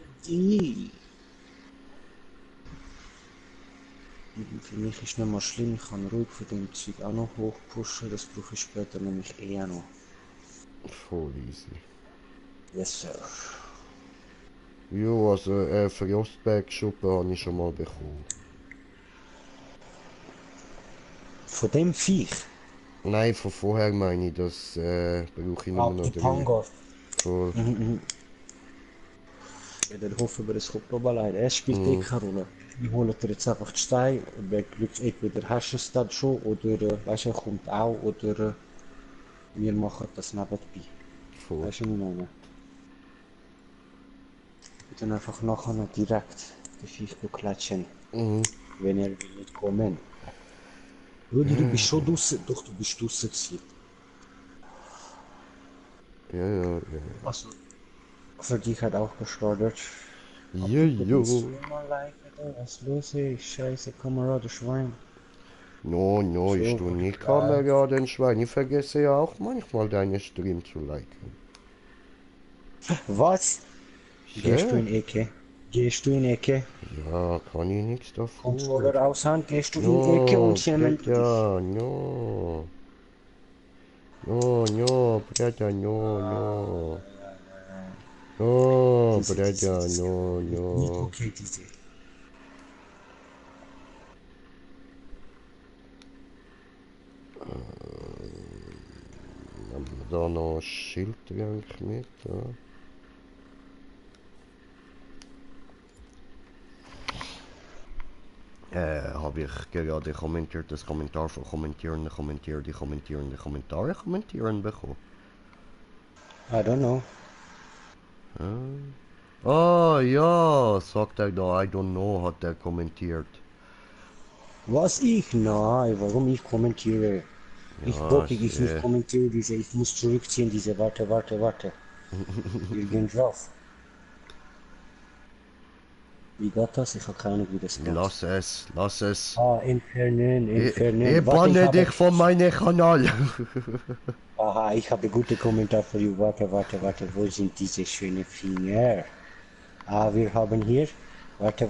Für mich ist nicht mal schlimm, ich kann ruhig von dem Zeug auch noch hochpushen, das brauche ich später nämlich eher noch. Voll easy. Yes, sir. Jo, also Frostberg-Schuppe habe ich schon mal bekommen. Von dem Viech? Nein, von vorher meine ich, das brauche ich nur noch Die 3. Pango. Voll. Ja, dann hoffen wir, es kommt noch mal ein. Er spielt eh keine Rolle. Wir holen dir jetzt einfach die Steine und wenn Glück entweder hast du es dann schon oder weißt du, er kommt auch oder wir machen das nebenbei. Voll. Weißt du, was ich meine? Und dann einfach nachher noch direkt den Viech klatschen, wenn er will nicht kommen. Rudi, du bist schon draussen. Doch, du bist draussen gewesen. Ja. Also, für dich hat auch gestartet. Jo. Mal liken, was los ist? Scheiße, Kamera, Schwein. No, ich So, tue nicht klar. Kamera, den Schwein. Ich vergesse ja auch manchmal deine Stream zu liken. Was? Wie gehst du Ja. in Ecke? Gehst du in die Ecke, Ja, kann ich nichts dafür. Controller aushauen, gehst du in die Ecke No, und schämen du dich. Peter, no. No, no, Peter, no, no. No, Peter, Diese, no, nicht no. okay, diese. Haben wir da noch ein Schildrank mit? Ja. Habe ich gerade kommentiert, das Kommentar von die Kommentare kommentieren bekommen. I don't know. Ah, ja, sagt er da, I don't know, hat er kommentiert. Was ich? Nein, warum ich kommentiere? Ich Ja, bockig, ich nicht kommentiere diese, ich muss zurückziehen, diese, warte. Wir gehen drauf. Wie geht das? Ich habe keine Ahnung, wie das geht. lass es, lass es. Ah, entfernen. Warte, ich Banne habe, dich von meinem Kanal. aha, ich habe gute Kommentar für you. Warte, wo sind diese schönen Finger? Ah, wir haben hier, warte,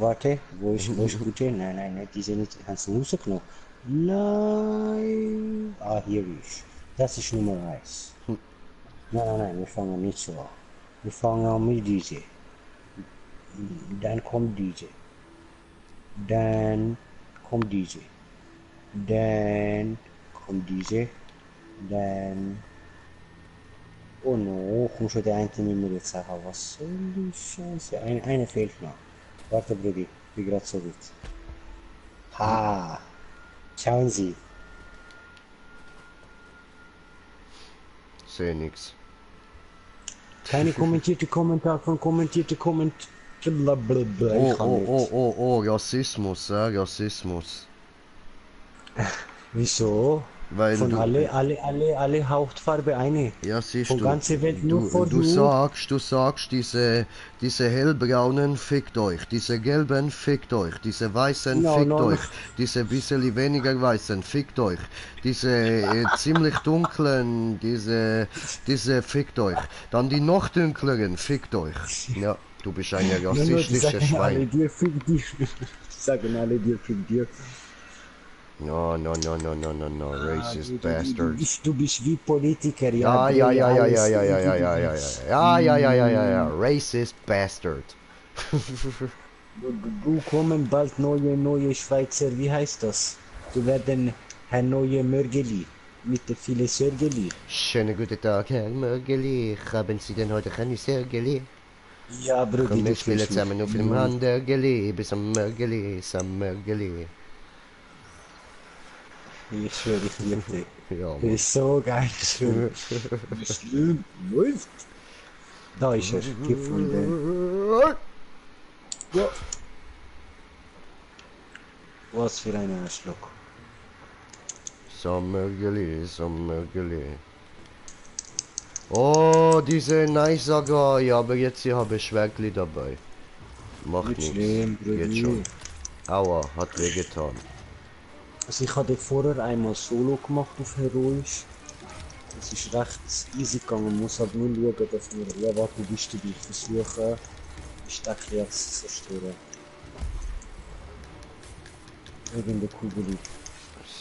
wo ist gute? Nein, diese nicht, kannst du Musikknopf. Nein. Ah, hier ist. Das ist Nummer 1. Nein, wir fangen nicht so an. Wir fangen an mit diese. Dann kommt diese. Dann kommt diese. Dann kommt diese. Dann. Oh no, kom schon der eine nicht mehr jetzt sagen. Was soll die Scheiße? Eine fehlt noch. Warte, Brudi, ich bin gerade so gut. Ha! Schauen Sie. Seh nix. Keine kommentierte Kommentar von kommentierte Kommentar. Blablabla. Ich kann nicht. Oh, Rassismus, Rassismus. Wieso? Weil Von du, alle Hautfarbe eine. ja siehst Von du, ganzer Welt nur vor du you. sagst, diese hellbraunen fickt euch, diese gelben fickt euch, diese weißen No, fickt no, no. euch, diese bisschen weniger weißen fickt euch, diese ziemlich dunklen, diese fickt euch, dann die noch dunkleren fickt euch. Ja, du bist ein No, die rassistisches sagen alle Schwein. dir, fick dich. Die sagen alle dir, fick dir. No, racist Du bastards. du bist wie Politiker, ja, Ja, Brille, alles. racist bastard. Du kommen bald neue Schweizer, wie heißt das? Du werden Herr Neue Mörgeli mit der viele Sörgeli. Schönen guten Tag, Herr Mörgeli. Haben Sie denn heute keine Sörgeli? Ja, Brudi, Komm, du wir spielen kennst zusammen auf dem mich. Handörgeli, bis am Mörgeli. Ich schwöre, ich liebe dich. Ja, Das Mann. ist so geil, schön. Schlimm, läuft. Da ist er, gefunden. Ja. Was für ein Arschloch. Sommergeli. Oh, diese Neisager. Ja, aber jetzt hier habe ich Schwerkli dabei. Macht Nicht nichts. schlimm, Geht Brudi. schon. Aua, hat wehgetan. Also ich hatte vorher einmal Solo gemacht auf Heroisch. Das ist recht easy gegangen, muss halt nur schauen, dass wir, ja warte, bist du dich versuchen, die Stecke jetzt zu zerstören. Irgendeine Kugel liegt.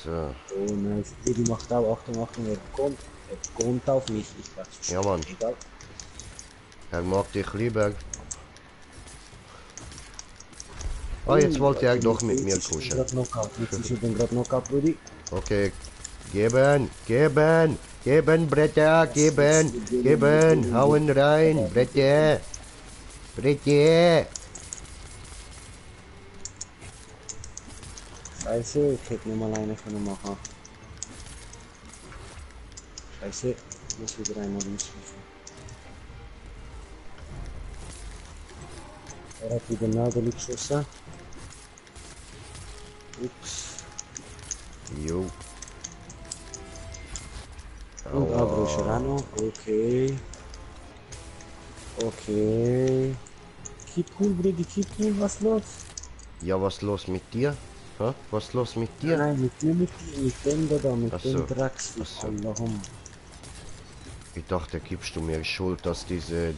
So. Oh nice. Die macht auch, Achtung, er kommt auf mich, ich war zu Ja, Mann. egal. Er mag dich lieber. Ah, jetzt wollte er doch mit mir kuscheln. Jetzt ist er dann gerade Knockout, Brudi. Okay. Geben, Bretter, geben, hauen rein, Bretter. Scheiße, ich hätte nur mal eine können machen. Scheiße, ich muss wieder einmal umschließen. Er hat wieder Nagel geschossen. Ups. Jo. Und Agro Serrano. Okay. Keep cool, Brady, keep cool, was los? Ja, was los mit dir? Hä? Was los mit dir? Nein, mit dir, mit dem da, mit Ach so. dem Drecks. Ach so. Allahum. Ich dachte, gibst du mir Schuld, dass diese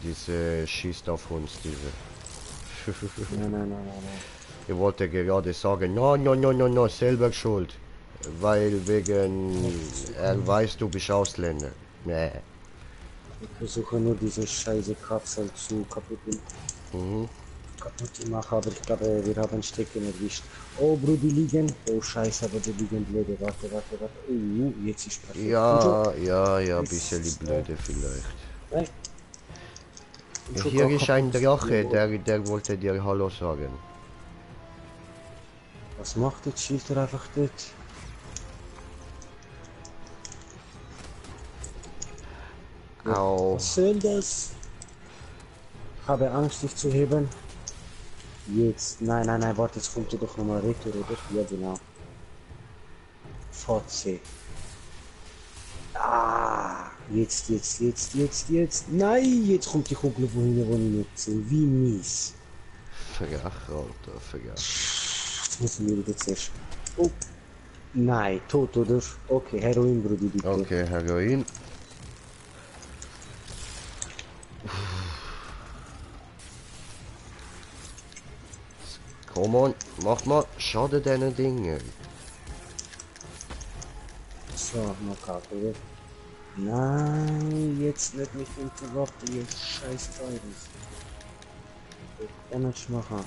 schießt auf uns, diese. Nein. Ich wollte gerade sagen, no, selber schuld. Weil wegen, er weiß, du bist Ausländer. Nee. Ich versuche nur diese scheiße Kapsel zu kaputt zu machen, aber ich glaube, wir haben Stecken erwischt. Oh, Bro, die liegen. Oh, scheiße, aber die liegen blöde. Warte. Jetzt ist perfekt. Ja, bisschen blöde vielleicht. Nein. Ja, hier ist ein Drache, der wollte dir Hallo sagen. Was macht jetzt? Schießt er einfach dort? Au. Was soll das? Ich habe Angst, dich zu heben. Jetzt. Nein, warte, jetzt kommt er doch nochmal retour, oder? Ja, genau. Fotze. Ah, jetzt. Nein, jetzt kommt die Kugel wohin, wo ich nicht sehe. Wie mies. Vergach, Alter, vergach. Jetzt müssen wir wieder zuerst. Oh. Nein, tot, oder? Okay, Heroin, Brudi, bitte. Okay, Heroin. Komm on, mach mal, schade deine Dinge. So, noch Karte, oder? Nein, jetzt nicht mich interrupten, ihr scheiß Teures. Ich kann nicht machen.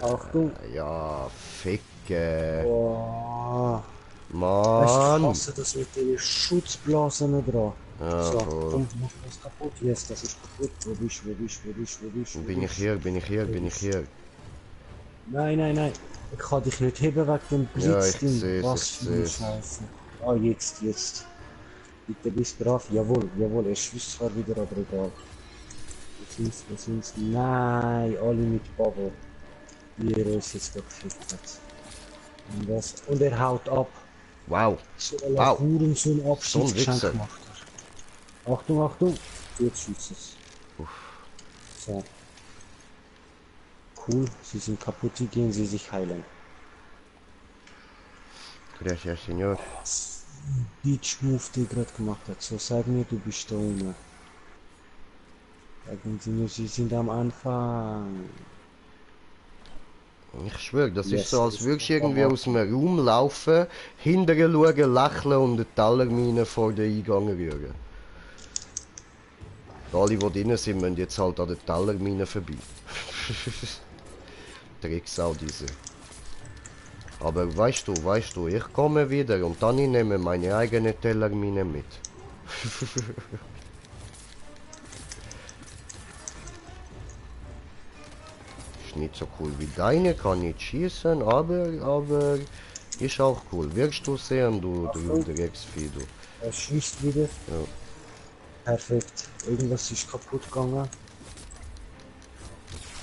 Achtung. Ja, ficke. Oh. Weißt du, ich Mann. hasse das mit den Schutzblasen dran. Ja, So, voll. komm, mach das kaputt. Yes, das ist kaputt. Wo bist du? Bin ich hier. Nein. Ich kann dich nicht heben wegen dem Ja, ich Blitzding. seh's, Was ich für eine seh's. Scheiße. Ah, jetzt. Bitte bist brav. Jawohl. Er schießt zwar wieder, aber egal. Wo sind's? Nein, alle mit Bubble. Wie er uns jetzt gefickt hat. Und er haut ab. Wow. So ein Wow. Huren, so ein So ein Abschiedsgeschenk Wichser. macht er. Achtung. Jetzt schießt es. So. Cool, sie sind kaputt, gehen sie sich heilen. Gracias, Señor. Beach Move, den gerade gemacht hat. So, sag mir, du bist da ohne. Sagen sie mir, sie sind am Anfang. Ich schwöre, das Yes, ist so, als ist würdest du doch irgendwie aber- aus einem Raum laufen, hinterher schauen, lächeln und eine Tellermine vor den Eingang rühren. Alle, die drinnen sind, müssen jetzt halt an der Tellermine vorbei. Drecksau diese. Aber weißt du, ich komme wieder und dann ich nehme meine eigene Tellermine mit. Ist nicht so cool wie deine, kann nicht schießen, aber ist auch cool. Wirst du sehen, du Drecksvieh, du. Er schießt wieder. Ja. Perfekt. Irgendwas ist kaputt gegangen.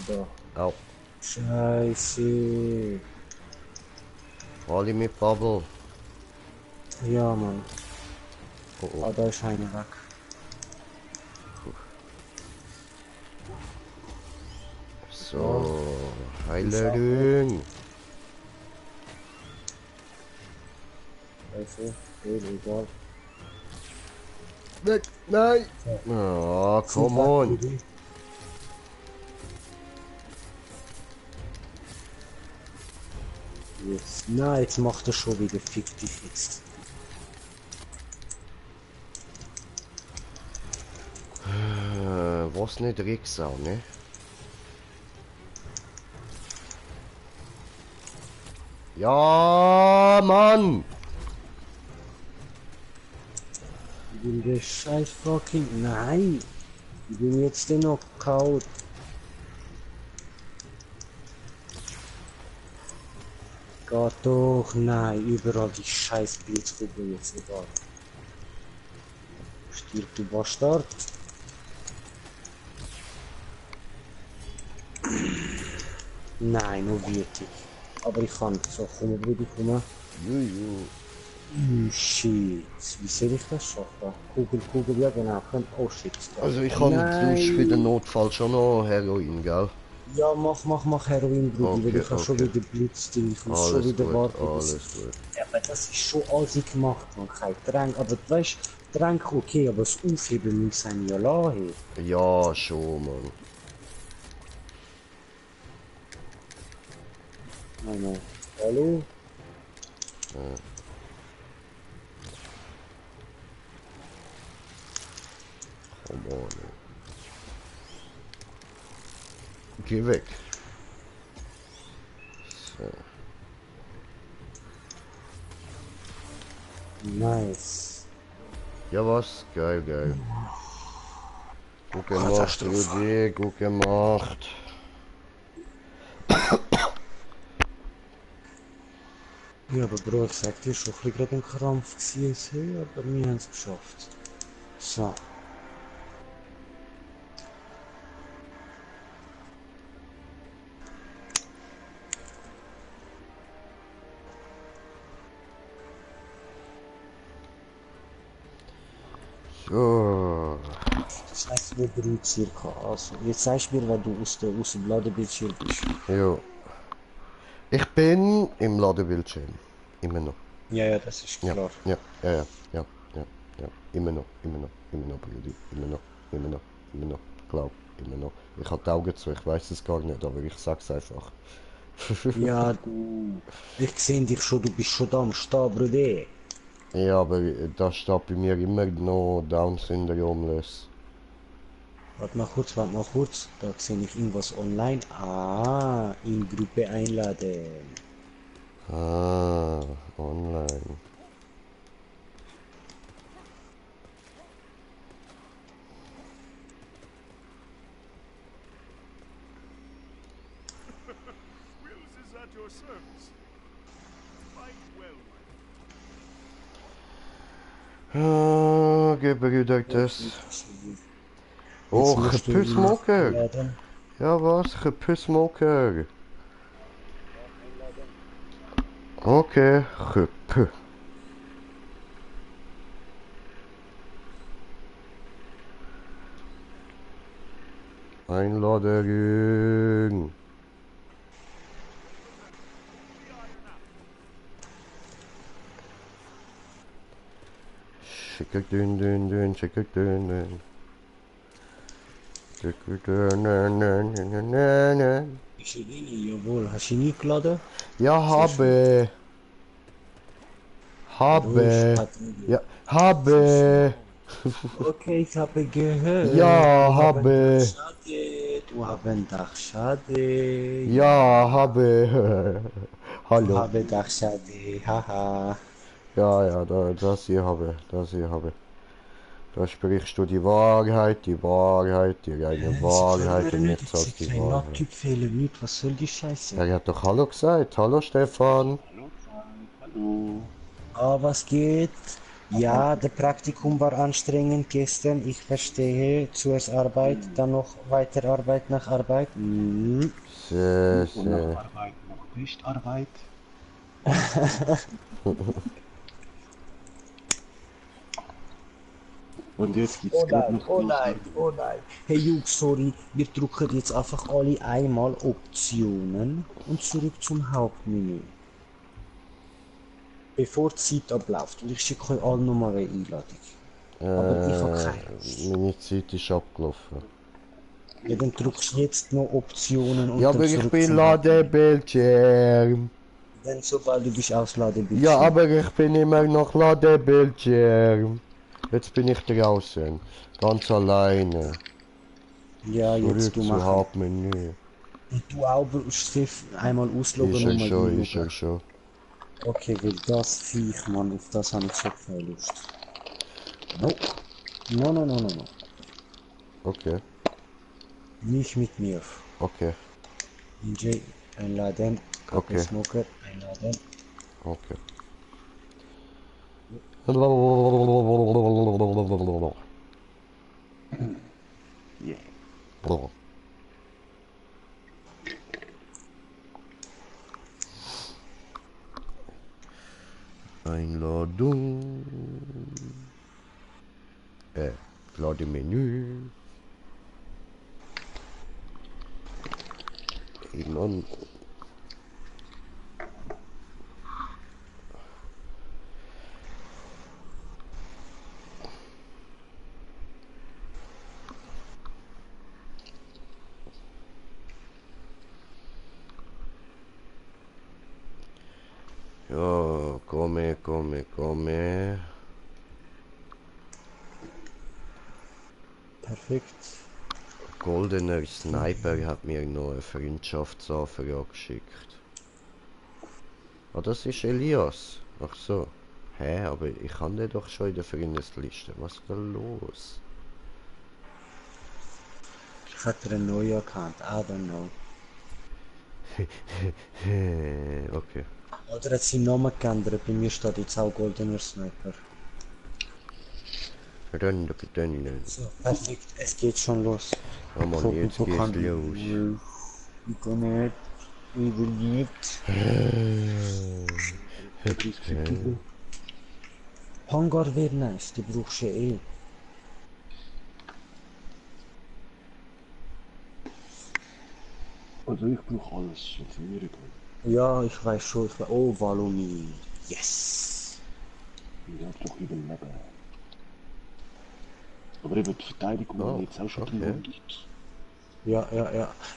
Da. Au. Scheiße. Alle mit Bubble. Ja, Mann. Oh. Ah, da ist einer weg. So, Heilerin. Also, egal. Weg, nein. Oh, come on. Jetzt. Na, jetzt macht er schon wieder. Fick dich jetzt. Was nicht Drecksau, ne? Ja, Mann! Ich bin der scheiß fucking... Nein! Ich bin jetzt dennoch kaut. Gott doch, nein, überall die scheiß Blitzkugel jetzt egal. Stirb, du Bastard. Nein, nur wirklich. Aber ich kann. So, komm, Bruder, komm. Shit. Wie soll ich das schaffen? Kugel, ja genau. Oh shit. Also ich habe für den Notfall schon noch Heroin, gell? Ja, mach Heroin, Bruder, weil Okay, ich habe schon okay. wieder Blitzding. Ich muss schon Alles wieder gut, warten. alles gut. Ja, aber das ist schon alles gemacht, man kein Tränk. Aber weißt du, Tränk okay, aber das Aufheben muss einem ja lassen. Ja, schon, Mann. Meine, hallo? Come on. Geh weg. So. Nice. Ja, was? Geil, geil. Gut gemacht, Katastrophe. Rudi, gut gemacht. Ja, aber Bro, ich sag dir schon, ich war gerade im Krampf gewesen, aber wir haben es geschafft. So. So. Das heißt, wir drei circa. Also, jetzt sagst du mir, wenn du aus dem Ladebildschirm bist. Jo. Ich bin im Ladebildschirm. Immer noch. Ja, ja, das ist Ja, klar. ja, ja, ja, ja, ja, ja. Immer noch, Brudi. Immer noch, immer noch, immer noch. Glaub, immer noch. Ich habe die Augen zu, ich weiß es gar nicht, aber ich sag's einfach. Ja, du. Ich sehe dich schon, du bist schon da am Start, Bruder. Ja, aber da steht bei mir immer noch Down-Syndrom-less. Warte mal kurz. Da sehe ich irgendwas online. Ah, in Gruppe einladen. Ah, online. Wills is at your service. Fight well, my Ah, Gebrüder, das. Jetzt Oh, musst du ihn Gepüssmoker. einladen. Ja, was? Gepüssmoker. Okay, Gepü. Einladung. Schicke dün dün dün, schicke dün dün. Schicke dün dün dün dün dün dün. Ist er rein? Jawohl. Hast du ihn eingeladen? Ja, Sehr schön. habe. Ruhig, Habe. Patrick. Ja, habe. Okay, ich habe gehört. Ja, Du haben habe. Dachschade. Du haben Dachschade. Ja, Ja. habe. Du Hallo. habe Dachschade. Haha. Ja, ja, das hier habe. Das hier habe. Da sprichst du die Wahrheit, die reine Sie können Wahrheit mir und nicht. nichts Ich sehe als die keinen Wahrheit. Nottyp-Fehler nicht. Was soll die Scheiße? Er hat doch Hallo gesagt. Hallo Stefan. Hallo. Ah, was geht? Ja, der Praktikum war anstrengend gestern. Ich verstehe. Zuerst Arbeit, dann noch weiter Arbeit nach Arbeit. Mhm. Sehr, Und nach sehr. Arbeit noch nicht Arbeit. Und jetzt gibt's gerade noch Oh nein, Durchsage. oh nein. Hey Jungs, sorry, wir drücken jetzt einfach alle einmal Optionen und zurück zum Hauptmenü. Bevor die Zeit abläuft. Und ich schicke euch alle nochmal eine Einladung. Aber ich habe keine Lust. Meine Zeit ist abgelaufen. Ja, dann drückst du jetzt noch Optionen und Ja, dann aber ich zurück bin zum Hauptmenü. Ladebildschirm. Dann sobald du bist ausladen bist. Ja, aber ich bin immer noch Ladebildschirm. Jetzt bin ich draußen. Ganz alleine. Ja, jetzt Zurück du zu machen. Hauptmenü. Und du auch Stift einmal ausloggen Ist und er mal schon, ist er einloggen. schon. Okay, weil das Viech, Mann, auf das habe ich so keine Lust. No. No, no, no, no, no. Okay, Nicht mit mir. okay, DJ einladen. Kappe okay, Smoker einladen. okay. Yeah. Einladung. Lademenü. Eben an. Komme. Perfekt. Goldener Sniper hat mir noch eine Freundschaftsanfrage geschickt. Ah, das ist Elias. Ach so. Hä, aber ich habe den doch schon in der Freundesliste. Was ist da los? Ich hatte einen neuen Account, I don't know. Okay. Oder hat seinen Namen geändert, bei mir steht jetzt auch Goldener Sniper. Dann. So, perfekt, es geht schon los. Oh Mann, jetzt geht's los. Ich kann nicht, ich will nicht. Hangar wäre nice, die brauchst du ja eh. Also ich brauche alles, was mir geht. Ja, ich weiß schon, oh, Wallonie. Yes! Ich darf doch überleben. Aber eben die Verteidigung Oh, habe ich jetzt auch schon okay. 300. Ja.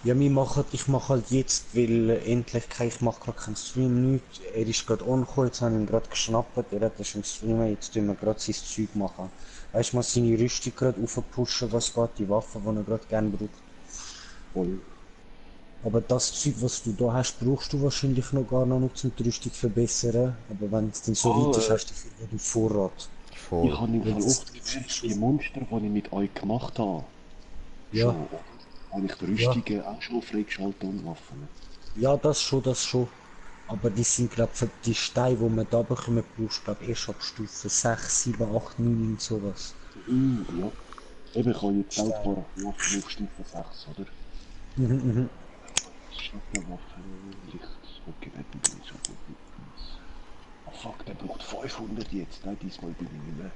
Ja, ich mache halt jetzt, weil ich mache gerade keinen Stream, nichts. Er ist gerade angekommen, jetzt habe ich ihn gerade geschnappt, er hat das im Stream, jetzt tun wir gerade sein Zeug machen. Weißt du, mal seine Rüstung gerade aufpushen, was geht, die Waffe, die er gerade gerne braucht. Voll. Aber das Zeug, was du da hast, brauchst du wahrscheinlich noch gar noch nicht, um die Rüstung zu verbessern. Aber wenn es dann so weit ist, hast du dafür den Vorrat. Voll. Ich habe im Fall Jetzt- oft gemerkt, die Monster, die ich mit euch gemacht habe, Ja. schon, habe ich die Rüstungen auch schon freigeschaltet und Waffen. Ja, das schon. Aber die sind gerade für die Steine, die man da bekommen, brauchst du glaube erst ab Stufe 6, 7, 8, 9 und sowas. Ja. Eben, ich habe jetzt auch ein paar Waffen auf Stufe 6, oder? Schnapperwaffen, Licht, okay, wetten bin ich so gut mit uns. Ah fuck, der braucht 500 jetzt, nein, diesmal bin ich nicht mehr.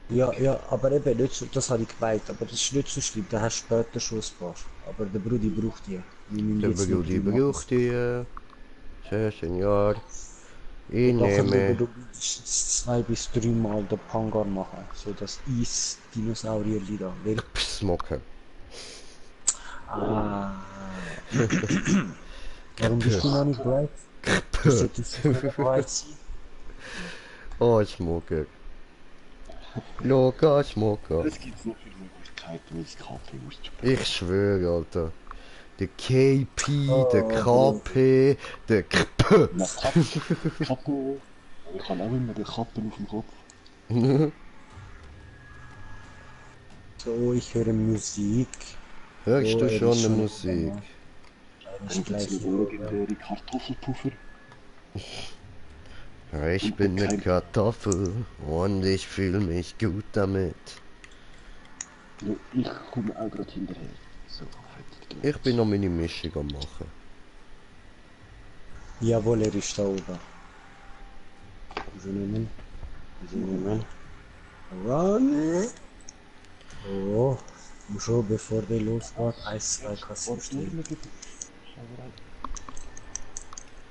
Ja, aber eben nicht so, das habe ich gemeint, aber das ist nicht so schlimm, da hast du später schon ein paar. Aber der Brudi braucht die. Wir müssen Der jetzt nicht Brudi viel braucht die. Sehr Senior. Ich Nachher nehme. würden du mindestens 2 bis 3 Mal den Pangar machen, so das Eis-Dinosaurier da. Smoker. Ah. Warum bist du noch nicht bereit? Du solltest bereit sein. Oh, Smoker. Locker Smoker. Es gibt so viele Möglichkeiten, ins KP auszuspielen. Ich schwöre, Alter. Der KP, der KP, der KP. Na, Kappe. Ich habe auch immer die Kappen auf dem Kopf. So, ich höre Musik. Hörst Oh, du er schon ist eine schon Musik? Das Und gleich. jetzt eine legendäre Kartoffelpuffer. Ja, ich bin eine Kartoffel und ich fühle mich gut damit. Ja, ich komme auch gerade hinterher. So, fertig. Ich bin noch meine Mischung am machen. Jawohl, er ist da oben. Sie nehmen. Run! Oh, und schon bevor der losgeht, 1, 2 Kassierstellen.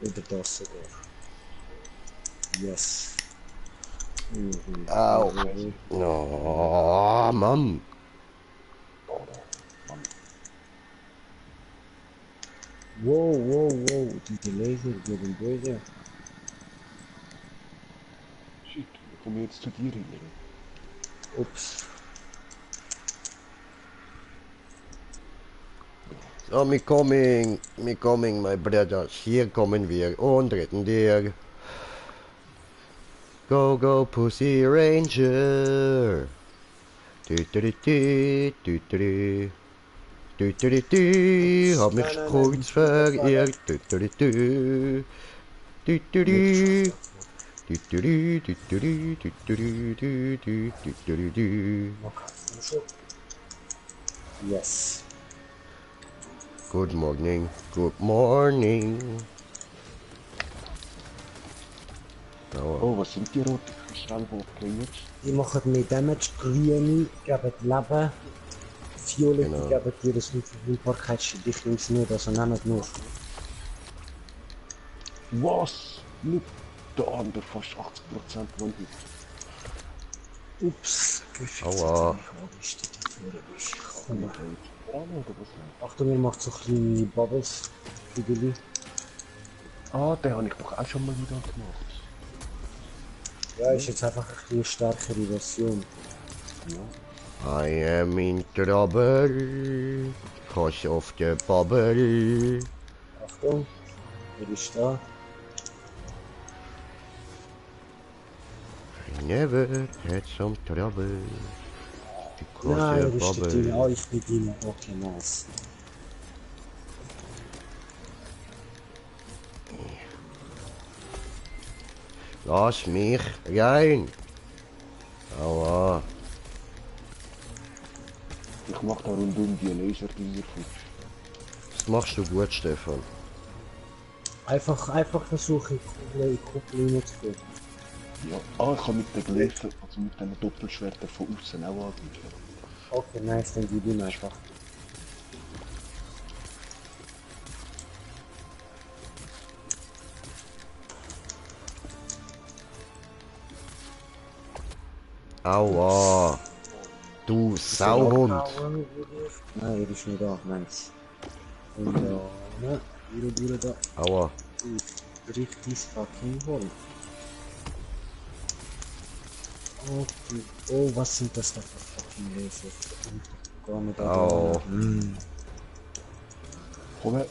Oder das sogar. Yes. Au. Oh, Mann. Wow, diese Laser gehen böse. Shit, ich komme jetzt zu dir rüber. Ups. So, me coming, my brothers. Hier kommen wir und retten dir. Go, Pussy Ranger. Hab mich kurz verirrt. Yes. Good morning, good morning. Oh, was sind die roten Kristalle, die kreiert? Die machen mehr Damage, grüne geben Leben, violette Genau. geben dir das Unverwundbarkeitsschild. Ich nehme es nicht, also nehmt nur. Was? Nicht der andere fast 80% von dir. Ups, Aua. Achtung, ihr macht so kleine Bubbles. Kügeli. Ah, den habe ich doch auch schon mal wieder gemacht. Ja, ist jetzt einfach ein bisschen stärkere Version. Ja. I am in trouble, cause of the bubble. Achtung, wer ist da? I never had some trouble, because Nein, of er ist der Ding. bubble. Ah, ich bin drin. Okay, nice. Lass mich rein. Aua. Ich mach da rundum die Laserdinger futsch. Das machst du gut, Stefan. Einfach versuchen, in Kuppel reinzugehen. Ja. Ah, ich kann mit den Gläsen, also mit den Doppelschwertern von außen auch angreifen. Okay, nice, dann gib ihm einfach. Aua. Du Sauhund. Nein, er ist nicht da, nice. Und da, ne, wieder da. Aua. Richtig fucking Holz. Okay. Oh, was sind das da für fucking Laser? Gar nicht da. Au. Komm her.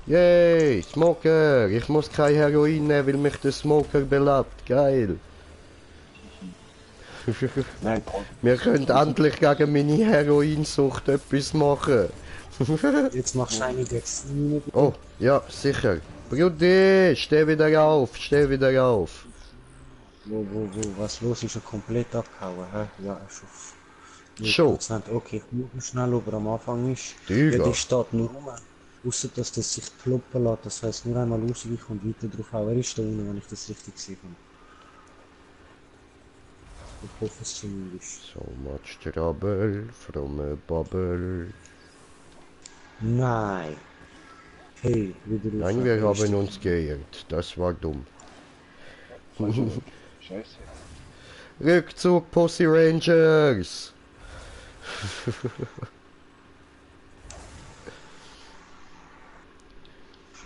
Yay, Smoker. Ich muss kein Heroin nehmen, weil mich der Smoker belebt. Geil. Nein, Paul. Wir können endlich gegen meine Heroinsucht etwas machen. Jetzt machst du eine Dexine. Oh, ja, sicher. Brudi, steh wieder auf, steh wieder auf. Wo, was los ist? Er komplett abgehauen, hä? Ja, schon. Schon? 0%. Okay, ich muss schnell, ob er am Anfang ist. Digga. Ja, die steht nur rum. Ausser, dass das sich ploppen lässt. Das heisst, nur einmal ausweichen und weiter drauf hauen. Er ist da unten, wenn ich das richtig sehe. Ich hoffe es zumindest. So much trouble from a bubble. Nein. Hey, wieder rauf. Nein, wir haben uns geirrt. Das war dumm. Scheiße. Rückzug, Pussy Rangers!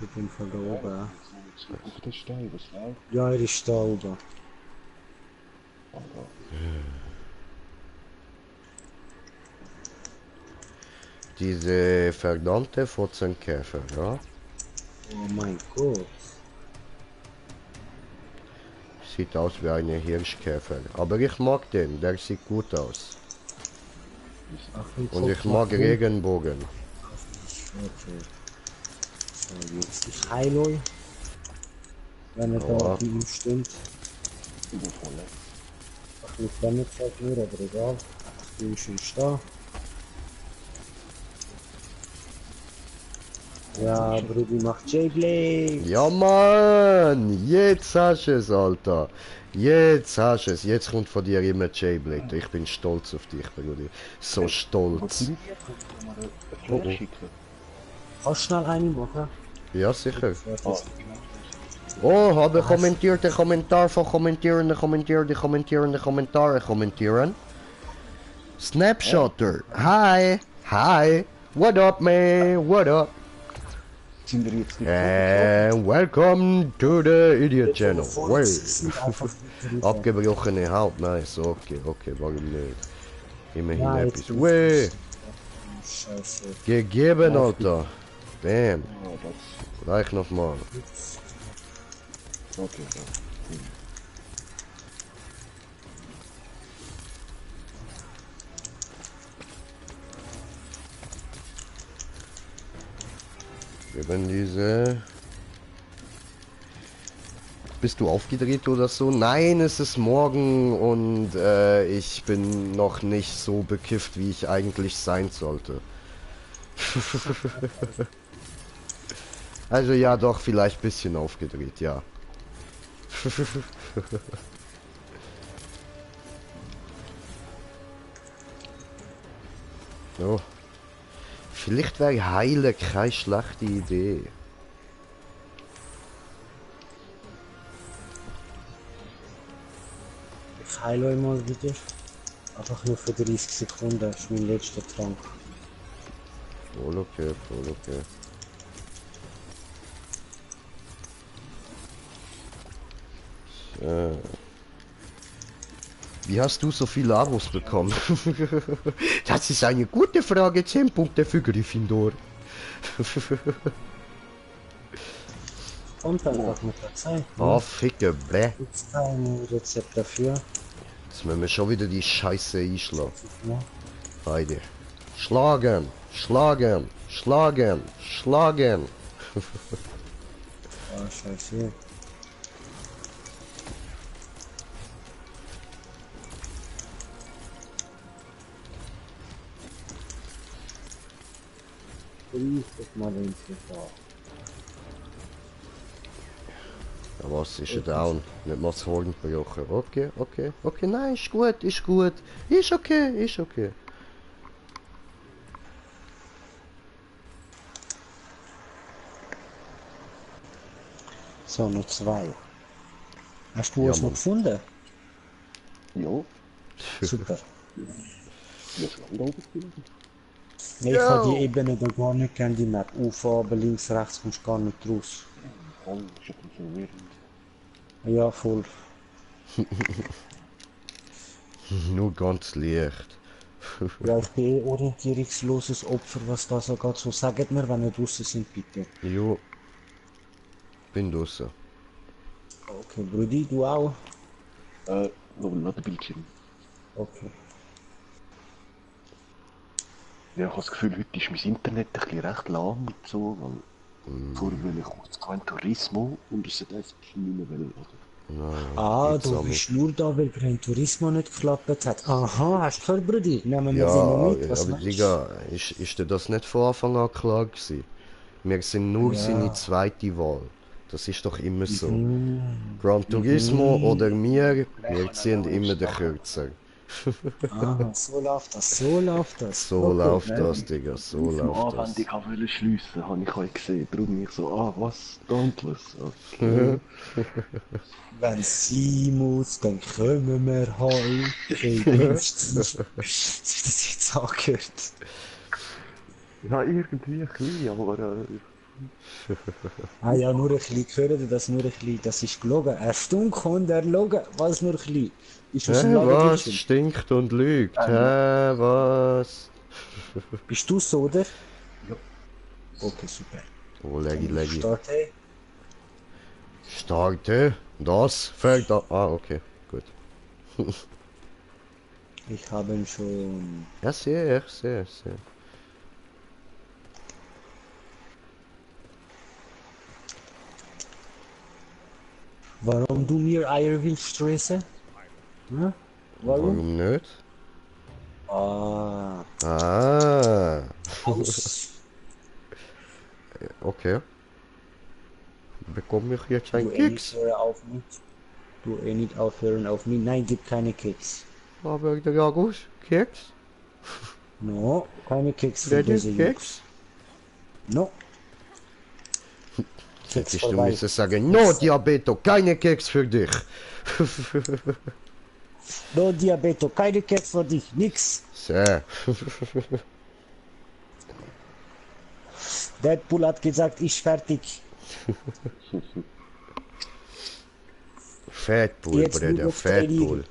Ich bin auf jeden Fall da oben. Ja. Auf den Stein, was läuft? Ja, er ist da oben. Diese verdammte Fotzenkäfer, ja? Oh mein Gott. Sieht aus wie eine Hirschkäfer. Aber ich mag den, der sieht gut aus. Achtung, Und ich Kopf mag nach unten. Regenbogen. Okay. So, jetzt ist Heiloi. Wenn er da Ja. bei ihm stimmt. Übervolle. Ach, mit dem jetzt halt nur, aber egal. Ich bin schon da. Ja, Brudi macht J-Blade. Ja, Mann! Jetzt hast du es, Alter! Jetzt hast du es. Jetzt kommt von dir immer J-Blade. Ich bin stolz auf dich, Brudi. So Was stolz. sind die? Kann man eine Oh, oh. Flare schicken? Kannst du schnell eine machen? Ja, sicher. Ah, Oh, habe kommentiert den Kommentar von kommentierende Kommentare kommentieren. Snapshotter. Hi. Hi. What up, man? What up? sind wir jetzt nicht And welcome to the Idiot Channel. Well, Sind einfach nicht drüber. abgebrochene Haut, nice. Okay, warum nicht? Immerhin Ja, jetzt etwas. bin ich- Weh, Scheiße. gegeben, Alter. Bam. Ah, das. Gleich nochmal. Okay, ja. Eben diese. Bist du aufgedreht oder so? Nein, es ist morgen und ich bin noch nicht so bekifft, wie ich eigentlich sein sollte. Also ja, doch, vielleicht ein bisschen aufgedreht, ja. So. Vielleicht wäre Heilen keine schlechte Idee. Ich heile euch mal wieder. Einfach nur für 30 Sekunden. Das ist mein letzter Trank. Voll okay, voll okay. So. Wie hast du so viele Abos bekommen? Das ist eine gute Frage. 10 Punkte für Gryffindor. Kommt einfach mit der Zeit. Oh, ficke, bäh. Gibt's kein Rezept dafür. Jetzt müssen wir schon wieder die Scheiße einschlagen. Ja. Beide. Schlagen, schlagen, schlagen, schlagen. Oh, scheiße. Grüß dich mal ins Gefahr. Ja, was ist er down? Nicht mal das Horn gebrochen. Okay, okay, okay, nein, ist gut, ist gut. Ist okay, ist okay. So, noch 2. Hast du Ja, es noch Mann. gefunden? Ja, Super. wir sind alle oben gewesen. Nee, ich habe die Ebene da gar nicht gern, die Map. Aufhaben, links, rechts kommst gar nicht raus. Voll, ist ein bisschen verwirrend. Ja, voll. Nur ganz leicht. Ja, ich bin eh orientierungsloses Opfer, was das so geht. So, sagt mir, wenn ihr draußen sind, bitte. Jo. Bin draussen. Okay, Brudi, du auch? Noch ein Ladebildschirm. Okay. Ja, ich habe das Gefühl, heute ist mein Internet ein bisschen recht lahm und so, weil vorher will ich kurz Gran Turismo und es hat einfach nicht mehr wollen. Ah, Jetzt du hab bist nur da, weil Gran Turismo nicht geklappt hat. Aha, hast du gehört, Brudi? Nehmen wir Ja, sie noch mit, was aber meinst du? Digga, ist dir das nicht von Anfang an klar gewesen? Wir sind nur Ja. seine zweite Wahl. Das ist doch immer so. Gran Turismo oder wir ziehen immer den Kürzer. Ah, so läuft das, so läuft das. So Okay. läuft das, Digga, so Am läuft das. Anwendung wollte schliessen, habe ich euch gesehen. Darum ich so, was? Dauntless. Okay. Wenn sie muss, dann kommen wir halt. Okay, du hast das jetzt angehört. Ja, irgendwie ein bisschen, aber Ah ja, nur ein bisschen, gehört ihr das nur ein bisschen, das ist gelogen. Eine Stunde kann er logen, was nur ein bisschen. Ist aus dem Was? Ladebildschirm. Stinkt und lügt? Hä, was? Bist du so, oder? Ja. Okay, super. Oh, leggy. Starte. Starte. Das fällt da. Ah, okay, gut. Ich habe ihn schon. Ja, sehr. Warum du mir Eier willst stressen? Hm? Warum? Warum nicht? Ah. Ah, Aus. okay. Bekomme ich jetzt Du einen eh nicht Keks? hören auf mich. Du eh nicht aufhören auf mich. Nein, gib keine Keks. Aber der Jagus, Keks? No, keine Keks für Wer diese den Jungs. Keks? No. Jetzt Keks ist du vorbei. müssen sagen, no Diabeto, keine Keks für dich. No Diabeto, keine Keks für dich, nix. Sehr. Deadpool hat gesagt, ich fertig. Fatbull, Jetzt nur Bruder, noch Fatbull.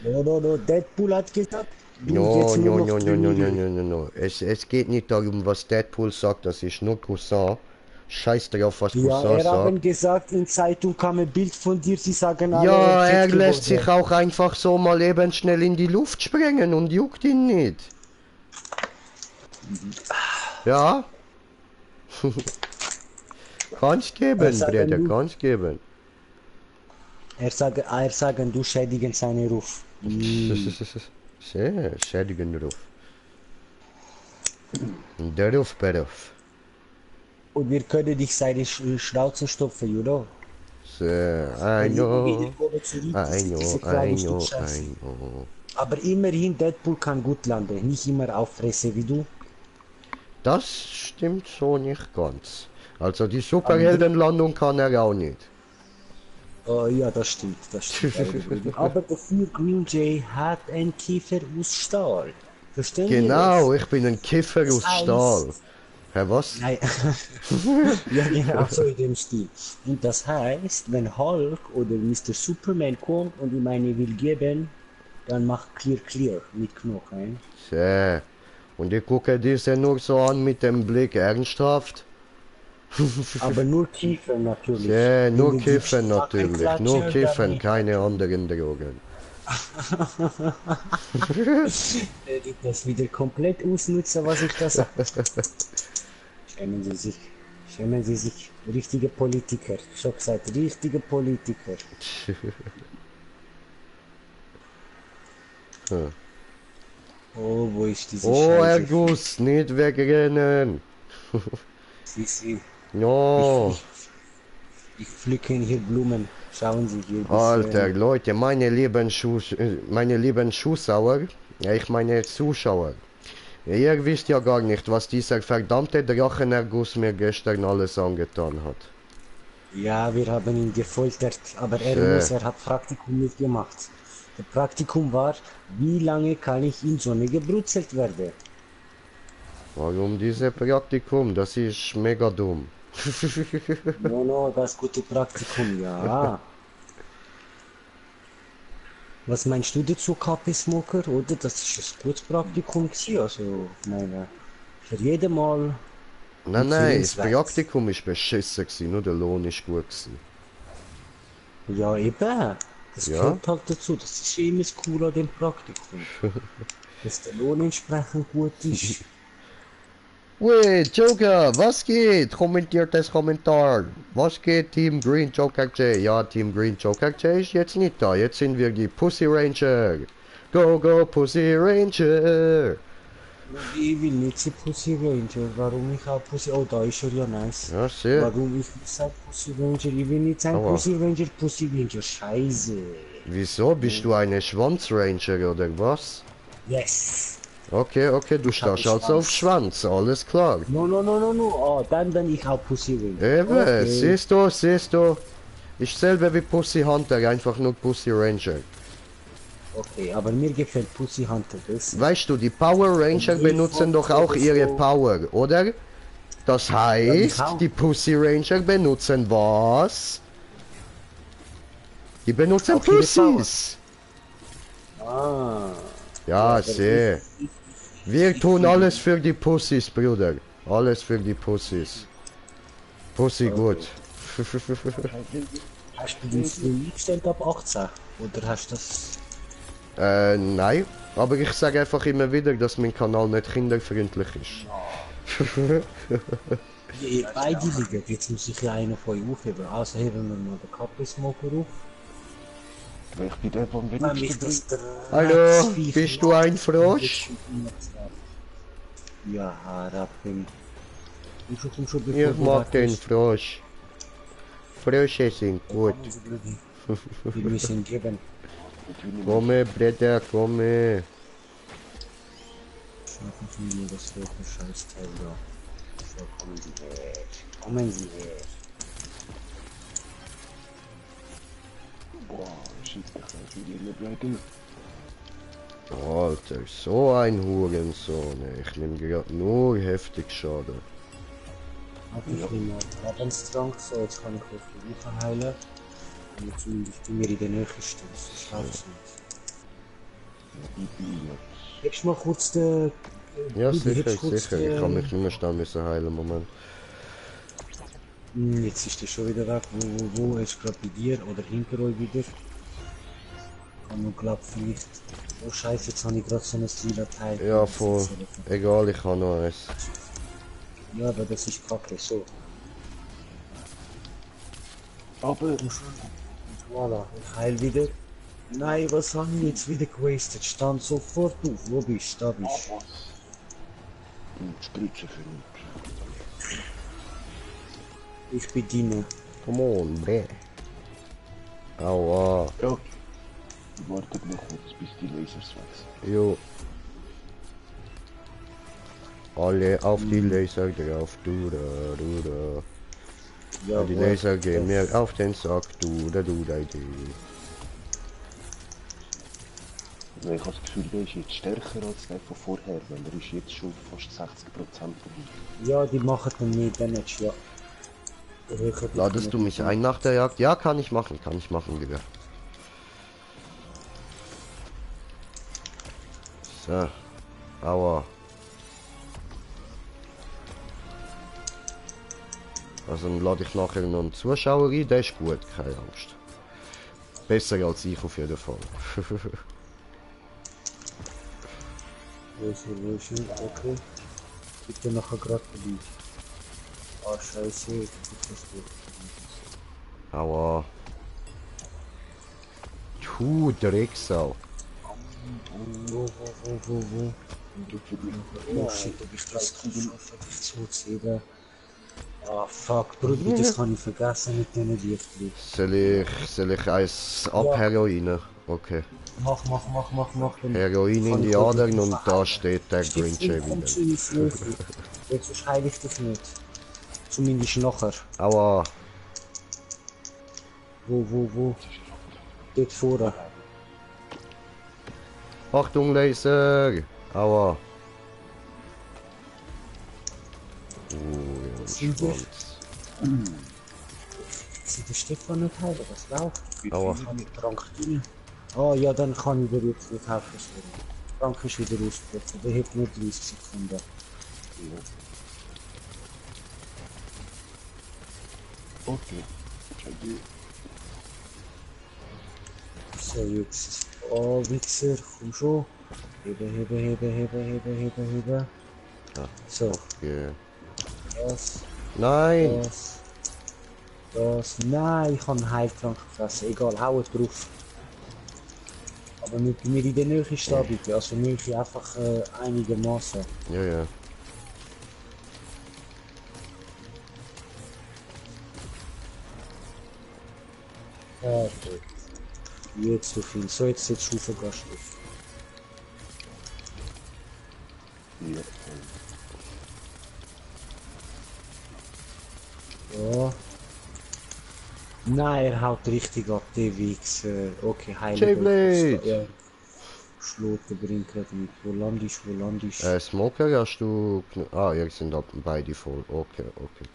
No, Deadpool hat gesagt, du No, jetzt nur noch trainieren. no. Es geht nicht darum, was Deadpool sagt, das ist nur Cousin. Scheiß drauf, was Ja, Cousin er haben sagt. gesagt, in Zeitung kam ein Bild von dir, sie sagen alle, Ja, er er ist lässt geworden. sich auch einfach so mal eben schnell in die Luft sprengen und juckt ihn nicht. Ja? Kann's geben, Er sagt, Bruder, du- kann's geben. Er sagen, du schädigen seinen Ruf. Sehr, schädigen Ruf. Der Ruf, Beruf. Und wir können dich seine Schnauze stopfen, you know? Sehr, I know, I Diese know, kleine I know, Stück Scheiße. I know. Aber immerhin, Deadpool kann gut landen, nicht immer auffressen wie du. Das stimmt so nicht ganz. Also die Superheldenlandung kann er auch nicht. Ja, das stimmt. Aber dafür Green Jay hat einen Kiefer aus Stahl. Verstehen wir Genau, das? ich bin ein Kiffer aus heißt- Stahl. Hä, was? Nein. Ja, genau, so in dem Stil. Und das heißt, wenn Hulk oder Mr. Superman kommt und ihm eine will geben, Dann mach clear mit Knochen. So. Und ich gucke diese nur so an mit dem Blick ernsthaft. Aber nur Kiffen natürlich. Ja, nur Wenn du Kiffen gibst, natürlich. Wackelklatsche, Nur dann Kiffen, nicht. keine anderen Drogen. Der wird das wieder komplett ausnutzen, was ich da sage. Schämen Sie sich. Schämen Sie sich. Richtige Politiker. Schon gesagt, richtige Politiker. Hm. Oh, wo ist diese Oh, Herr Scheiße? Guss, nicht wegrennen. Sie. No. Ich pflücke hier Blumen. Schauen Sie hier. Alter, Leute, meine lieben Zuschauer, ja, ich meine Zuschauer. Ihr wisst ja gar nicht, was dieser verdammte Drachenerguss mir gestern alles angetan hat. Ja, wir haben ihn gefoltert, aber er hat Praktikum nicht gemacht. Das Praktikum war, wie lange kann ich in Sonne gebrutzelt werden? Warum dieses Praktikum? Das ist mega dumm. No, das gute Praktikum, ja. Was meinst du dazu, KP Smoker, oder? Das ist ein gutes Praktikum gewesen, also, ich meine, für jeden Mal. Nein, das empfehlenswert. Praktikum ist beschissen gewesen, nur der Lohn ist gut gewesen. Ja, eben. Das Ja. gehört halt dazu, das ist immer das Coole an dem Praktikum. Dass der Lohn entsprechend gut ist. Wait, Joker, was geht? Kommentiert das Kommentar. Was geht, Team Green Joker J? Ja, Team Green Joker J ist jetzt nicht da. Jetzt sind wir die Pussy Ranger. Go, go, Pussy Ranger. Ich will nicht die Pussy Ranger, warum ich auch Pussy... Oh, da ist er ja nice. Ja, sehr. Warum ich nicht sag Pussy Ranger? Ich will nicht sagen Aua. Pussy Ranger, scheiße. Wieso? Bist du eine Schwanzranger oder was? Yes. Okay, okay, du stehst hab also auf Schwanz, alles klar. No. Oh, dann bin ich auch Pussy Ranger. Eben, siehst du. Ich selber wie Pussy Hunter, einfach nur Pussy Ranger. Okay, aber mir gefällt Pussy Hunter besser. Weißt du, die Power Ranger benutzen doch auch ihre Power, oder? Das heißt, auch. die Pussy Ranger benutzen was? Die benutzen Auch ihre Pussys. Ah. Ja, aber sehr. Wir tun alles für die Pussys, Bruder. Alles für die Pussys. Pussy gut. Hast du den Stream eingestellt ab 18? Oder hast du das... Nein. Aber ich sage einfach immer wieder, dass mein Kanal nicht kinderfreundlich ist. Ja, ihr beide liegen. Jetzt muss ich ja einen von euch aufheben. Also heben wir mal den Kappesmoker auf. Ich bin der, der am Nämlich wenigsten das bringt. Hallo, bist du ein Frosch? Ja, Rappen. Komm schon, bevor Ich du mag weg den bist. Frosch. Frösche sind gut. Wir müssen geben. Komme, Bruder, komme. Schnappen Sie mir das rote Scheißteil da. So, kommen Sie her. Kommen Sie her. Boah, shit, ich will hier nicht bleiben. Alter, so ein Hurensohn. Ich nehme gerade nur heftig Schaden. Ich nehme Lebenstrank, so jetzt kann ich auf die Woche heilen. Und jetzt zumindest bin mir in der Nähe stehen, sonst schaff's nicht. Gibst du mal kurz den... Ja, du, sicher, gibst kurz sicher. Ich kann mich nicht mehr schnell müssen heilen, Moment. Jetzt ist der schon wieder weg. Wo? Er ist gerade bei dir oder hinter euch wieder. Kann man glaubt vielleicht... Oh Scheiße, jetzt habe ich gerade so ein lila Teil. Ja, voll. Egal, ich habe noch eins. Ja, aber das ist kacke, so. Aber Und voilà, ich heil wieder. Nein, was habe ich jetzt wieder gewastet? Stand sofort auf. Wo bist du? Da bist du. Spritze für mich. Ich bin deine. Come on, bäh. Aua. Ja. Wartet noch kurz, bis die Lasers weg sind. Jo. Alle auf die Laser drauf, du da. Ja, Die Laser gehen mir auf den Sack, du da, die. Also ich habe das Gefühl, der ist jetzt stärker als der von vorher, weil er ist jetzt schon fast 60% dabei. Ja, die machen dann mit Damage, ja. Ladest du mich ein nach der Jagd? Ja, kann ich machen, lieber. So. Aua. Also dann lade ich nachher noch einen Zuschauer ein, der ist gut, keine Angst. Besser als ich auf jeden Fall. Wo ist okay. Ich bin nachher gerade dabei. Ah, scheiße, ich hab das gut. Aua. Drecksau. Wo? Oh shit, ob ich das kann schaffen, dich zuzuheben. Ah fuck, Bruder, das kann ich vergessen mit diesen Lichtli. Soll ich eins abheroinen? Okay. Mach. Dann Heroin in kann die ich heute Adern nicht und da verheilen. steht der Green Stiefel, komm Jamie. zu mir, Würfel. Jetzt heile ich dich nicht. Zumindest nachher. Aua. Wo? Dort vorne. Achtung Laser. Aua. Sind wir? Schwanz. Sie den Stefan nicht heilen, das läuft. Aua. Kann ich krank rein? Ah ja, dann kann ich dir jetzt nicht helfen. Sorry. Frank ist wieder ausgebrochen, der hat nur 30 Sekunden. Okay. So, jetzt. Oh, Wichser, komm schon. Hebe. Ja. So, Okay. das. Nein. Das. Nein, ich habe einen Heiltrank gefressen. Egal, hau es drauf. Aber mit mir in der Nähe stehen bitte. Also Nähe einfach einigermaßen. Ja. Perfekt. Jetzt so viel. So, jetzt Schufe Gast auf. Ja. Ja. Nein, er haut richtig ab, der Wichser. Okay, J-Blade. Ja. Schloten bringt gerade mit. Wo landest? Smoker hast du... Ah, ihr sind beide voll. Okay,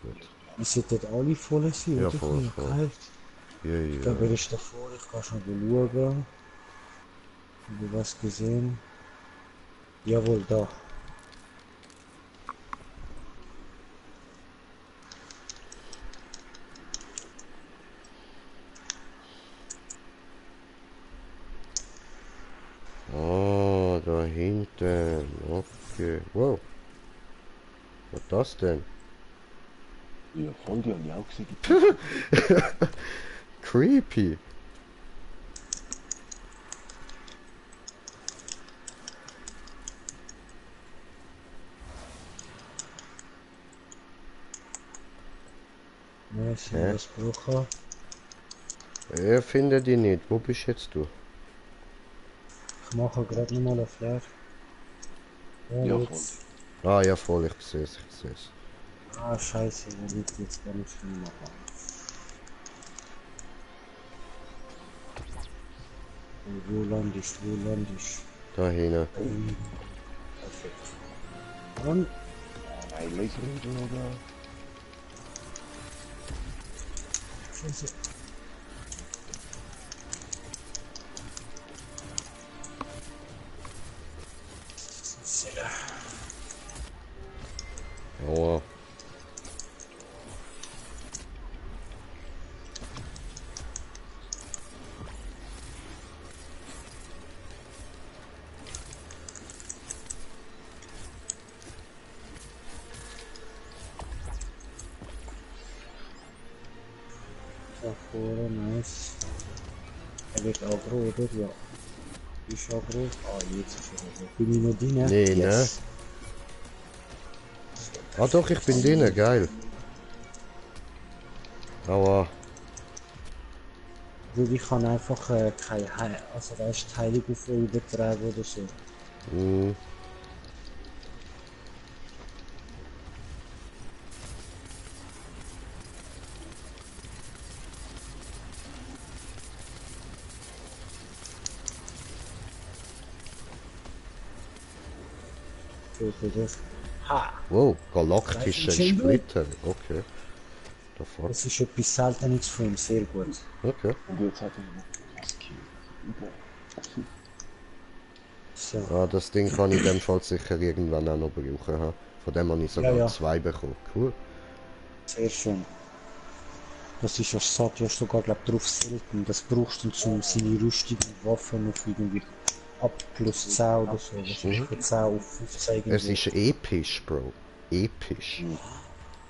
gut. Wir sollten alle voll sein, Ja, oder? voll. Ich glaube, er ist davor. Ich kann schon mal schauen. Haben wir was gesehen? Jawohl, da. Ah, da hinten. Okay. Wow. Was ist das denn? Ja, voll, die habe ich auch gesehen. Creepy. Ja, ist ja das gebrochen. Ich finde die nicht. Wo bist jetzt du? Ich mache gerade nochmal einen Flair. Ja, jetzt. Ah, ja voll, ich sehe es. Ah, scheiße, der liegt jetzt gar nicht viel machen. Wo landest? Da hinten. Perfekt. Und Ein Laserrüde oder? Scheiße. Aua. Da vorne, nice. Er wird aggro, oder? Ja. Ist aggro. Ah, jetzt ist er aggro. Bin ich noch drin? Nee, ne? Ah doch, ich bin drinnen, geil. Aua. Weil ich kann einfach keine also Heilung auf euch übertragen oder so. Hm. Für das. Ha! Wow, galaktische Das ist ein Splitter. Okay. Da fuck. Das ist etwas Seltenes von ihm, sehr gut. Okay. Und jetzt hat er noch was gekillt. So. Ah, das Ding kann ich in dem Fall sicher irgendwann auch noch brauchen. Ha? Von dem habe ich Ja, sogar ja, 2 bekommen. Cool. sehr schön. Das ist ja Satya sogar, glaub drauf selten. Das brauchst du zum seine rüstigen Waffen auf irgendwie ab plus 10 oder so. Was ist von 10 auf 15 Es irgendwo. ist episch, Bro. Episch.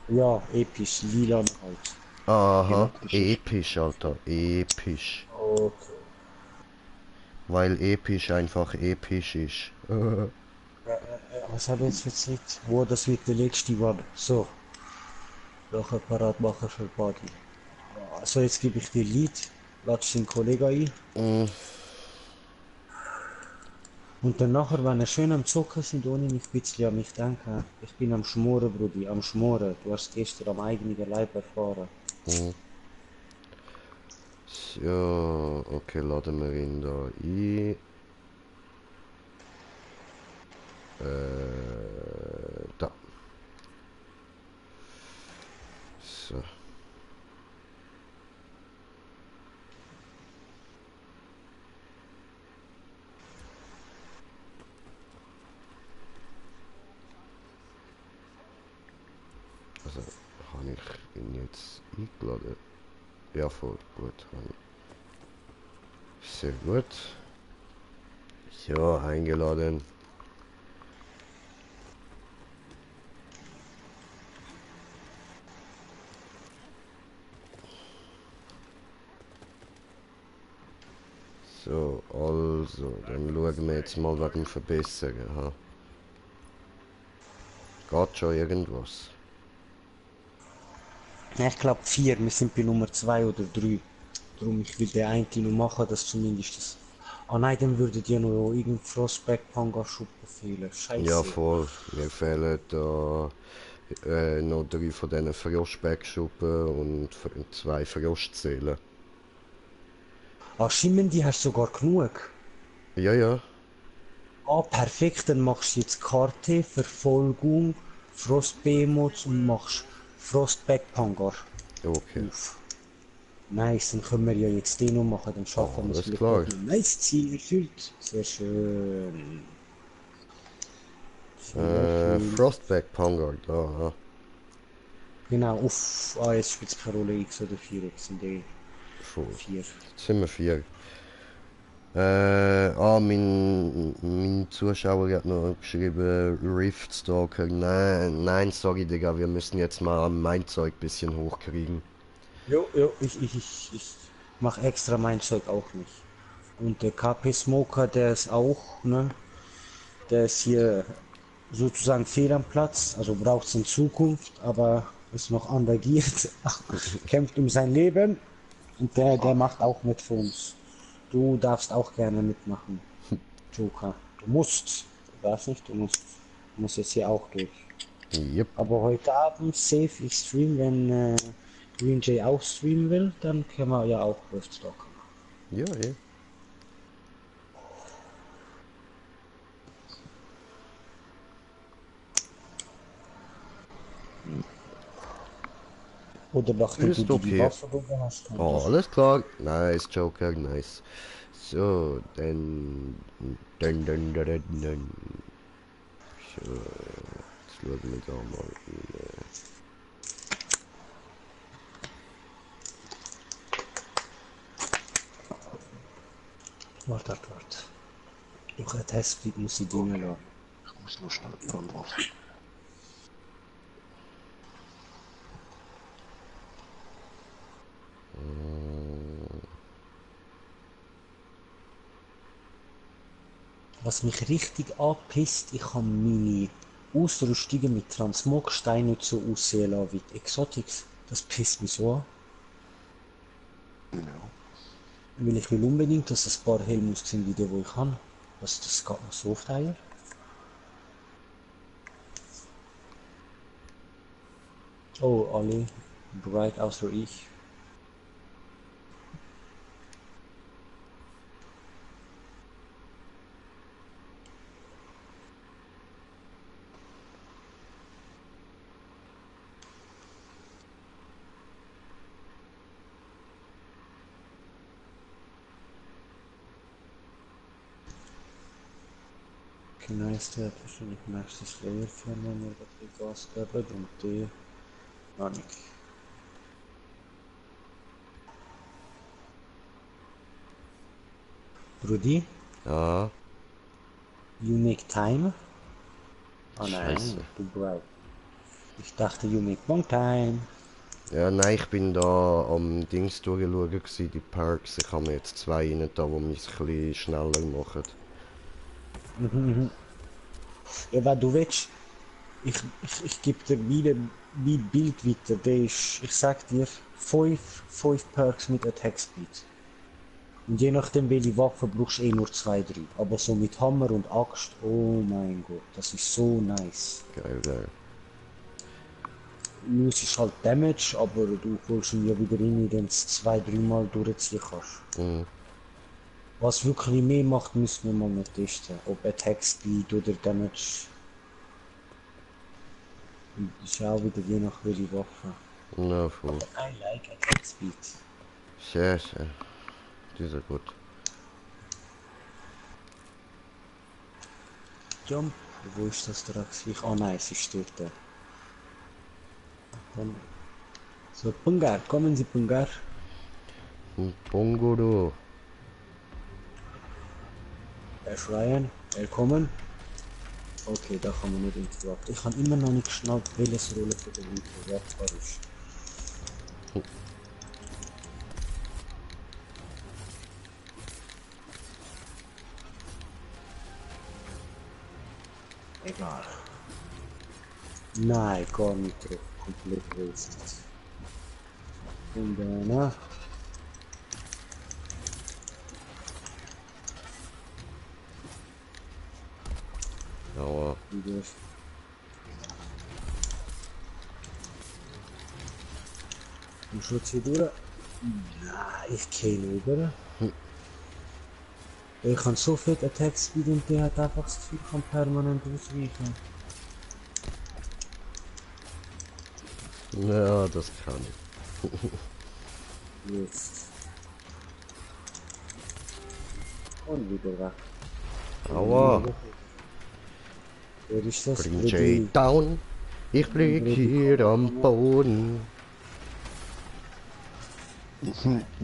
Ja, episch, lila halt. Aha, Galaktischer Spiel. episch, Alter. Episch. Okay. Weil episch einfach episch ist. Was habe ich jetzt erzählt? Wo das wird der letzte war. So, welcher parat machen für Party. Also jetzt gebe ich dir Lied, latsch den Kollegen ein. Und dann nachher, wenn wir schön am Zocken sind, ohne mich ein bisschen an mich denken. Ich bin am Schmoren, Brudi, am Schmoren. Du hast gestern am eigenen Leib erfahren. So, okay, laden wir ihn da ein. Da. So. Also, habe ich ihn jetzt eingeladen? Ja, voll gut. Sehr gut. So, eingeladen. So, also, dann schauen wir jetzt mal wegen Verbessern. Ha. Geht schon irgendwas? Ja, ich glaube 4, wir sind bei Nummer 2 oder 3. Darum, ich will den einen noch machen, dass zumindest das... Ah nein, dann würden ja noch irgendein Frostback Panga Schuppen fehlen. Ja, Scheiße. voll. Mir fehlen da noch 3 von diesen Frostbackschuppen und 2 Frostzählen. Ah, Schimmen, die hast du sogar genug. Ja, ja. Ah, perfekt, dann machst du jetzt Karte, Verfolgung, Frost Behemoth und machst Frost Backpanger Okay. auf. Nice, dann können wir ja jetzt den noch machen, dann schaffen wir es Alles vielleicht klar. doch noch. Nice, Ziel erfüllt. Sehr schön. Sehr schön. Frostback Pongard, aha. Genau, uff, ah, jetzt spielt es keine Rolle, X oder 4, jetzt sind die Voll. 4. Jetzt sind wir 4. Mein Zuschauer hat noch geschrieben, Riftstalker. Nein, nein, sorry, Digga, wir müssen jetzt mal mein Zeug bisschen hochkriegen. Jo, jo, ich mach extra mein Zeug auch nicht. Und der KP Smoker, der ist auch, ne? Der ist hier sozusagen fehl am Platz, also braucht es in Zukunft, aber ist noch engagiert, kämpft um sein Leben und der macht auch mit für uns. Du darfst auch gerne mitmachen, Joker. Du musst, du darfst nicht, du musst. Du musst jetzt hier auch durch. Yep. Aber heute Abend safe ich stream, wenn Green Jay auch streamen will, dann können wir ja auch Riftstock machen. Ja, ja. Oder nachdem du Ist dir die okay. Waffe drüber hast, kann Oh, das. alles klar. Nice, Joker, nice. So, dann... Dann. So, jetzt schauen wir da mal. Warte. Durch einen Testflight muss ich drinnen lassen. Ich muss nur schnell Brandwaffe. Was mich richtig anpisst, ich kann meine Ausrüstungen mit Transmogstein nicht so aussehen lassen wie die Exotics. Das pisst mich so an. Genau. Weil ich will unbedingt, dass ein paar Helme aussehen wie die, die ich habe. Das geht noch so auf die Eier. Oh, alle bereit außer ich. Okay, nice, der hat wahrscheinlich nächstes Layer führen, wenn wir da Gas geben und die noch nicht. Brudi, Ja, you make time? Oh scheiße. nein, du brauchst. Ich dachte, you make long time. Ja, nein, ich bin da am Dings durchschauen gewesen, die Perks. Ich habe mir jetzt zwei rein da, die mich ein bisschen schneller machen. Ja, wenn du willst, ich gebe dir mein Bild weiter. Der ist, ich sag dir, 5 Perks mit Attack Speed. Und je nachdem, welche Waffe brauchst du nur 2, 3. Aber so mit Hammer und Axt, oh mein Gott, das ist so nice. Geil, geil. Nur es ist halt Damage, aber du holst ihn ja wieder rein, indem du es 2, 3 Mal durchziehen kannst. Mhm. Was wirklich mehr macht, müssen wir mal noch testen. Ob Attack Speed oder Damage. Und das ist auch wieder je nach welche Waffe. Na, voll. I like Attack Speed. Sehr, sehr. Die ist ja gut. Jump. Wo ist das Drax? Oh nein, es ist dort. Dann. So, Pungar, kommen Sie, Pungar. Bongo, du. Schreien, willkommen. Okay, da kann man nicht interrupt. Ich habe immer noch nicht geschnallt, welches Rolle für den interruptbar ist. Egal. Nein, gar nicht drauf. Komplett wasted. Und dann, Aua. wieder. Und Schutz hier durch. Nein, ich kenne über. Ich kann so viel Attack Speed und der hat einfach das Gefühl, kann permanent ausweichen. Ja, das kann ich. Jetzt. Und wieder weg. Aua. Wer ist das? Bring Brudi? Jay down. Ich blick hier am Boden.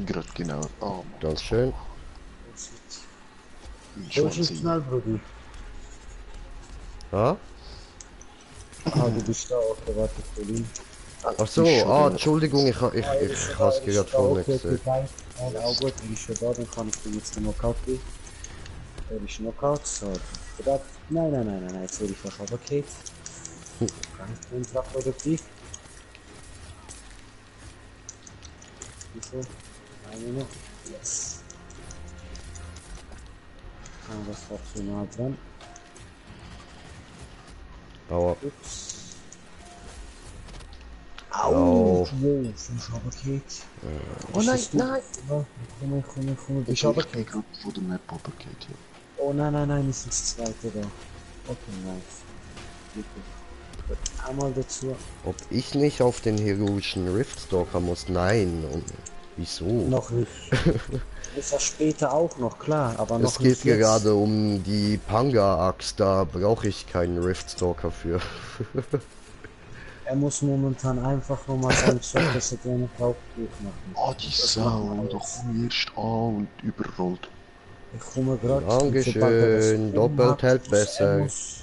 Gerade genau. Oh, Ganz schön. mein Wo ist Schwanz. schnell, Brudi? Ah? Ah, du bist da, okay, warte, Colin. Ach so, Entschuldigung, ich has gerade voll nicht gesehen. Auch gut, er ist schon da, dann kann ich dir jetzt den Knockout geben. Er ist Knockout, so. Nein, jetzt werde ich fast runtergefallen. Ganz kontraproduktiv. Wieso? Eine noch. Yes. Ah, das war zu nah dran. Aua. Ups. Au. Wow, schon runtergefallen. Oh nein, nein. Komm, bist Ich du bin runtergefallen? gerade von der Map runtergeht hier. Oh nein, wir sind das zweite da. Okay, nice. Bitte. Gut, einmal dazu. Ob ich nicht auf den heroischen Riftstalker muss? Nein. Und wieso? Noch nicht. Ist ja später auch noch, klar, aber noch Es geht nicht jetzt. gerade um die Panga-Axt, da brauche ich keinen Riftstalker für. Er muss momentan einfach nur mal seinen Job, dass er gerne braucht, machen. Oh, die Sau, da komm erst an und überrollt. Ich komme gerade. Dankeschön, doppelt hält besser. Er muss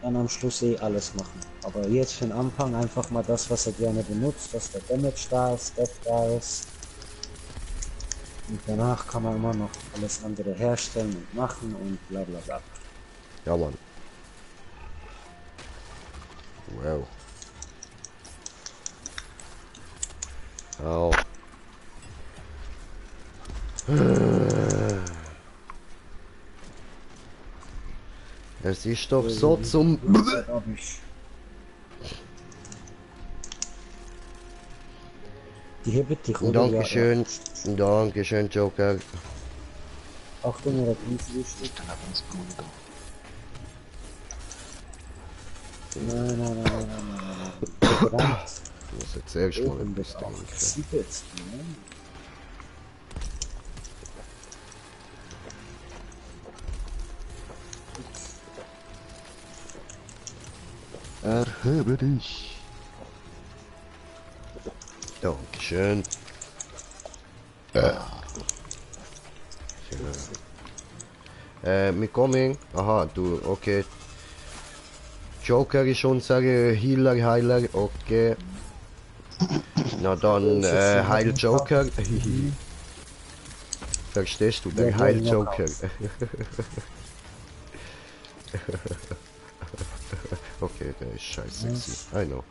dann am Schluss eh alles machen. Aber jetzt für den Anfang einfach mal das, was er gerne benutzt, dass der Damage da ist, Death da ist. Und danach kann man immer noch alles andere herstellen und machen und bla bla bla. Ja, Mann. Wow. Au. Es ist doch so zum... Hab ich. Die hebt dich, oder? Dankeschön. Dankeschön, Joker. Ja. Achtung, er hat Riesenschicht. Dann haben wir uns Brunnen da. Nein. Verbrannt. Ich muss jetzt erst mal Oben etwas wird auch trinken. gesiedet. Ne? Erhebe dich. Dankeschön. Wir coming. Aha, du, okay. Joker ist unser Heiler, okay. Na dann, Heil Joker. Verstehst du, der Ja, Heil ja, Joker. Okay, der ist scheiße sexy. I know.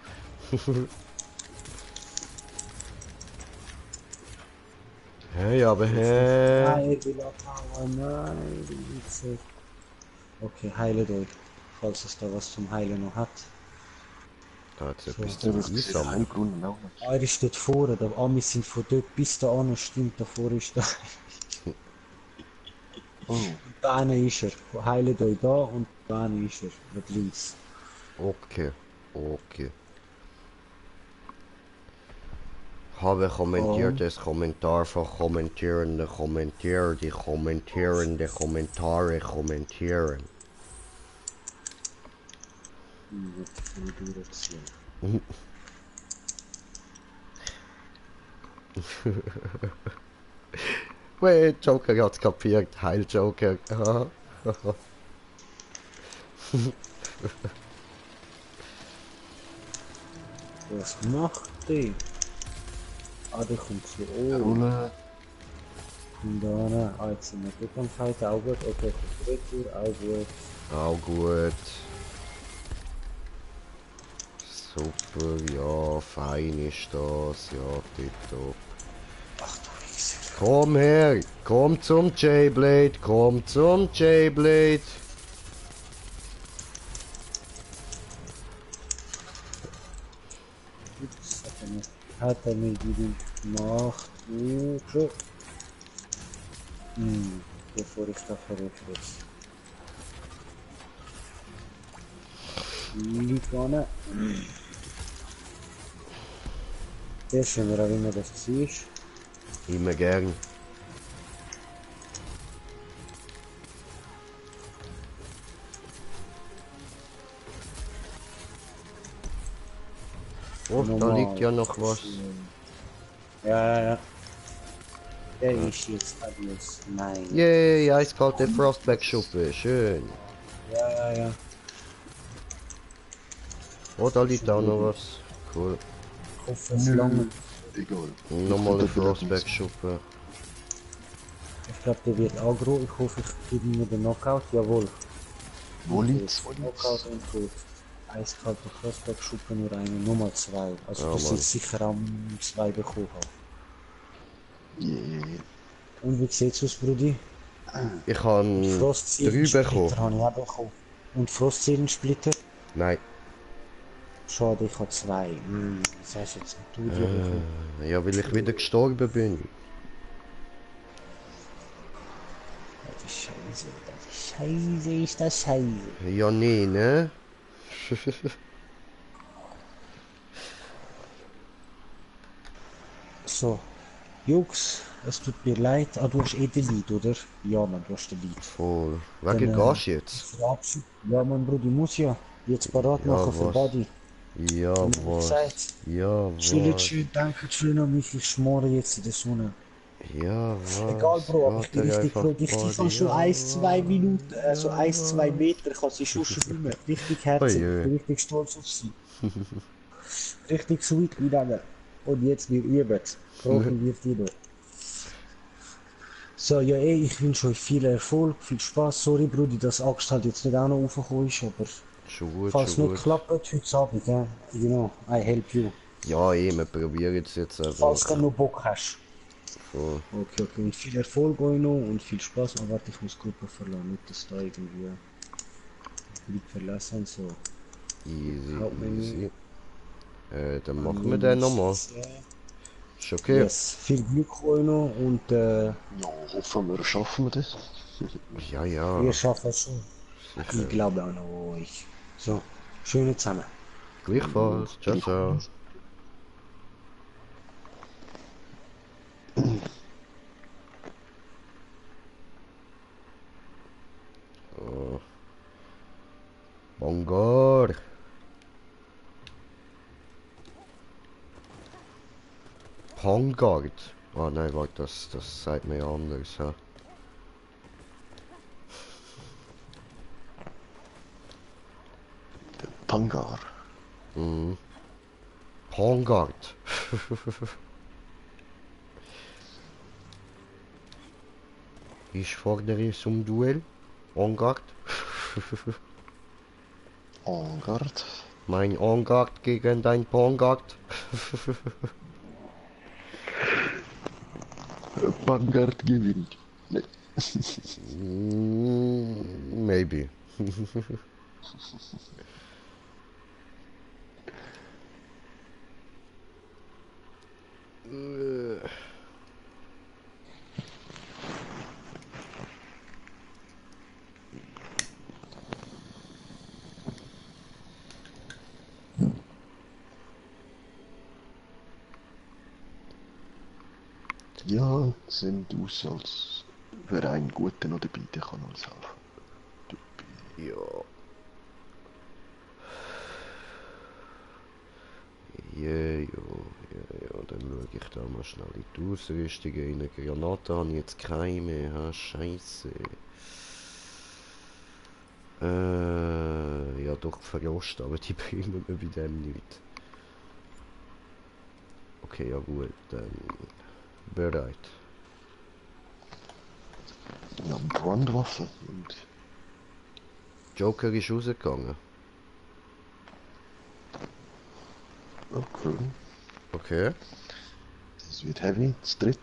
Hey, aber hey. Nein, ich will abhauen, nein, du Wichser. Okay, heilet euch, falls es da was zum Heilen noch hat. Da hat's etwas Der zum wird gesehen, Einsammeln. Heilbrunnen auch nicht. Er ist dort vorne, der Amis sind von dort bis da an, stimmt, davor ist da. Oh, Da einer ist er, heilet euch da und da einer ist er, mit links. Okay, okay. Habe kommentiertes Kommentarfach kommentierende Kommentier, die kommentierende Kommentare kommentieren. Wird viel durchziehen. Wait, Joker hat's kapiert. Heil Joker. Aha. Was macht der? Ah, der kommt so oben. Rulle. Und dann, jetzt sind wir gut am Fight, auch gut, okay, kommt retour, auch gut. Auch gut. Super, ja, fein ist das. Ja, tipptopp. Ach du Wichser. Komm her, komm zum J-Blade, komm zum J-Blade. Ups, hat er mir die gemacht? Schon. Bevor ich da verrückt. Liegt vorne. Sehr schön, wie immer das war. Immer gern. Oh, da Normal. liegt ja noch was. Ja. Der ist jetzt alles. Nein. Yay, eiskalte Frostback-Schuppe, schön. Ja. Oh, da liegt auch noch was. Cool. Ich hoffe, es lange. Egal. Nochmal eine Frostback-Schuppe. Ich glaube, der wird aggro. Ich hoffe, ich kriege mir den Knockout. Jawohl. Wo liegt's? Knockout und tot. Eiskalte Frostback-Schuppe, nur eine, Nummer 2. Also Ja, du Mann. sollst sicher auch 2 bekommen haben. Yeah. Und wie sieht's aus, Brudi? Ich habe 3 Frostseelensplitter bekommen. habe ich auch bekommen. Und Frostseelensplitter? Nein. Schade, ich habe 2. Was hast du jetzt mit dir bekommen? Ja, weil ich wieder gestorben bin. Das ist scheiße, das ist scheiße, ist das scheiße. Ja, nee, ne? So, Jungs, es tut mir leid. Ah, du hast eh den Lied, oder? Ja, man, du hast den Lied. Voll. Wegen Dann, Gas jetzt? Verabschied. Ja, mein Bruder, ich muss ja jetzt parat Ja, machen für was? Buddy. Ja, was? Gesagt. Ja, Schön, was? schön, danke schön an mich. Ich schmore jetzt in der Sonne. Ja, was? Egal, Bro, aber ich bin Warte richtig einfach froh. Ich mal, kann schon ja, 1-2 Minuten, so 1-2 Meter kann sie schon schwimmen. Richtig herzig, Oje. ich bin richtig stolz auf sie. Richtig sweet, miteinander. Und jetzt wir üben. Brauchen wir die noch. So, ja, ich wünsche euch viel Erfolg, viel Spaß. Sorry, Brudi, dass Axt halt jetzt nicht auch noch raufgekommen ist, aber Schon gut, falls schon nicht gut. klappt, heute Abend, ja, you know, I help you. Ja, wir probieren es jetzt Falls einfach. du noch Bock hast. Voll. Okay, und viel Erfolg euch noch und viel Spaß. Aber warte, ich muss die Gruppe verlassen, nicht dass da irgendwie Leute verlassen, so. Easy, Haut mir easy. Dann machen wir den nochmal. Ist okay? Yes, viel Glück euch noch und Ja, hoffen wir, schaffen wir das. Ja, ja. ihr schafft es schon. Sicher. Ich glaube an euch. So, schöne zusammen. Gleichfalls. Ciao, ciao. Oh. Bongor. Vanguard. Ah nein, warte, das sagt mir ja anders. Ja. Pangar. Mhm. Vanguard. Ich fordere zum Duell. Vanguard. Vanguard. Mein Vanguard gegen dein Vanguard. Vanguard gewinnt. Nee. Maybe. Ja, sieht aus, als wäre ein guter noch dabei, der kann uns helfen. Ja. Ja, dann schaue ich da mal schnell in die Ausrüstung rein. Granaten habe ich jetzt keine mehr, ha, scheisse. Ja doch verrost, aber die bringen mir bei dem nicht. Okay, ja gut, dann bereit. Ja, Brandwaffe und Joker ist rausgegangen. okay. Okay. Das wird heavy, das dritte.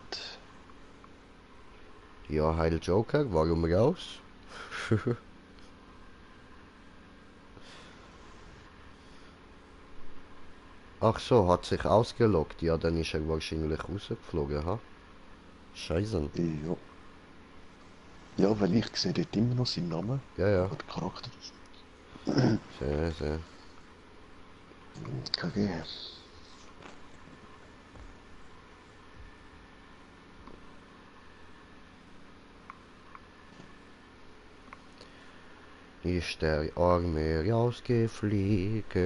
Ja, Heil Joker, warum raus? Ach so, hat sich ausgeloggt. Ja, dann ist er wahrscheinlich rausgeflogen, ha? Scheiße. Ja. Ja, weil ich sehe dort immer noch seinen Namen, Ja, ja. aber der Charakter ist Sehr, sehr. KG. Ist der Arme rausgefliegt.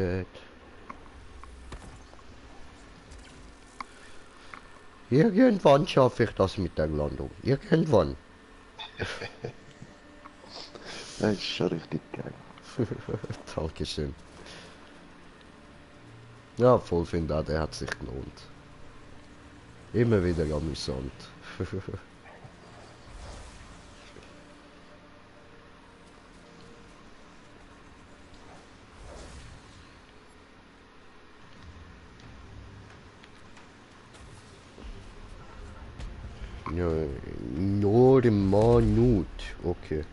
Irgendwann schaffe ich das mit der Landung. Irgendwann. Das ist schon richtig geil. Dankeschön. Ja, voll finde auch, der hat sich gelohnt. Immer wieder amüsant. Ja, nur Manut. Okay.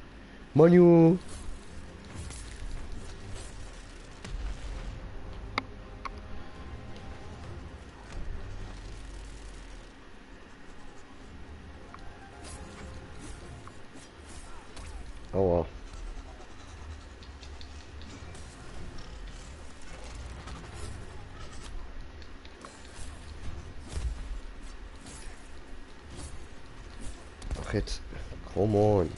Manu. Aua. Ach jetzt. Come on.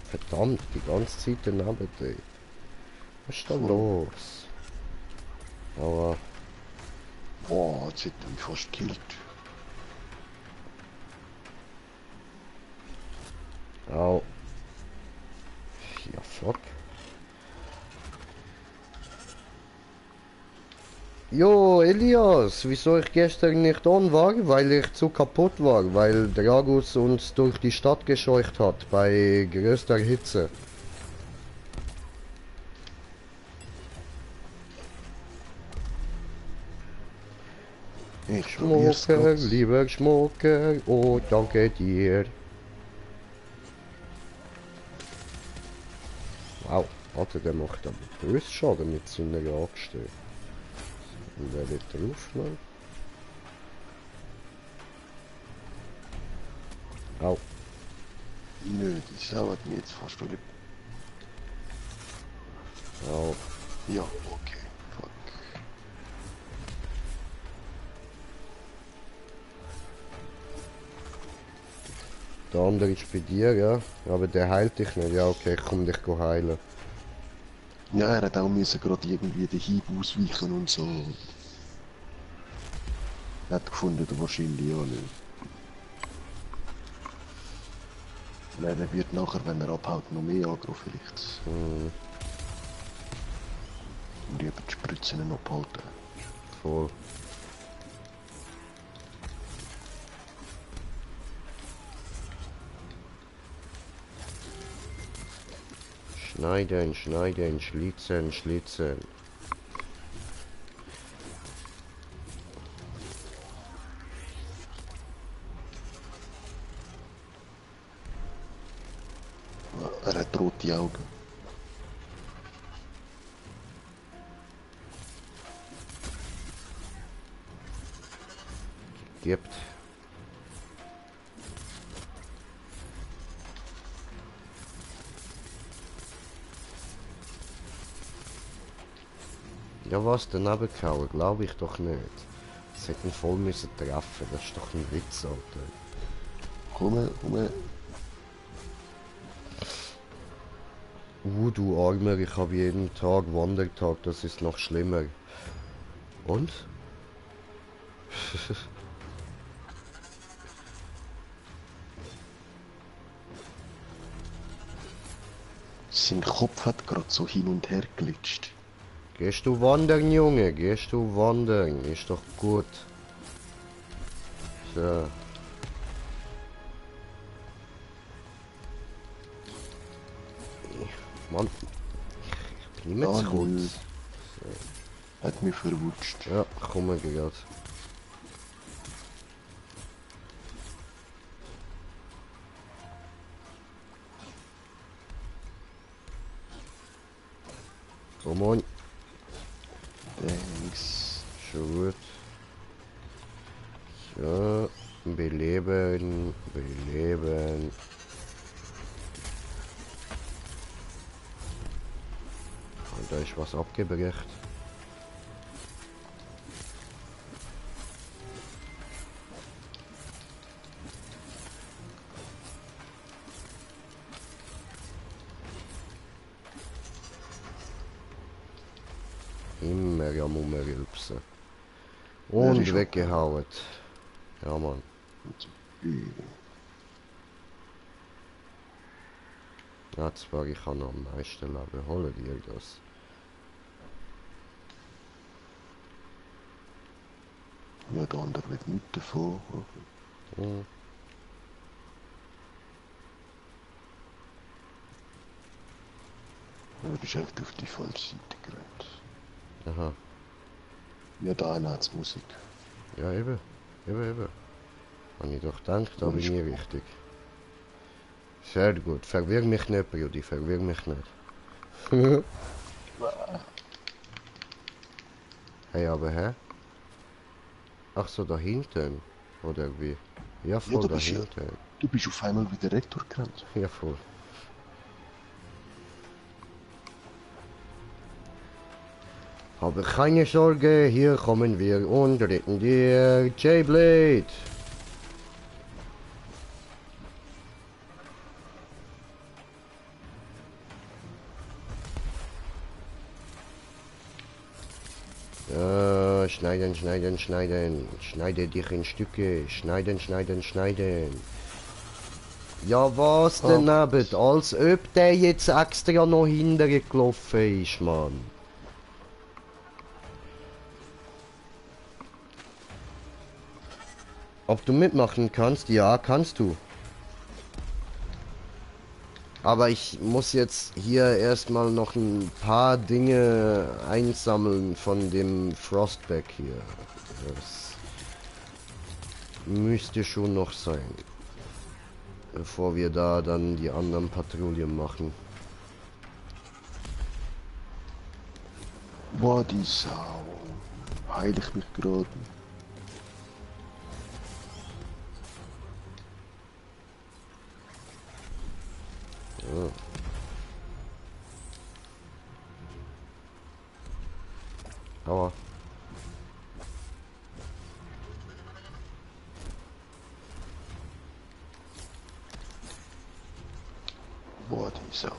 Verdammt, die ganze Zeit daneben. Ey. Was ist da los? Aber Boah, jetzt hat er mich fast gekillt. au. Ja, fuck. Jo, Elias, wieso ich gestern nicht on war? Weil ich zu kaputt war, weil Dragus uns durch die Stadt gescheucht hat bei größter Hitze. Ich probier's Schmucker, grad. lieber Schmucker, oh danke dir. Wow, Alter, der macht aber böse Schaden mit seiner Axt. Und wer wird drauf, ne? Au. Nö, das dauert mir jetzt fast wieder. Au. Ja, okay. Fuck. Der andere ist bei dir, ja. Aber der heilt dich nicht. Ja, okay, ich komm dich heilen. Ja, er hat auch müssen gerade irgendwie den Hieb ausweichen und so. Er hat gefunden, du wahrscheinlich auch nicht. Nein, er wird nachher, wenn er abhaut, noch mehr Agro vielleicht. Und lieber die Spritzen noch behalten. Voll. Schneiden, schneiden, schlitzen, schlitzen. Er hat rote Augen. Gibt. Ja was, daneben gehauen? Glaube ich doch nicht. Das hätte ihn voll müssen treffen, das ist doch ein Witz, Alter. Komm. Du Armer, ich habe jeden Tag Wandertag, das ist noch schlimmer. Und? Sein Kopf hat gerade so hin und her glitscht. Gehst du wandern, Junge? Gehst du wandern? Ist doch gut. So. Mann. Ich bin nicht mehr zu kurz. Hat mich verwutscht. Ja, komm mal gerade. Komm on. Thanks. Schon gut. So. Beleben. Beleben. Und da ist was abgebrecht. Immer am Umrülpsen. Und ist weggehauen. Ja, Mann. Ja, zwar ich kann noch am meisten leben. Hol dir das. Ja, der andere wird nicht davon. Hm. Du bist echt auf die falsche Seite gerannt. Aha. Ja, da hat's Musik. Ja, eben. Eben. Hab ich doch gedacht, da bin ich richtig. Sehr gut. Verwirr mich nicht, Brudi. Verwirr mich nicht. Hey, aber hä? Ach so, da hinten. Oder wie? Ja, voll du da bist ja- hinten. Du bist auf einmal wieder Rektor gerannt. Ja, voll. Aber keine Sorge, hier kommen wir und retten dir J-Blade. Ja, schneiden. Schneide dich in Stücke. Schneiden. Ja, was denn Abend? Als ob der jetzt extra noch hintergelaufen ist, Mann. Ob du mitmachen kannst? Ja, kannst du. Aber ich muss jetzt hier erstmal noch ein paar Dinge einsammeln von dem Frostback hier. Das müsste schon noch sein. Bevor wir da dann die anderen Patrouillen machen. Boah, die Sau. Heil ich mich gerade. Aua. Boah, die Sau.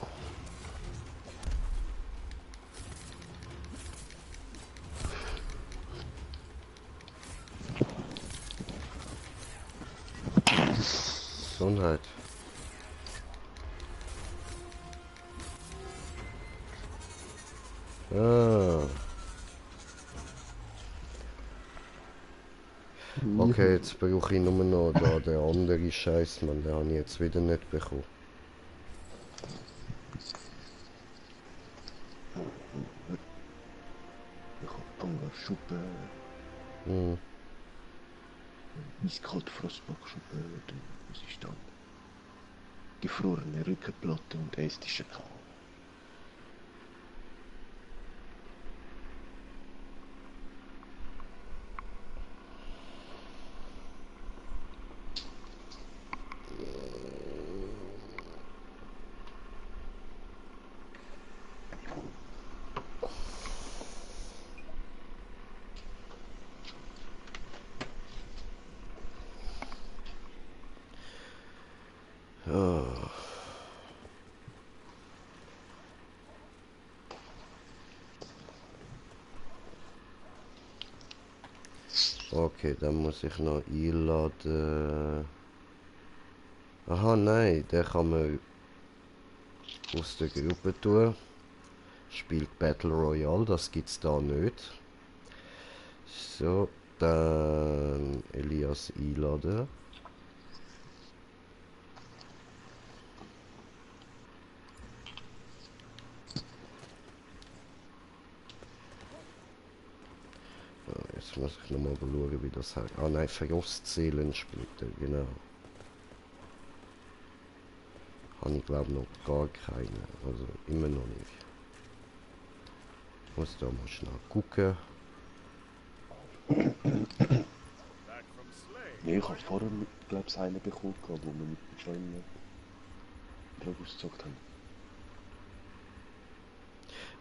Gesundheit. Ah. Okay, jetzt brauche ich nur noch da den anderen Scheiß, Mann. Den habe ich jetzt wieder nicht bekommen. Ich habe Tonga-Schuppe, Hm. Eiskalt-Frostback-Schuppe, dann was ist dann? Gefrorene Rückenplatte und estische Kahl. Ah. Okay, dann muss ich noch einladen. Aha, nein, den kann man aus der Gruppe tun. Spielt Battle Royale, das gibt's da nicht. So, dann Elias einladen. So, jetzt muss ich nochmal schauen, wie das heißt. Ah nein, Frostseelen spielt er, genau. Habe ich glaube noch gar keine, also immer noch nicht. Muss da mal schnell gucken. Back from Slay. Ja, ich habe vorher, glaube ich, einen bekommen, wo wir mit dem Join drauf ausgezockt haben.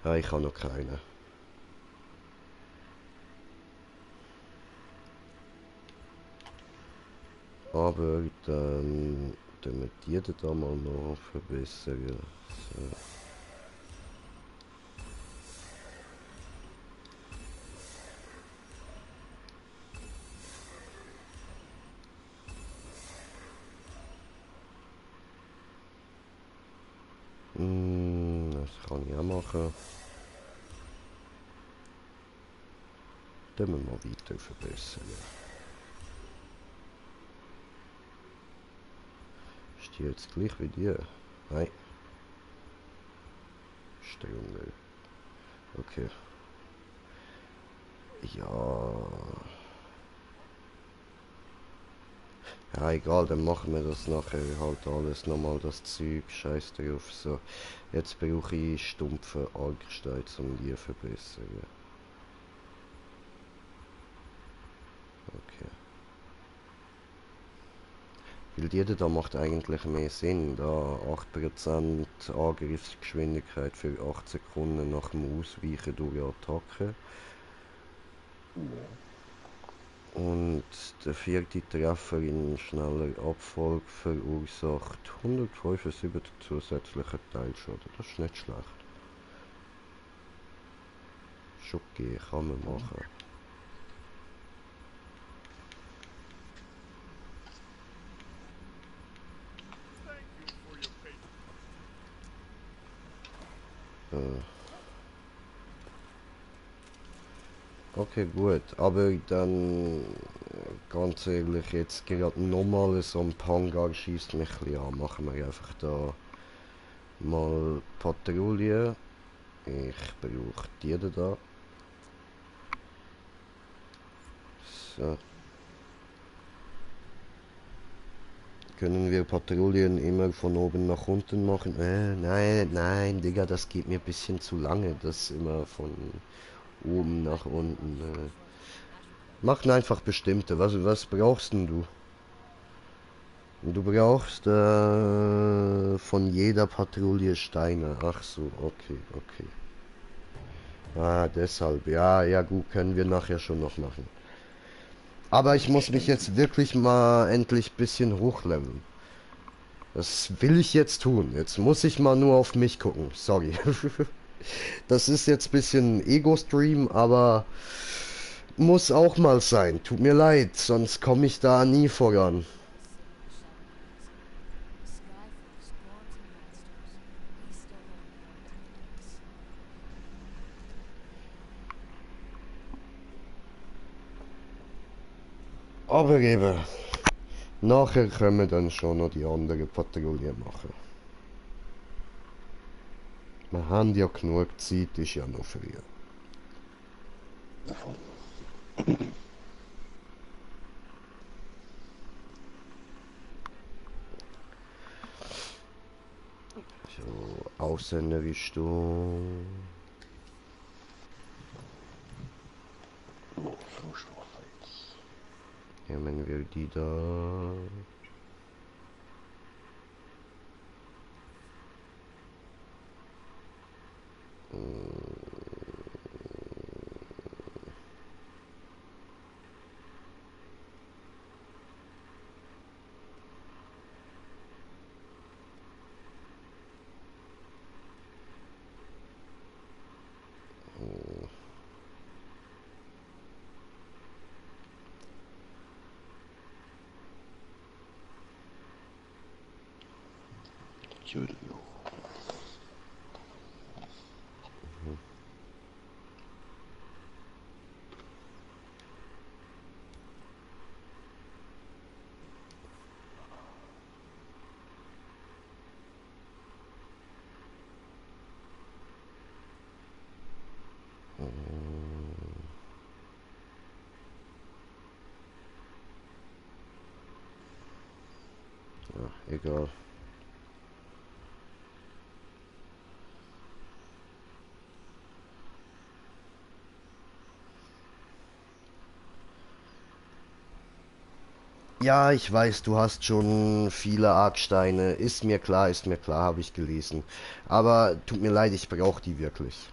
Ja, ich habe noch keine. Aber dann tun wir die da mal noch verbessern. So. Das kann ich auch machen. Dann wir mal weiter verbessern. Ist die jetzt gleich wie die? Nein. Stimmt nicht. Okay. Ja. Ja, egal, dann machen wir das nachher halt alles nochmal, das Zeug, scheiß drauf. So, jetzt brauche ich stumpfe Argstein, um die zu verbessern. Okay. Weil jeder da macht eigentlich mehr Sinn, da 8% Angriffsgeschwindigkeit für 8 Sekunden nach dem Ausweichen durch Attacke. Und der vierte Treffer in schneller Abfolge verursacht 175 zusätzliche Teilschaden. Das ist nicht schlecht. Ist okay, kann man machen. Thank you for your patience. Okay, gut, aber dann ganz ehrlich, jetzt gerade nochmal so ein Pangar schießt mich ein bisschen an. Machen wir einfach da mal Patrouille. Ich brauche die da. So. Können wir Patrouillen immer von oben nach unten machen? Nein, Digga, das geht mir ein bisschen zu lange, das immer von oben nach unten. Machen einfach bestimmte. Was brauchst denn du? Du brauchst von jeder Patrouille Steine. Ach so, okay. Ah, deshalb. Ja, ja gut, können wir nachher schon noch machen. Aber ich muss mich jetzt wirklich mal endlich ein bisschen hochleveln. Das will ich jetzt tun. Jetzt muss ich mal nur auf mich gucken. Sorry. Das ist jetzt ein bisschen Ego-Stream, aber muss auch mal sein. Tut mir leid, sonst komme ich da nie voran. Aber eben, nachher können wir dann schon noch die andere Patrouille machen. Wir haben ja genug Zeit, ist ja noch früh. Davon. So, Außenrichtung. Oh, Frostwaffe jetzt. Nehmen wir die da. Julio. Egal. Ja, ich weiß, du hast schon viele Argsteine. Ist mir klar, habe ich gelesen. Aber tut mir leid, ich brauche die wirklich.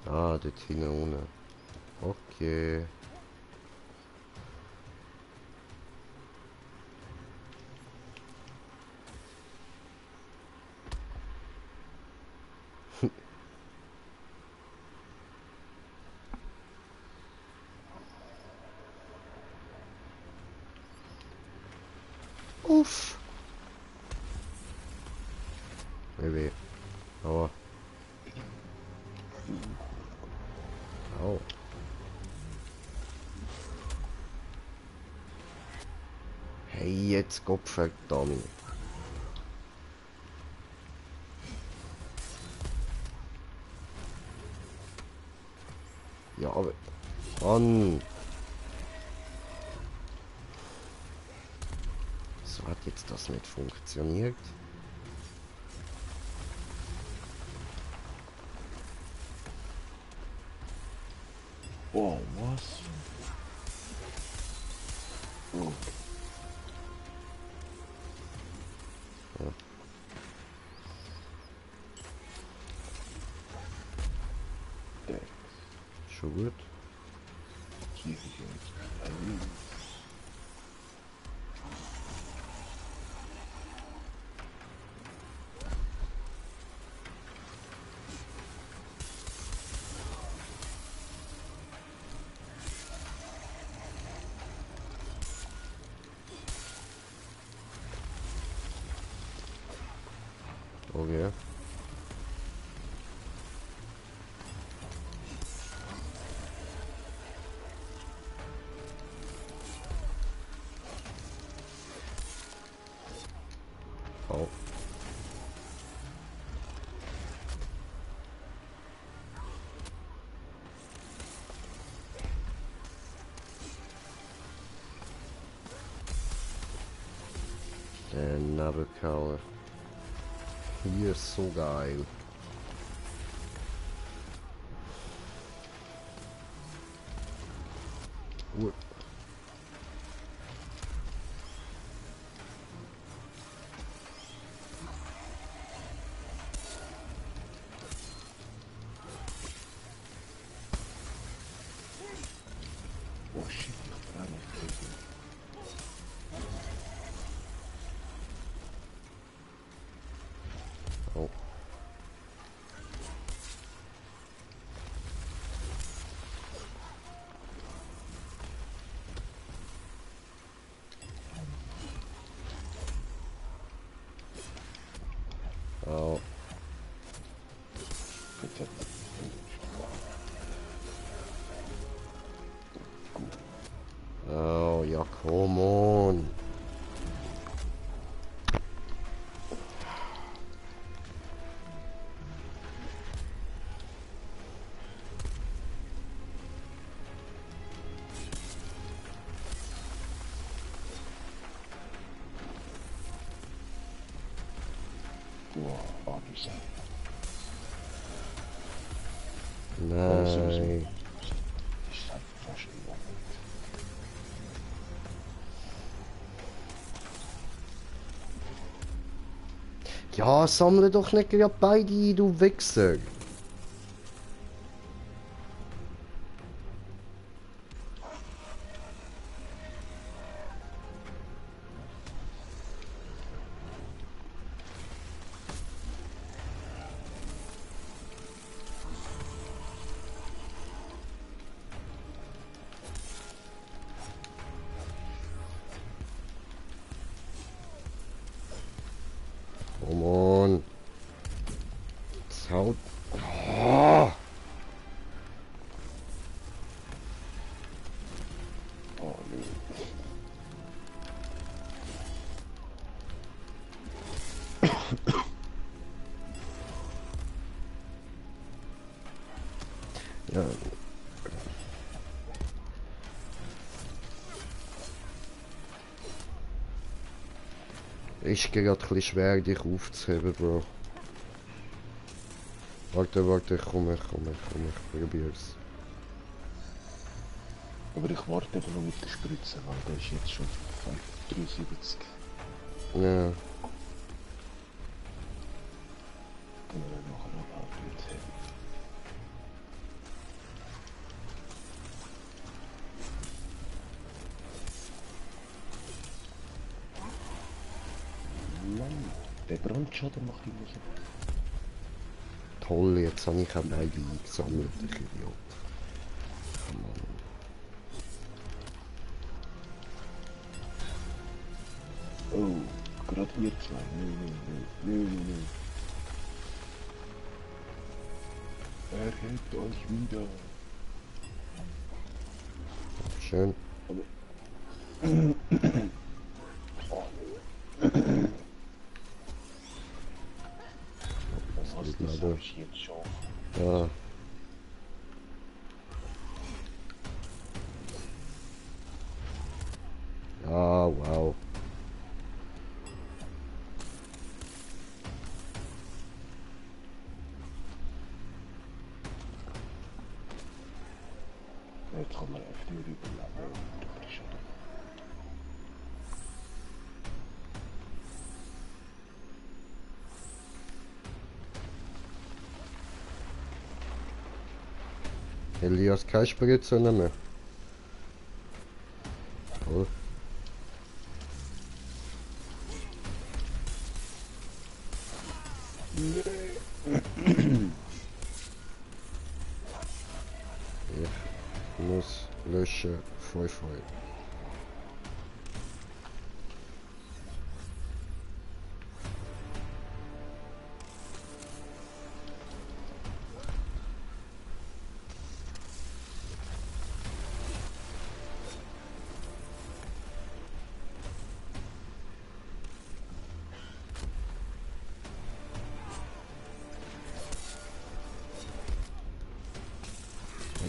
Ah, dort hinten ohne. Okay. Uff. Weh. Aua. Au. Hey, jetzt Gottverdammt. Ja, aber... Mann. So hat jetzt das nicht funktioniert. Oh, was? Oh. Der Schon gut. Sieg ich jetzt. Okay. Leben gehauen. Hier ist so geil. Oh shit, ich brauche nicht töten. Oh. Oh. Jetzt hat Oh, ja, come on. oh, du Sau. Nein. Ich sag fast im Moment. Ja, sammle doch nicht gerade beide ein, du Wichser. Come on. Jetzt haut. Oh. Oh nee. Ja. Ist gerade ein bisschen schwer, dich aufzuheben, Bro. Warte, ich probier's. Aber ich warte eben noch mit der Spritze, weil der ist jetzt schon 73. Ja. Können wir nachher noch abhalten. Mann, der Brandschaden macht immer so. Toll, jetzt habe ich auch beide eingesammelt, ich Idiot. Come on. Oh, gerade ihr zwei. Nee. Er hält euch wieder. Schön. Was geht das leider. habe ich jetzt schon. Ja. Ah, wow. Jetzt kann man echt nicht überleben. Du bist schon. Elias, keine Spritze mehr. Toll. Ich muss löschen, voll.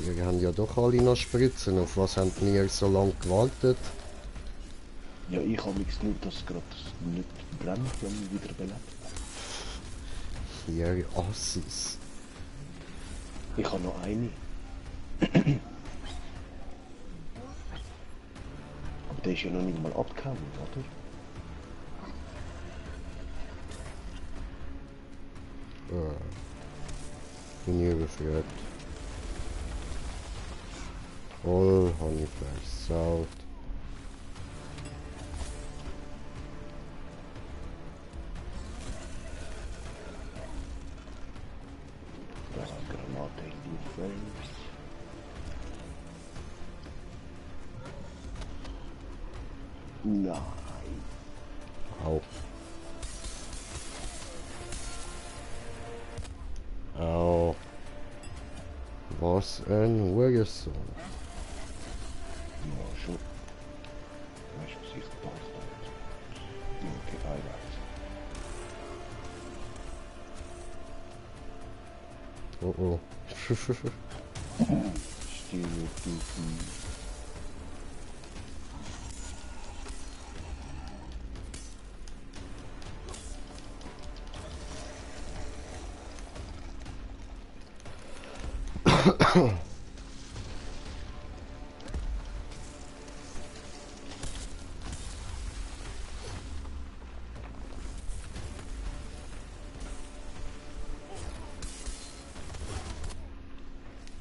Wir haben ja doch alle noch Spritzen. Auf was habt ihr so lange gewartet? Ja, ich habe mich nur, dass gerade nicht brennt, wenn ich wieder belebt. Hier Ossis. Ich habe noch eine. Aber der ist ja noch nicht mal abgehauen, oder? Bin hier überführt. Voll, habe ich versaut. Da ist eine Granate in die Face. Nein. Au. Au. Was ein Hurensohn. Ja, schon. Weißt du, was ich gedacht habe? Ja, okay, einwärts. Oh oh. Stereotypen.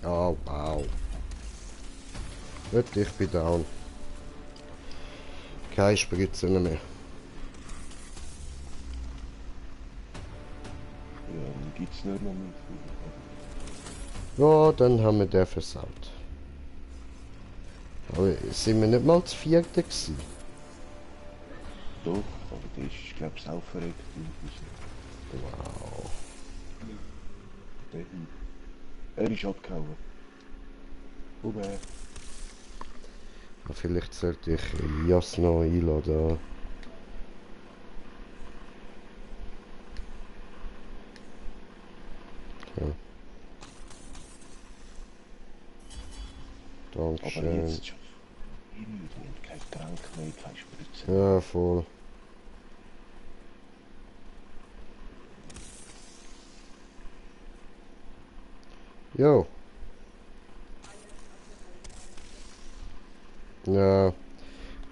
Au, au. Gut, ich bin down. Keine Spritzen mehr. Ja, dann gibt's nicht noch mit. Ja, dann haben wir den versaut. Aber sind wir nicht mal das vierte gewesen? Doch, aber der ist, glaube ich, auch verreckt. Wow. Er ist abgehauen. Wobei, Ja, vielleicht sollte ich Elias noch einladen. Ja. aber Dankeschön. jetzt schon. Wir haben kein Trank mehr, keine Spritze. Ja, voll. Jo. Ja.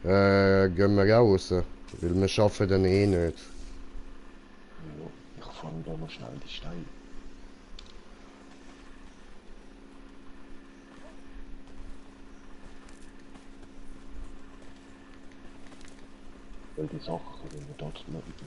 Gehen wir raus. Weil wir schaffen dann eh nicht. Ja, ich fahre da noch schnell die Steine. Weil die Sachen können wir dort noch wieder.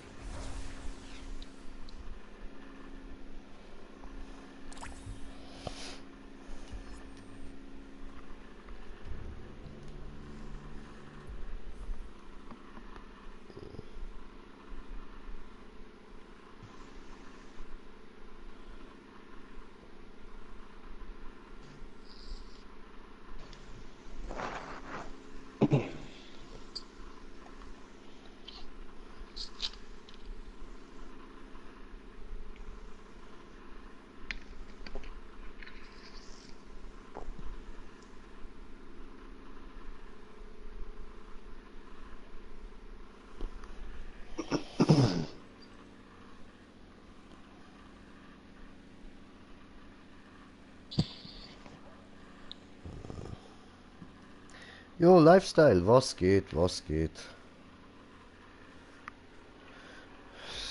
Jo, Lifestyle, was geht, was geht?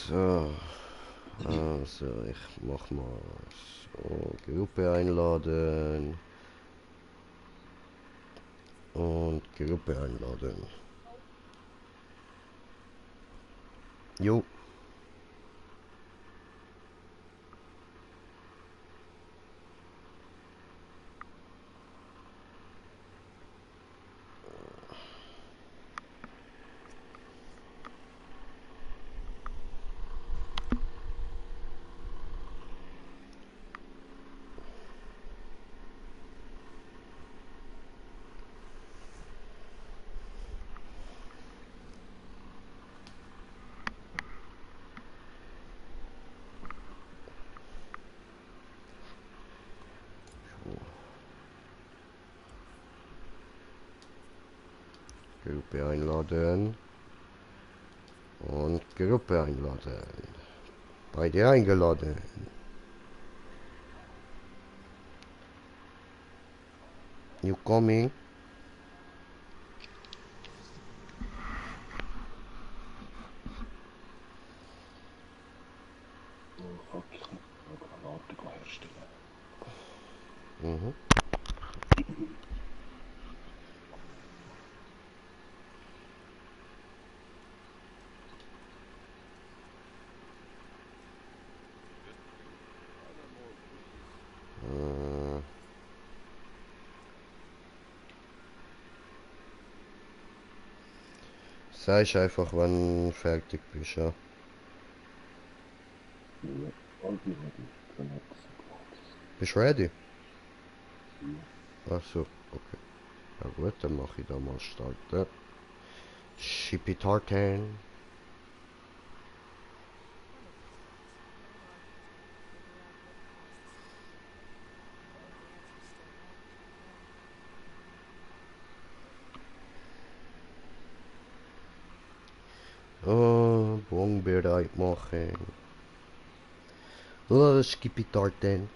So. Also, ich mach mal so Gruppe einladen. Und Gruppe einladen. Jo. Gruppe einladen. Und Gruppe einladen. Bei dir eingeladen. You coming? Fuck, ich muss eine Granate herstellen. Mhm. Sag ich einfach, wann du fertig bist, ja. Ja, Albi ready. Granate sind gratis. Bist du ready? Ja. Ach so, okay. Na gut, dann mache ich da mal starten. Shippy Tartan. Oh, Bon bereit machen. Oh, Shippy Tartan.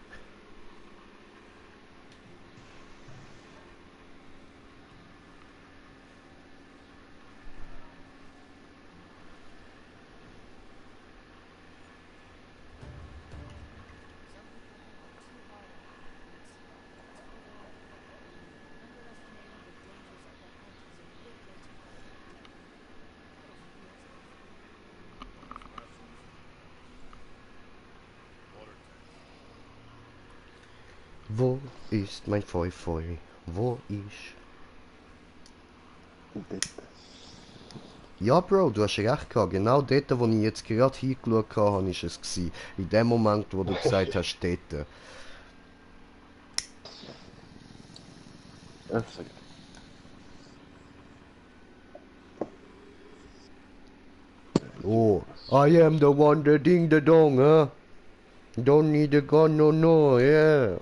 Wo ist mein Feu? Wo ist... Und dort. Ja, Bro, du hast recht gehabt. Genau dort, wo ich jetzt gerade hingeschaut habe, ist es gewesen. In dem Moment, wo du gesagt hast, dort. Perfekt. Oh, I am the one, the ding, the dong, huh? Don't need a gun, no, no, yeah.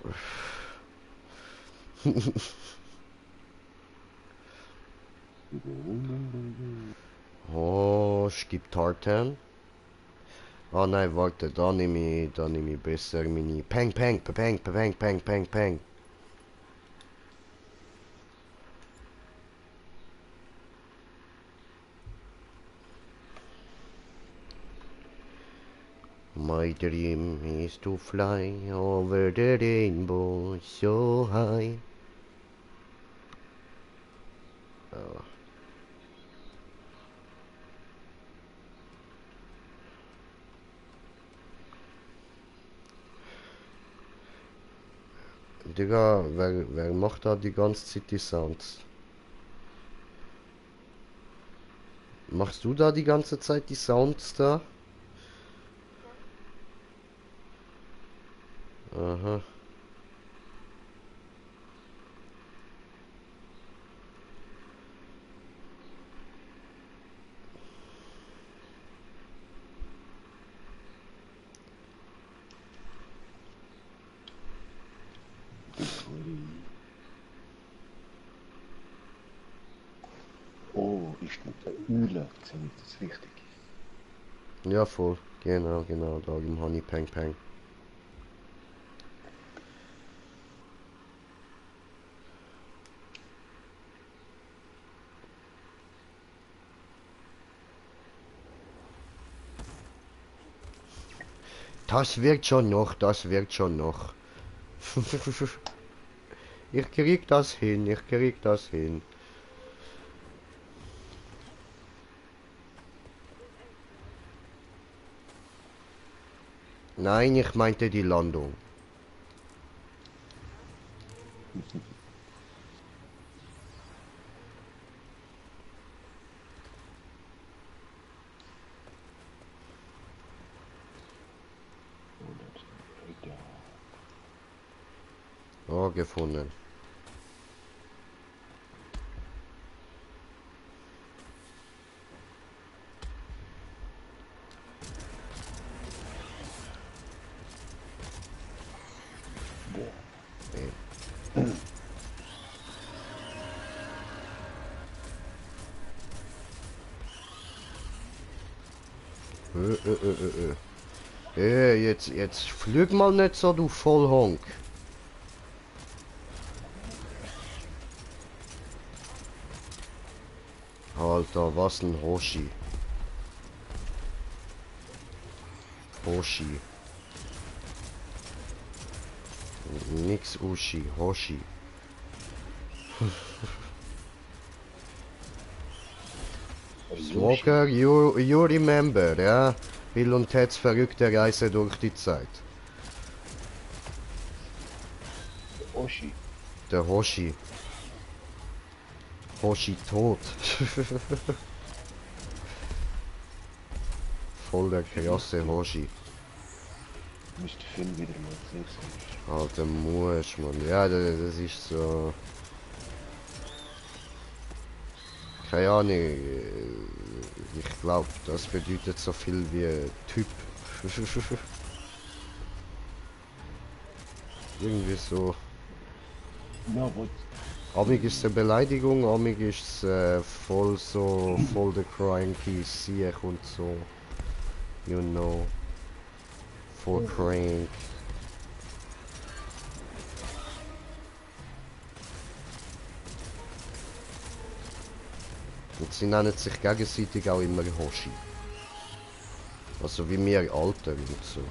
Oh, es gibt Tartan. Ah nein, warte, da nehme ich besser meine Peng, Peng, Peng, Peng, Peng, Peng, Peng. My dream is to fly over the rainbow so high. Ja. Digga, wer macht da die ganze Zeit die Sounds? Machst du da die ganze Zeit die Sounds da? Aha. Oh, ist mit der Öle ziemlich das wichtig. Ja, voll. Genau, genau, da im Honey Peng Peng. Das wird schon noch, das wird schon noch. Ich krieg das hin, ich krieg das hin. Nein, ich meinte die Landung. Und dann ist der Oh, gefunden. jetzt flüg mal nicht so, du Vollhonk. Alter, was ein Hoshi. Hoshi. Nix Ushi, Hoshi. Walker, you remember, ja? Bill und Teds verrückte Reise durch die Zeit. Oshi. Der Hoshi. Hoshi tot. Voll der krasse Hoshi. Müsste Film wieder mal sehen. Alter Musch, Mann. Ja, das ist so... Keine Ahnung. Ich glaube, das bedeutet so viel wie Typ. Irgendwie so. Ja, was? Amig ist es eine Beleidigung, amig ist es voll so, voll der Crying Sieg und so. You know. For crying. Und sie nennen sich gegenseitig auch immer Hoshi. Also wie wir Alten und so.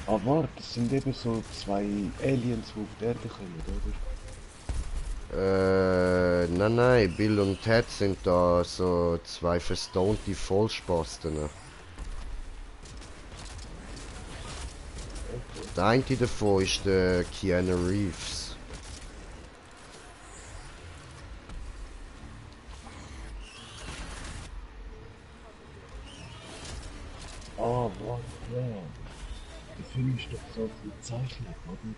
Ah, warte, das sind eben so zwei Aliens, die auf die Erde kommen, oder? Nein, Bill und Ted sind da so zwei verstonte Vollspasten. Der eine davon ist der Keanu Reeves. Ah, warte, ja. Der Film ist doch so gezeichnet, oder?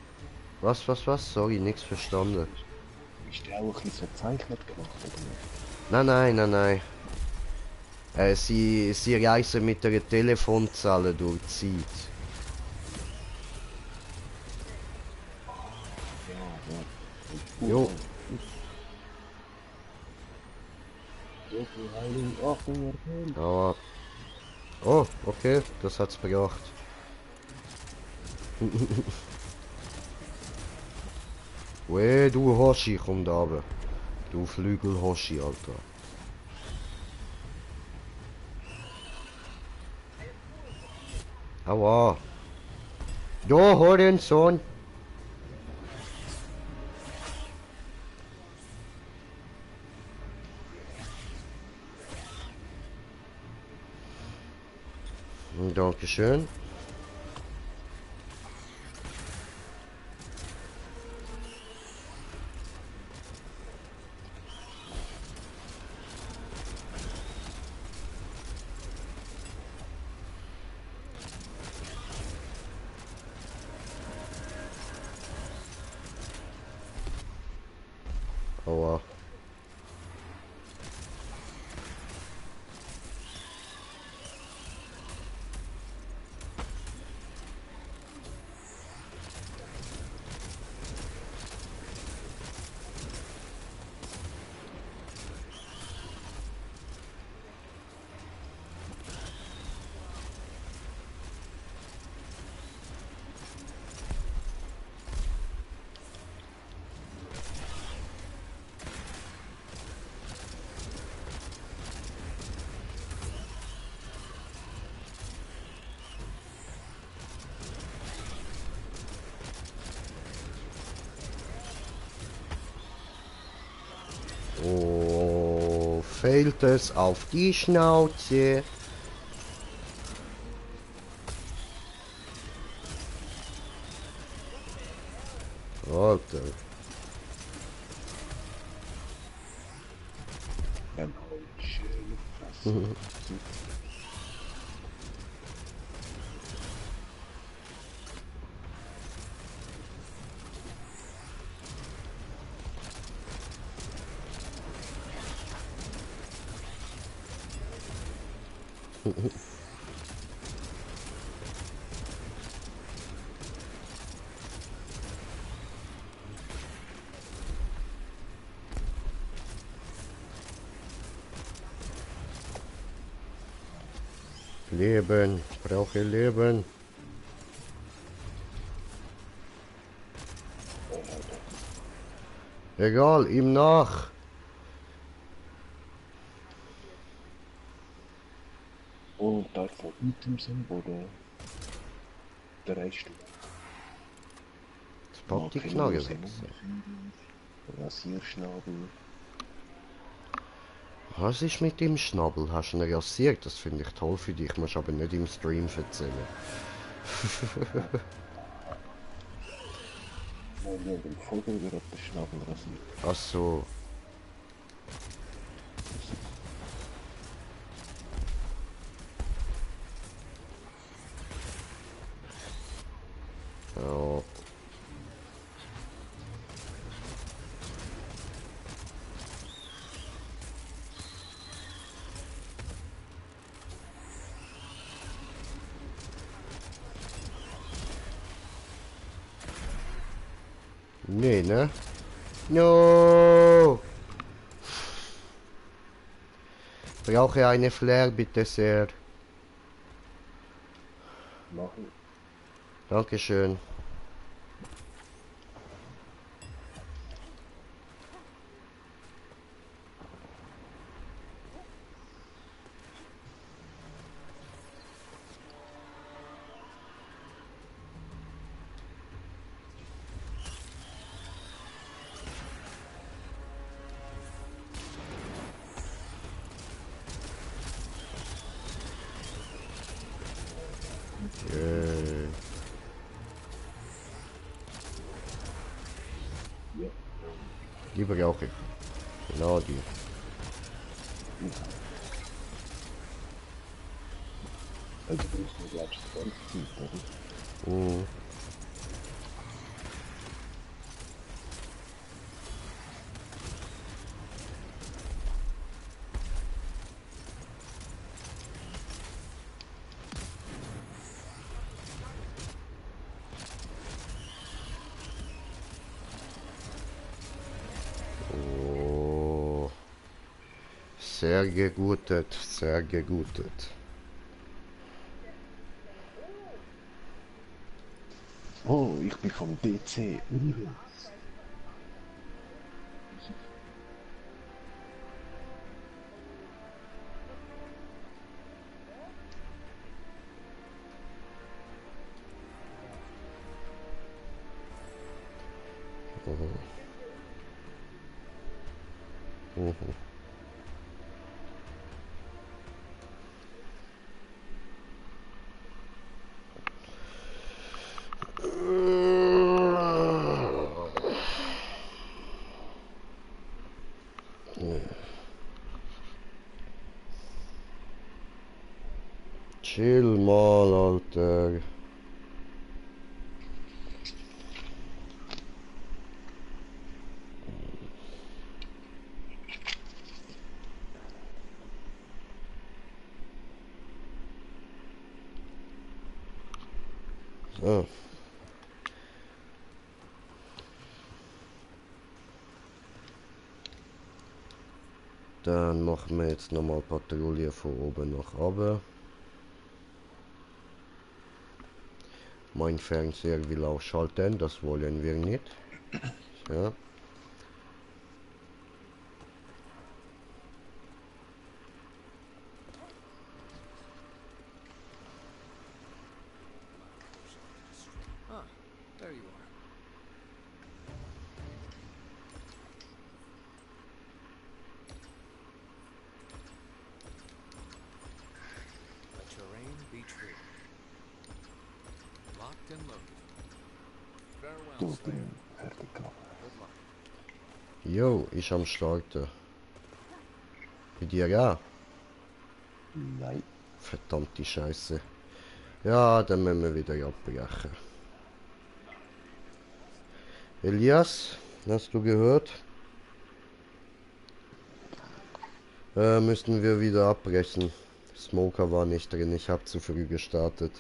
Was? Sorry, nichts verstanden. Ist der auch ein bisschen so gezeichnet gemacht, oder nicht? Nein. Sie reisen mit einer Telefonzelle durch die Zeit. Ja, Jo. Aber... Oh, okay, das hat's gebracht. Weh, du Hoshi, komm da runter. Du Flügel Hoshi, Alter. Aua. Ja, hol den Sohn. Dankeschön. Aua. Oh, fällt es auf die Schnauze. Alter. Dann halt schön Fresse. Leben, ich brauche Leben. Egal, ihm nach. Und da von Items sind, oder der Rest. Das Partyknarre Marke wechseln. Rasierschnabel. Was ist mit dem Schnabel? Hast du ihn rasiert? Das finde ich toll für dich. Musst aber nicht im Stream erzählen. Nein, wir haben im Vogel gerade den Schnabel rasiert. Ach so. Ja. Nee, ne? No! Brauche eine Flair, bitte sehr. Machen. Dankeschön. Äh, die brauche ich. Genau die. Also brauchst du, glaubst du, die ganze Zeit, oder? Mhm. Oh. Sehr gegutet, sehr gegutet. Oh, ich bin vom DC. Mhm. Chill mal, Alter. So. Dann machen wir jetzt nochmal Patrouille von oben nach oben. Mein Fernseher will ausschalten, das wollen wir nicht. So. Ah, there you are. Let your aim be true. Locked and loaded. Farewell, Du, Slayer. bin fertig gemacht. Good luck. Jo, ich am Starten. Bei dir ja? Nein. Verdammte Scheiße. Ja, dann müssen wir wieder abbrechen. Elias, hast du gehört? Müssten wir wieder abbrechen. Smoker war nicht drin, ich habe zu früh gestartet.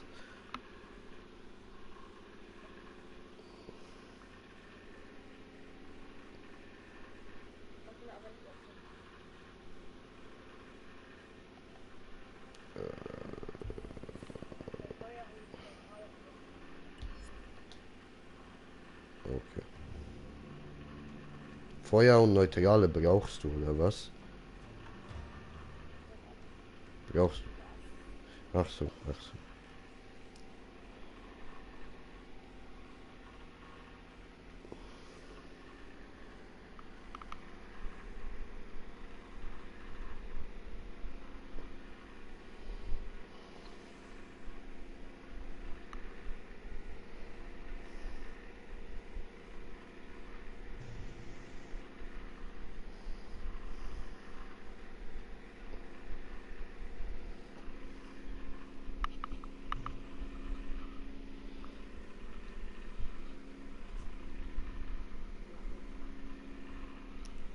Feuer und Neutrale brauchst du, oder was? Brauchst du? Ach so, ach so.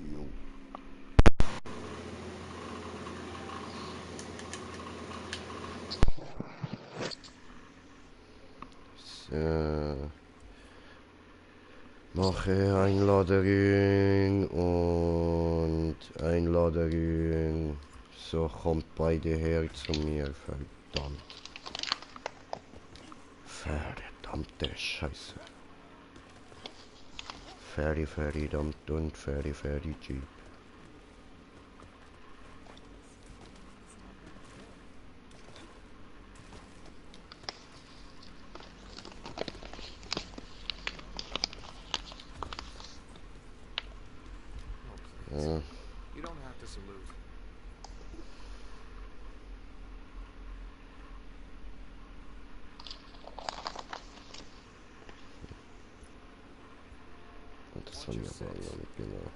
Jo. So. Mache Einladung und Einladung. So, kommt beide her zu mir. Verdammt. Verdammte Scheiße. Verdammt und Jeep. Ja. You don't have to salute. Das haben wir aber noch nicht genau.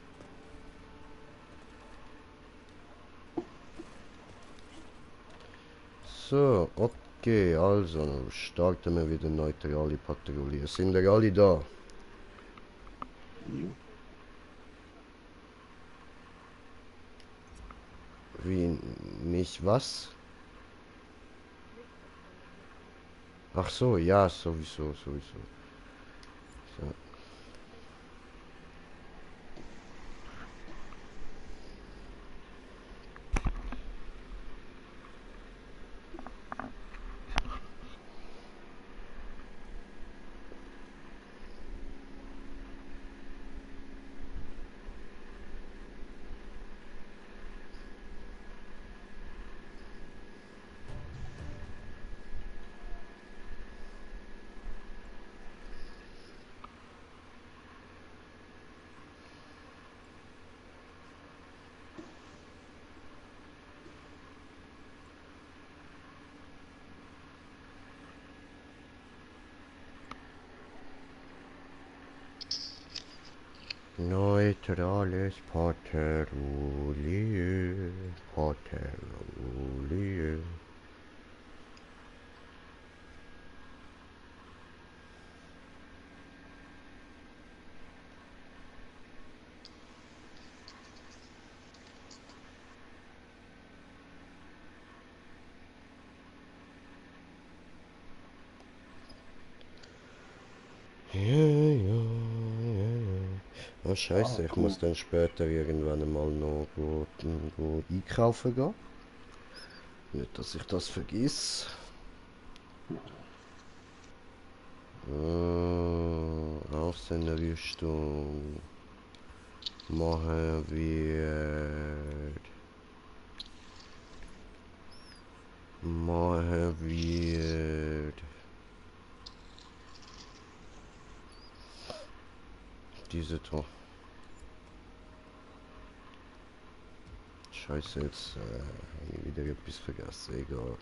So, okay, also starten wir wieder neutrale Patrouille. Sind wir alle da? Jo. Wie, mich was? Ach so, ja, sowieso. So. Neutrales Patrouille. Ja. Oh scheiße, ich muss dann später irgendwann einmal noch go einkaufen gehen. Nicht, dass ich das vergiss. Außenrüstung machen wir diese Tor. Scheiße, jetzt habe ich wieder etwas vergessen, egal.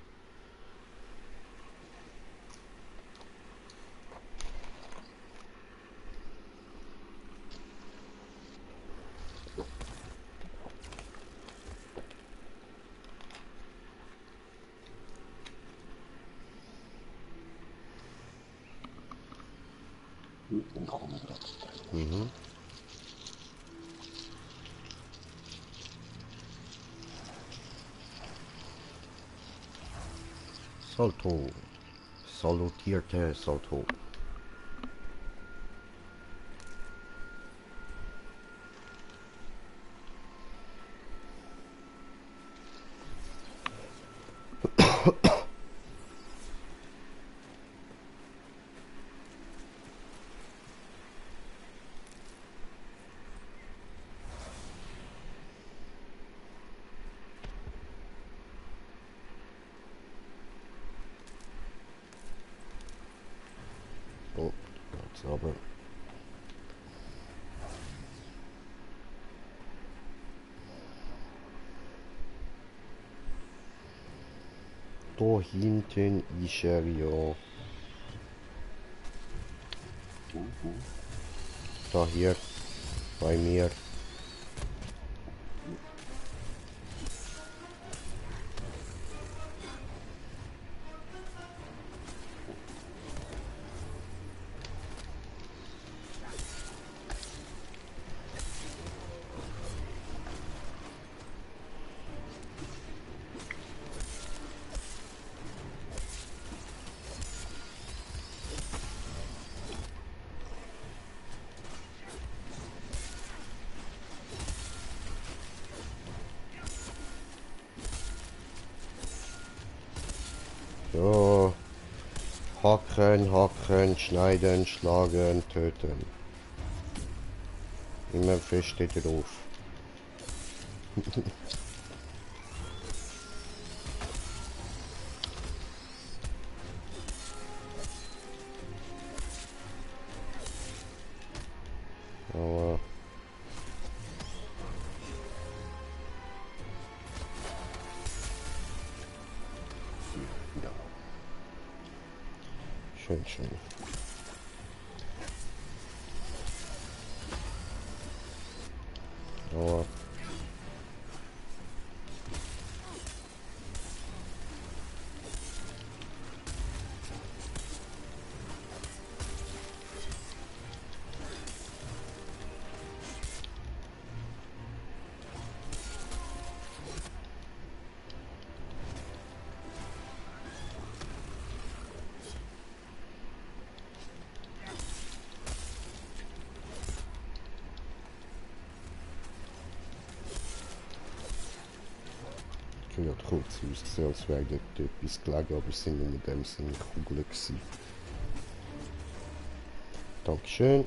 Dann kommen wir gerade. Mhm. Salto. Salutierte Salto. jetzt aber. Da hinten ist er ja. Da hier. Bei mir. So. Hacken, hacken, schneiden, schlagen, töten. Immer feste drauf. Aber Ja. schön, schön. Aber ich habe kurz ausgesehen, als wäre dort etwas gelegen, aber es sind in dem Sinne Kugeln gewesen. Dankeschön.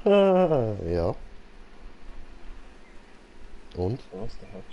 Ah, ja. Und? Was, der hat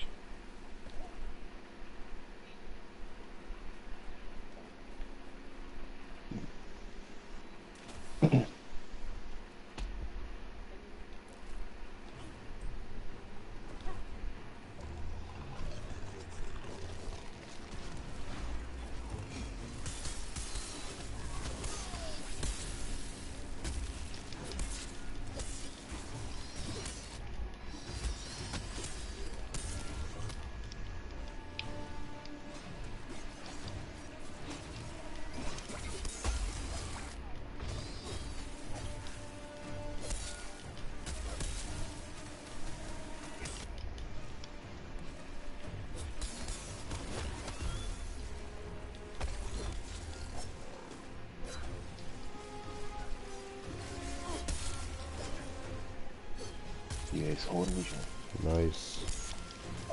Yes, Horn ist Nice.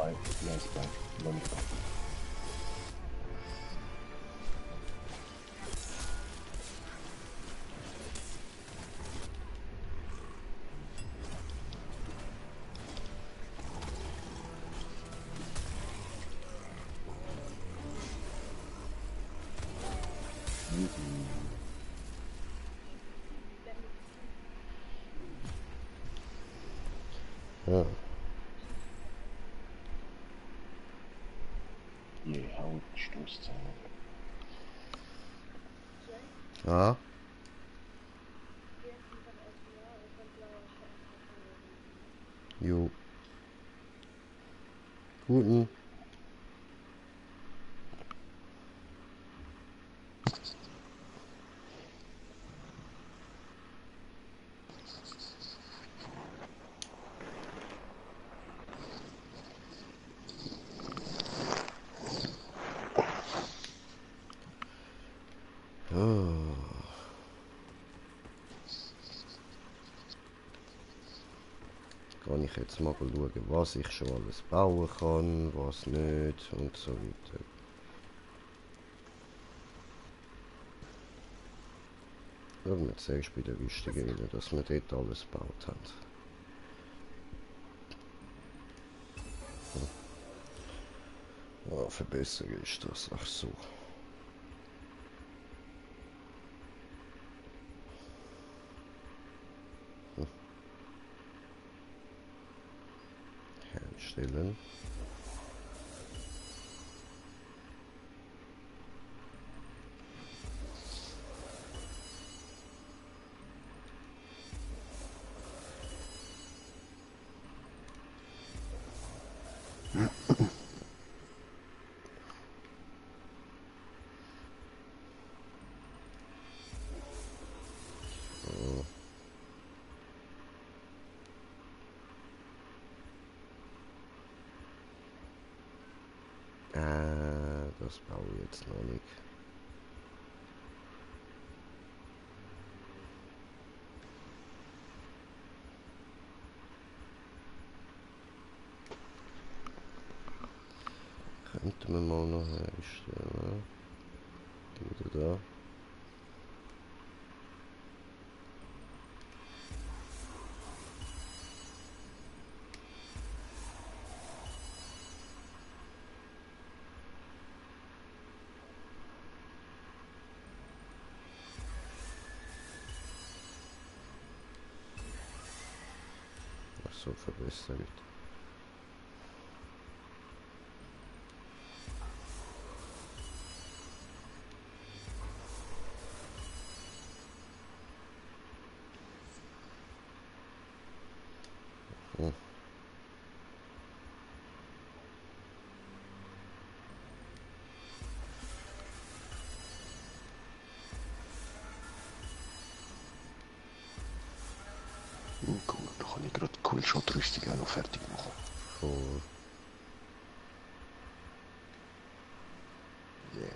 ein nice Bike. Noch nicht da. Ja. Je, Haut, Stoßzahn. Ah. Jo. Guten. Ah. Kann ich jetzt mal schauen, was ich schon alles bauen kann, was nicht und so weiter. Schauen wir zuerst bei der Wüste rein, dass wir dort alles gebaut haben. Ja, verbessern ist das. Ach so. Willen. Das baue ich jetzt noch nicht. Könnte man mal noch herstellen. Die wieder da. So verbessert. Hm. Cool, da kann ich gerade cool Schrottrüstung auch noch fertig machen. Cool. Yeah.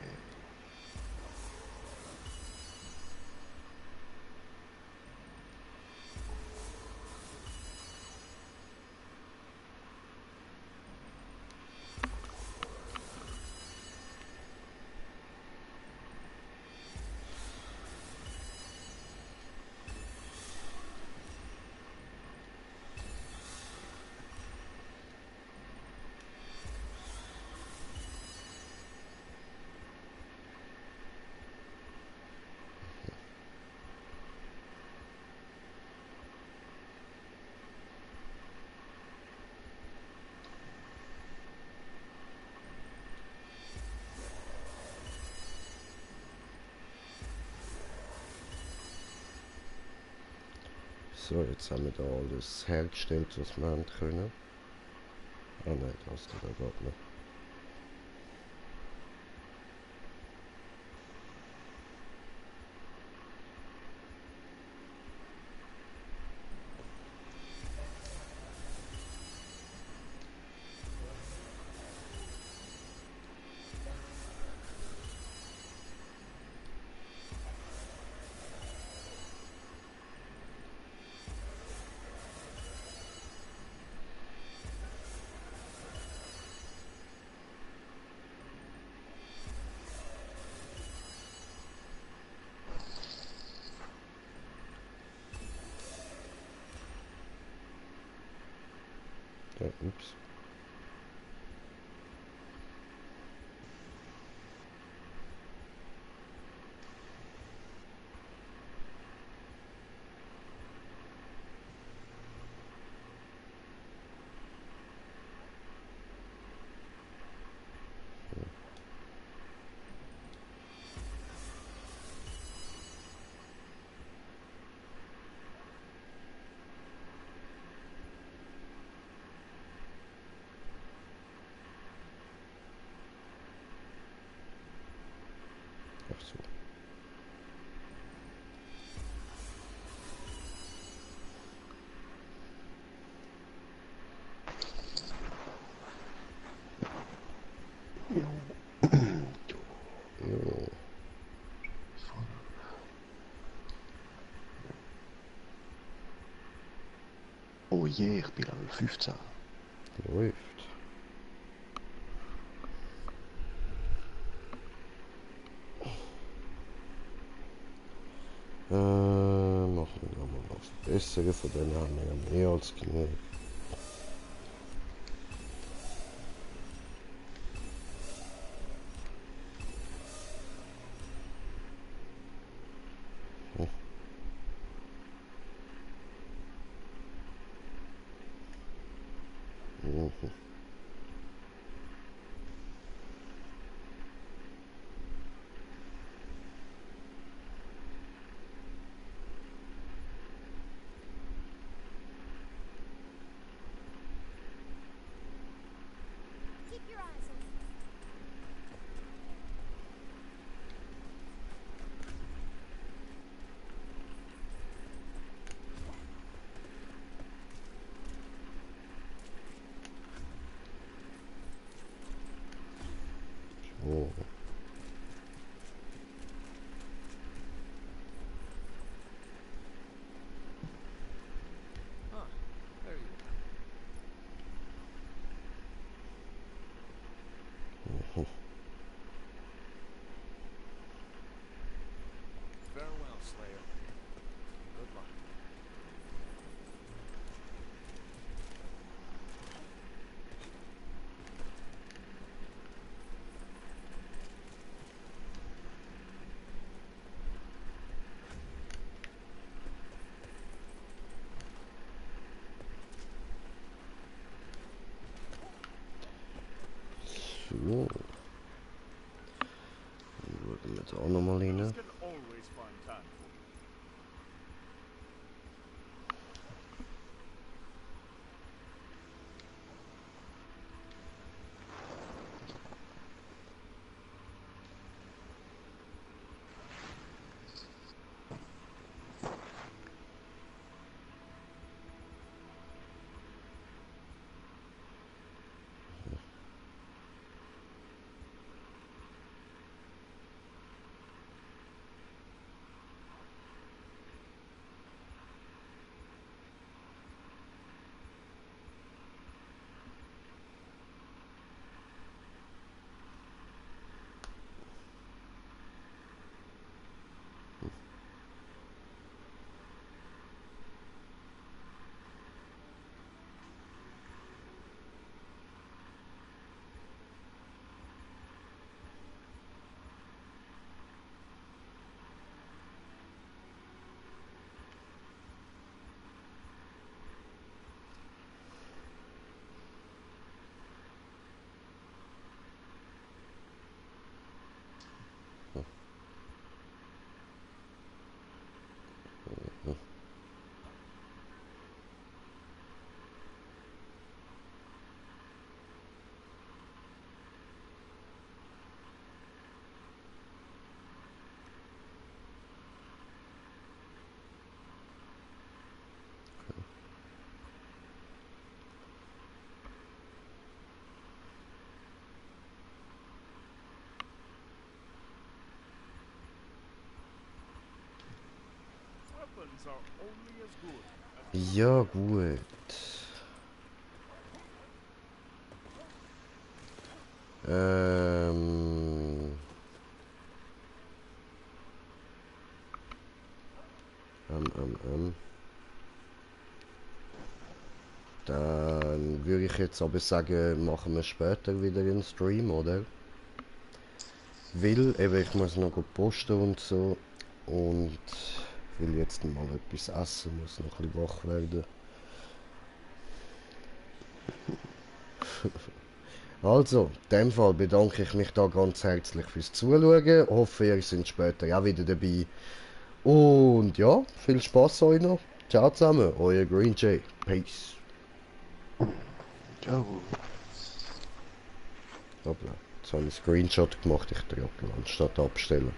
So, jetzt haben wir da alles hergestellt, was wir haben können. Ah nein, das da geht nicht. Ja, ups. Ach so. Jo, Oh je, ich bin Level 15. läuft. Machen wir nochmal was Besseres, von denen haben wir ja mehr als genug. Mhm. Ah, there you are. Farewell, Slayer. Good luck. So. Dann schauen wir jetzt auch nochmal rein. Can always find time for you. Weapons are only as good as Ja, gut. Ähm. Dann würde ich jetzt aber sagen, machen wir später wieder einen Stream, oder? Weil, eben, ich muss noch gut posten und so. Und will jetzt mal etwas essen, muss noch ein bisschen wach werden. Also, in dem Fall bedanke ich mich da ganz herzlich fürs Zuschauen. Hoffe, ihr seid später auch wieder dabei. Und ja, viel Spaß euch noch. Ciao zusammen, euer Green Jay. Peace. Ciao. Hoppla, jetzt habe ich einen Screenshot gemacht, ich drücke anstatt abstellen.